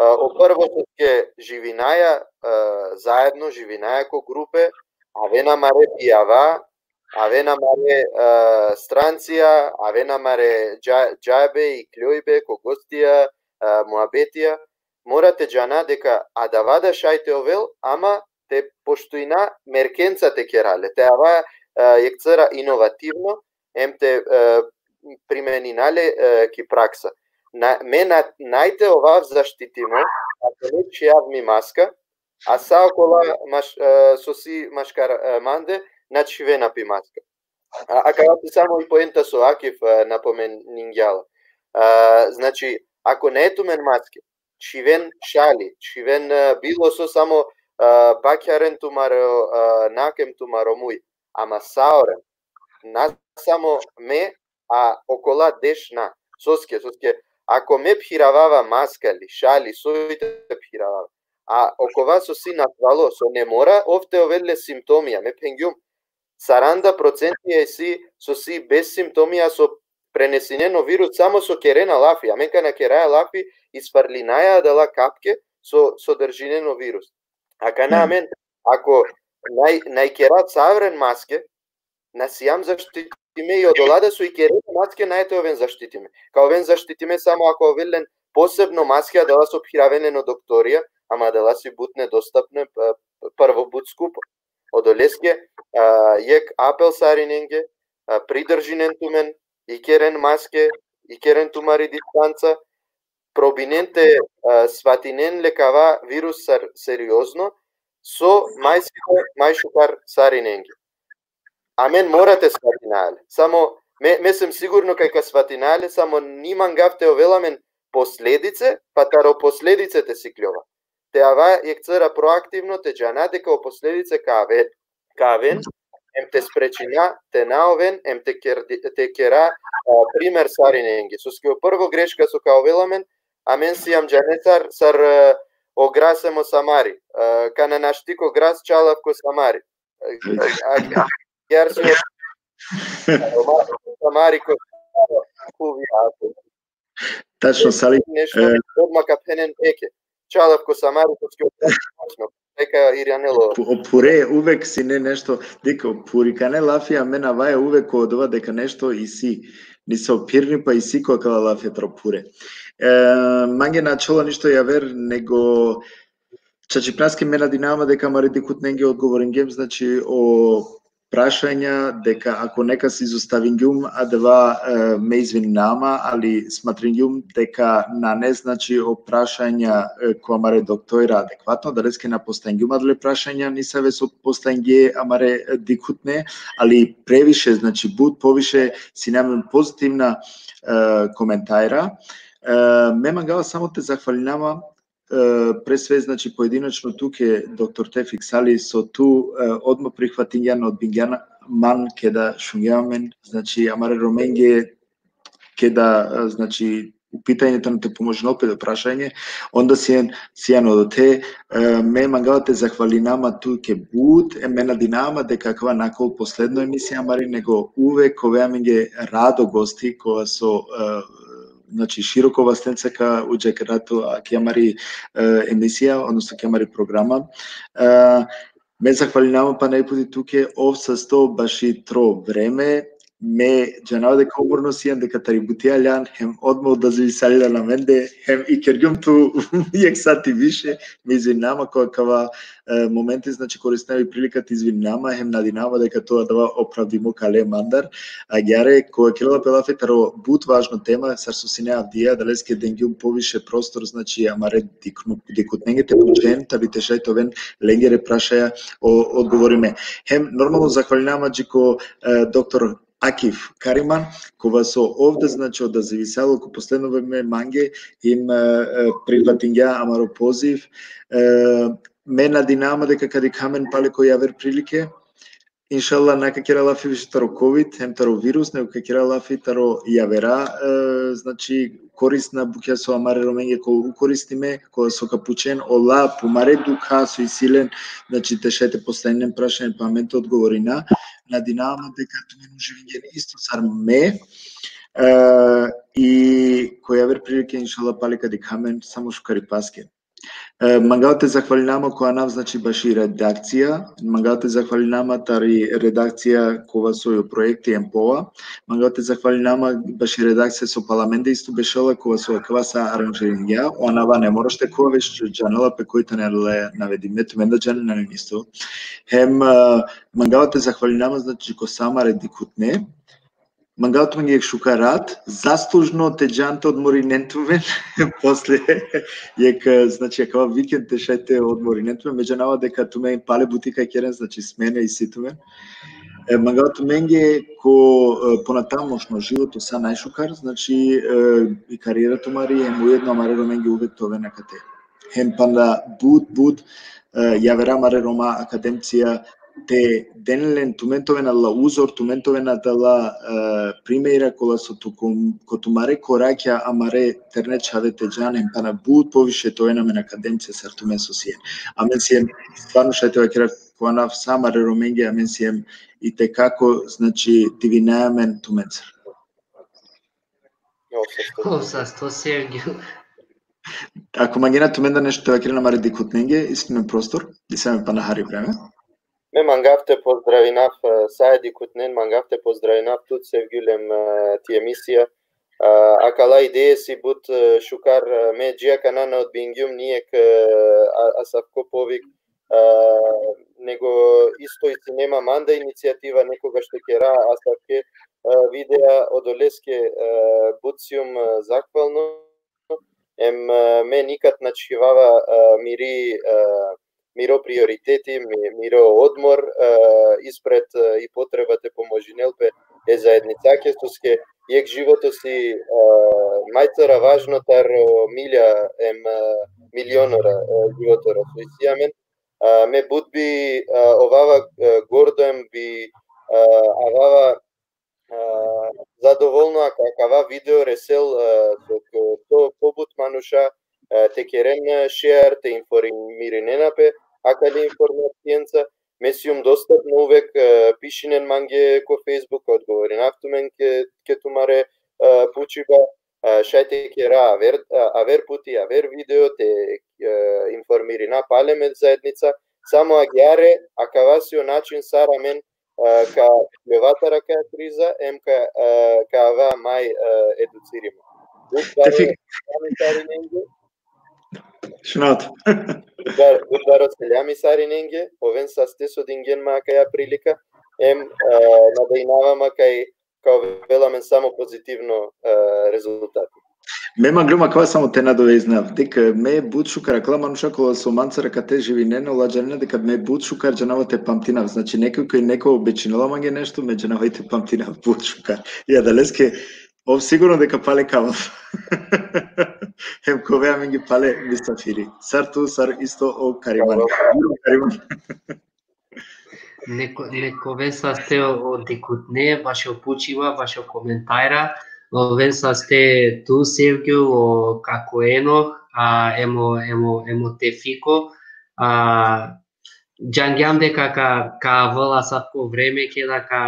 o prvo soske živinaja, e, zaedno, živinaja ko grupe, avena amare bijava, avena amare, e, strancija, avena amare dža-, džabe, ikljoibe, ko gostija, e, muhabetija. Mora te džana deka adava da šaj te ovel, ama te poštujna merkenca te kera le. Te ava, e, jek cara inovativno, em te, e, primenina le, e, ki praksa. Na, me na, naj te ovav zaštitimo, ako ne čhijav mi maska, a sa okola maš-, e, so si maškar, e, mande, na čhivena pi maska. A, akava si samo i poenta so Akif, e, napomeningja la. E, znači, ako ne tumen maske, čhiven šali, čhiven, e, bilo so, samo, e, bakhjaren tumaro, e, nak em tumaro muj, ama sa oren. Na samo me, a okola deš na. Soske, soske, ako me phiravava maska li, šali, soj te phiravava. A okova so si nasvalo, so ne mora, ov te ovel le simptomija, me phengjum. Saranda procenti e si, so si bez simptomija, so prenesinen o virus, samo so kerena lafi. Amen kana keraja lafi, isparlinaja adala kapke, so, so držinen o virus. Akana amen, ako naj, naj kera savren maske, na sijam zaštitime i odola da so i kerena maske, naj te oven zaštitime. Ka oven zaštitime samo ako ovel len posebno maske, adala so phiraven len o doktorija, ama adala si but nedostapne, p-, prvo but skupo. Odoleske, a, jekh apel sarinenge, a, pridržinen tumen, i keren maske, i keren tumari distanca, probinen te, a, svatinen le kava virus sar seriozno, so maj sigurno, maj šukar sarinenge. Amen mora te svatina le. Samo, me, me sem sigurno kaj ka svatina le, samo ni mangav te ovel amen posledice, pa taro posledice te sikljova. Te ava jekh cara proaktivno, te džana deka o posledice ka aven, ka aven, em te sprečina, te na oven, em te ker-, te kera, a, primer sarinenge. Soske o prvo greška so ka ovel amen, amen sijam džane sar, sar, e, o gras em o samari. E, kana našti ko gras, čalav ko samari. E, a, a, agjar si o samari ko kuvja. Tačno, Sali, nešto, e, odma ka phenen eke. Čalav ko samari, ko skjo, eka iranelo. Pu-, o pure uvek sine nešto, dikh, o purikane lafi, amen avaja uvek ko odova deka nešto isi, niso phirni pa isi ko akala lafi taro pure. E, mange na ačhola ništo javer, nego čačipnaske me nadinama deka amare dikhutnenge odgovoringjem, znači, o prašanja, deka ako nekas izostavingjum, adava, e, me izvininama, ali smatringjum deka nane, znači, o prašanja, e, ko amare doktorja adekvatno, adaleske na postavingjum adale prašanja, nisave so postavingje amare, e, dikhutne, ali previše, znači, but poviše sine amen pozitivna, e, komentara. E, me mangava samo te zahvalinama, e, pre sve, znači, pojedinačno tuke, doktor Tefik Sali, so tu, e, odma prihvatingjan, odbingjan man keda šungjan amen, znači, amare Romenge, keda, e, znači, u pitanje tano te pomožinol pe do prašanje, onda sian, sian odote, e, me mangava te zahvalinama tuke but, e, me nadinama deka akava nakol posledno emisija amari, nego uvek ka ove amenge rado gosti, kova so, e, znači, široko vastenca ka udžakera tu aki amari, e, emisija, odnosno aki amari programa. E, me zahvalinama pana jekh puti tuke, ov sasto baši tro vreme, me džanava deka umorno sian, deka tari buti aljan, hem odma odazivisaljan amende, hem i kergjum tu jekh sati više, me izvininama ko akava, e, momenti, znači, koristinava i prilika te izvininama, hem nadinama deka tu adava opravdimo ka le mandar. Agjaar, kova kerela pe lafi taro but važno tema, sar so sine avdija, adaleske dengjum poviše prostor, znači, amare dikhnu-, dikhutnenge te pučen, ta bi te šaj te oven lengere prašaja o-, odgovorime. Hem, normalno, zahvalinama dži ko, e, doktor Akif Kariman, kova so ov da, znači, odazivisalo ko posledno vreme mange, hem, e, e, prihvatingja amaro poziv. E, me nadinama deka ka dikha amen pale ko javer prilike. Inšallah, na ka kera lafi više taro kovid, hem taro virus, nego ka kera lafi taro javera, e, znači, korisna bukja so amare Romenge ka ukoristime, kova so ka pučen ola pumare dukha so isi len, znači, te šaj te postavinen prašanje pa amen te odgovorina. Nadinama deka tumen uživingjen isto sar me, e, i ko javer prilike, inšallah, pale ka dikha amen, samo šukaripaske. E, mangava te zahvalinama ko anav, znači, baši redakcija, mangava te zahvalinama tari redakcija kova so o projekti em pova, mangava te zahvalinama baši redakcija so pala amende isto bešela, kova so akava sa aranžiringja, o anava ne moraš te khuva, već džanela pe koj tane le navedime, tumen da džanen amen isto. Hem, e, mangava te zahvalinama, znači, ko sa amare dikhutne, mangava tumenge jekh šukar rat, zaslužno te džan te odmorinen tumen, posle jekh, e, znači, akava vikend te šaj te odmorinen tumen, me džanava deka tumen pale buti ka keren, znači, smene isi tumen. E, mangava tumenge ko, e, ponatamošno životo sa najšukar, znači, e, i karijera tumari, hem ujedno amare Romenge uvek te oven akate. Hem panda but, but, e, javera amare Roma akademcija, te den len, tumen te oven adala uzor, tumen te oven adala, e, primera kola so tu kom-, ko tumare korakja amare terne čhave te džan em pana but poviše te oven amen akademce sar tumen so sien. Amen siem, stvarno šaj te vakera ko anav sa amare Romenge, amen siem i te kako, znači, divinaja amen tumencar. Ov sasto. Ov sasto, Sergio. Ako mangena tumen da nešto te vakeren amare dikhutnenge, isi tumen prostor, disaj amen pana hari vreme. Me mangav te pozdravinav, e, sa e dikhutnen, mangav te pozdravinav tut, Sevgjul, em, e, ti emisija. E, akala ideje si but, e, šukar, e, me dži akana na odbingjum nijek, e, a-, asavko povik, e, nego isto isi nema manda inicijativa nekogaš te kera asavke, e, videa, odoleske, e, but sium, e, zahvalno. Em, e, me nikad na čhivava, e, miri, e, miro prioriteti, mi-, miro odmor, e, ispred, e, i potreba te pomožinel pe e zaednicake, soske jekh životo si, e, majcara važno taro milja em, e, milionora, e, životora so isi amen. E, me but bi, e, ovava, e, gordo em bi, e, avava, e, zadovolno ak-, akava video resel, e, dok, e, so pobut manuša, e, te keren, e, share, te informirinena pe akale informacijenca. Me sium dostapno uvek, e, pišinen mange ko Facebook, odgovorinav tumen ke, ke tumare, e, pučiba, e, šaj te kera aver, e, aver puti, aver video, te, e, informirina pale me zaednica, samo agjaar, akava si o način sar amen, e, ka ljovatar akaja kriza, em ka, e, ka ava maj, e, educirimo. But baro, Tefik. Šunav tut. But bar-, but baro seljami sarinenge, oven saste so dingjen ma akaja prilika, em, e, nadejnava ma kaj ka ovel amen samo pozitivno, e, rezultati. Me mangljum akava samo te nadoveznav. Dik, me but šukar akala manuša kola so mancar akate živinena, ola džanena deka me but šukar džanava te pamtinav. Znači, nekoj koj neko obećinela mange nešto, me džanava i te pamtinav but šukar. I adaleske, ov sigurno deka pale ka avav. Hem ka ove amenge pale misafiri. Sar tu, sar isto o Kariman. Kariman. Neko, nek oven saste o, o dikhutne, bašo pučiba, bašo komentara, oven saste tu, Sevgjul, o kako Enoh, a, em o, em o, em o Tefiko, a, džangjam deka ka, ka avel asavko vreme, keda ka,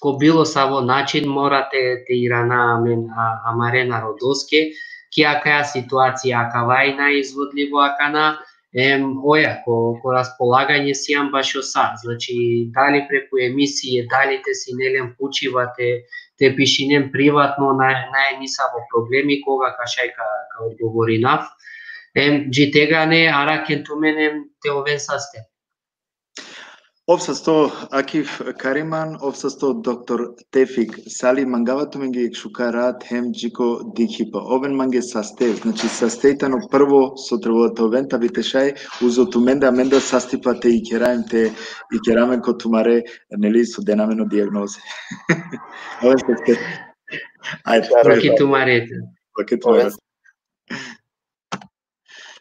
ko bilo savo način mora te, te irana amen, a, amare narodoske, ki akaja situacija akava i najizvodlivo akana, em, oja, ko, ko raspolaganje sijam bašo sa, znači, dali preku emisije, dali te sine len pučiba, te, te pišinen privatno, na, nane nisavo problemi, koga ka šaj ka, ka odgovorinav. Em, dži tegane, arakhen tumen em te oven saste. Ov sasto Akif Kariman, ov sasto doktor Tefik Sali, mangava tumenge jekh šukar rat hem džiko dikhiba. Oven mange saste, znači saste i tano prvo so trebela te oven, ta bi te šaj uzo tumen da, amen da sastipa te ikera em te ikera amen ko tumare, neli, so dena amen o dijagnoze. Oven saste. Ajde. Oke tumare. Oke tumare.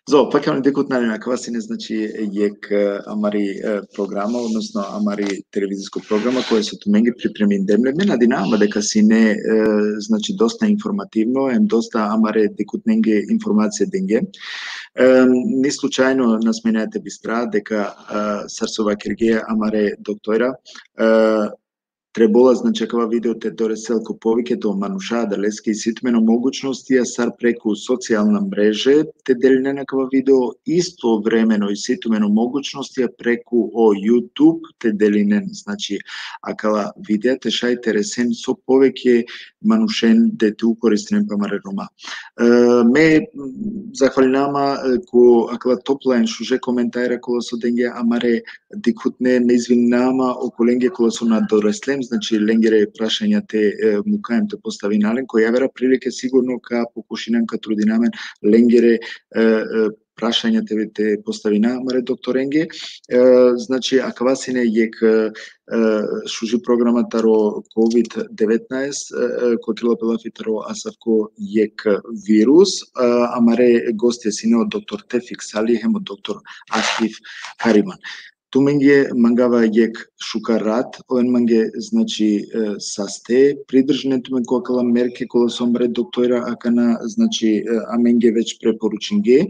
So, pa kaj dikhutnjalen, akava sine, znači, jekh, e, amari, e, programa, odnosno amari televizijsko programa, koja so tumenge pripremingjem le. Me nadinava ma deka sine, e, znači, dosta informativno, em dosta amare dikhutnenge informacija dingjem. E, ni slučajno na smenaja te bistra, deka, e, sar so vakergje amare doktora, e, trebela, znači, akava video te doresel ko povike to manuša, adaleske isi tumen o mogućnostija sar preku socijalna mreže te delinen akava video, istovremeno isi tumen o mogućnostija preku o YouTube te delinen, znači, akala videa te šaj te resen so poveke manušen te, te ukoristinen pe amare Roma. E, me, m, zahvalinava ma, e, ko akala topla em šuže komentara kola so dengje amare dikhutne, me izvininava ma okolenge kola so na doreslem, znači, lengere prašanja te, e, mukajem te postavina len, ko javera prilike sigurno ka pokušinam, ka trudinam amen lengere, e, e, prašanja te, te postavina amare doktorenge. E, znači, akava sine jekh, e, e, šuži programa taro kovid devetnaest, e, e, ko kerela pe lafi taro asavko jekh virus, e, amare gostija sine o doktor Tefik Sali hem o doktor Akif Kariman. Tumenge mangava jekh šukar rat, oven mange, znači, e, saste pridržinen tumen ko akala merke kola so amare doktora akana, znači, e, amenge već preporučinge,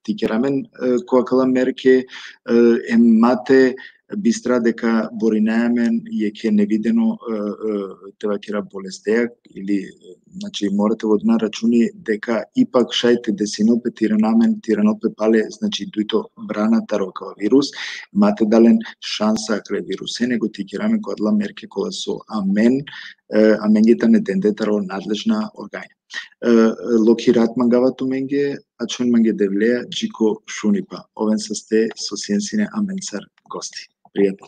te kera amen, e, ko akala merke, e, em ma te bistra deka borinaja amen jekhe nevideno, e, e, te vakera bolesteja ili, e, znači, mora te vodina računi deka ipak šaj te desinel pe te irana amen, te irana pe pale, znači, dujto brana taro akava virus, ma te da len šansa akale viruse, nego te kera amen ko adala merke kola so amen, e, amenge tane dende taro nadležna organja. E, lokhi rat mangava tumenge, ačhon mange Devleja, dži ko šunipa. Oven saste so sijen sine amensar gosti. Prijatno.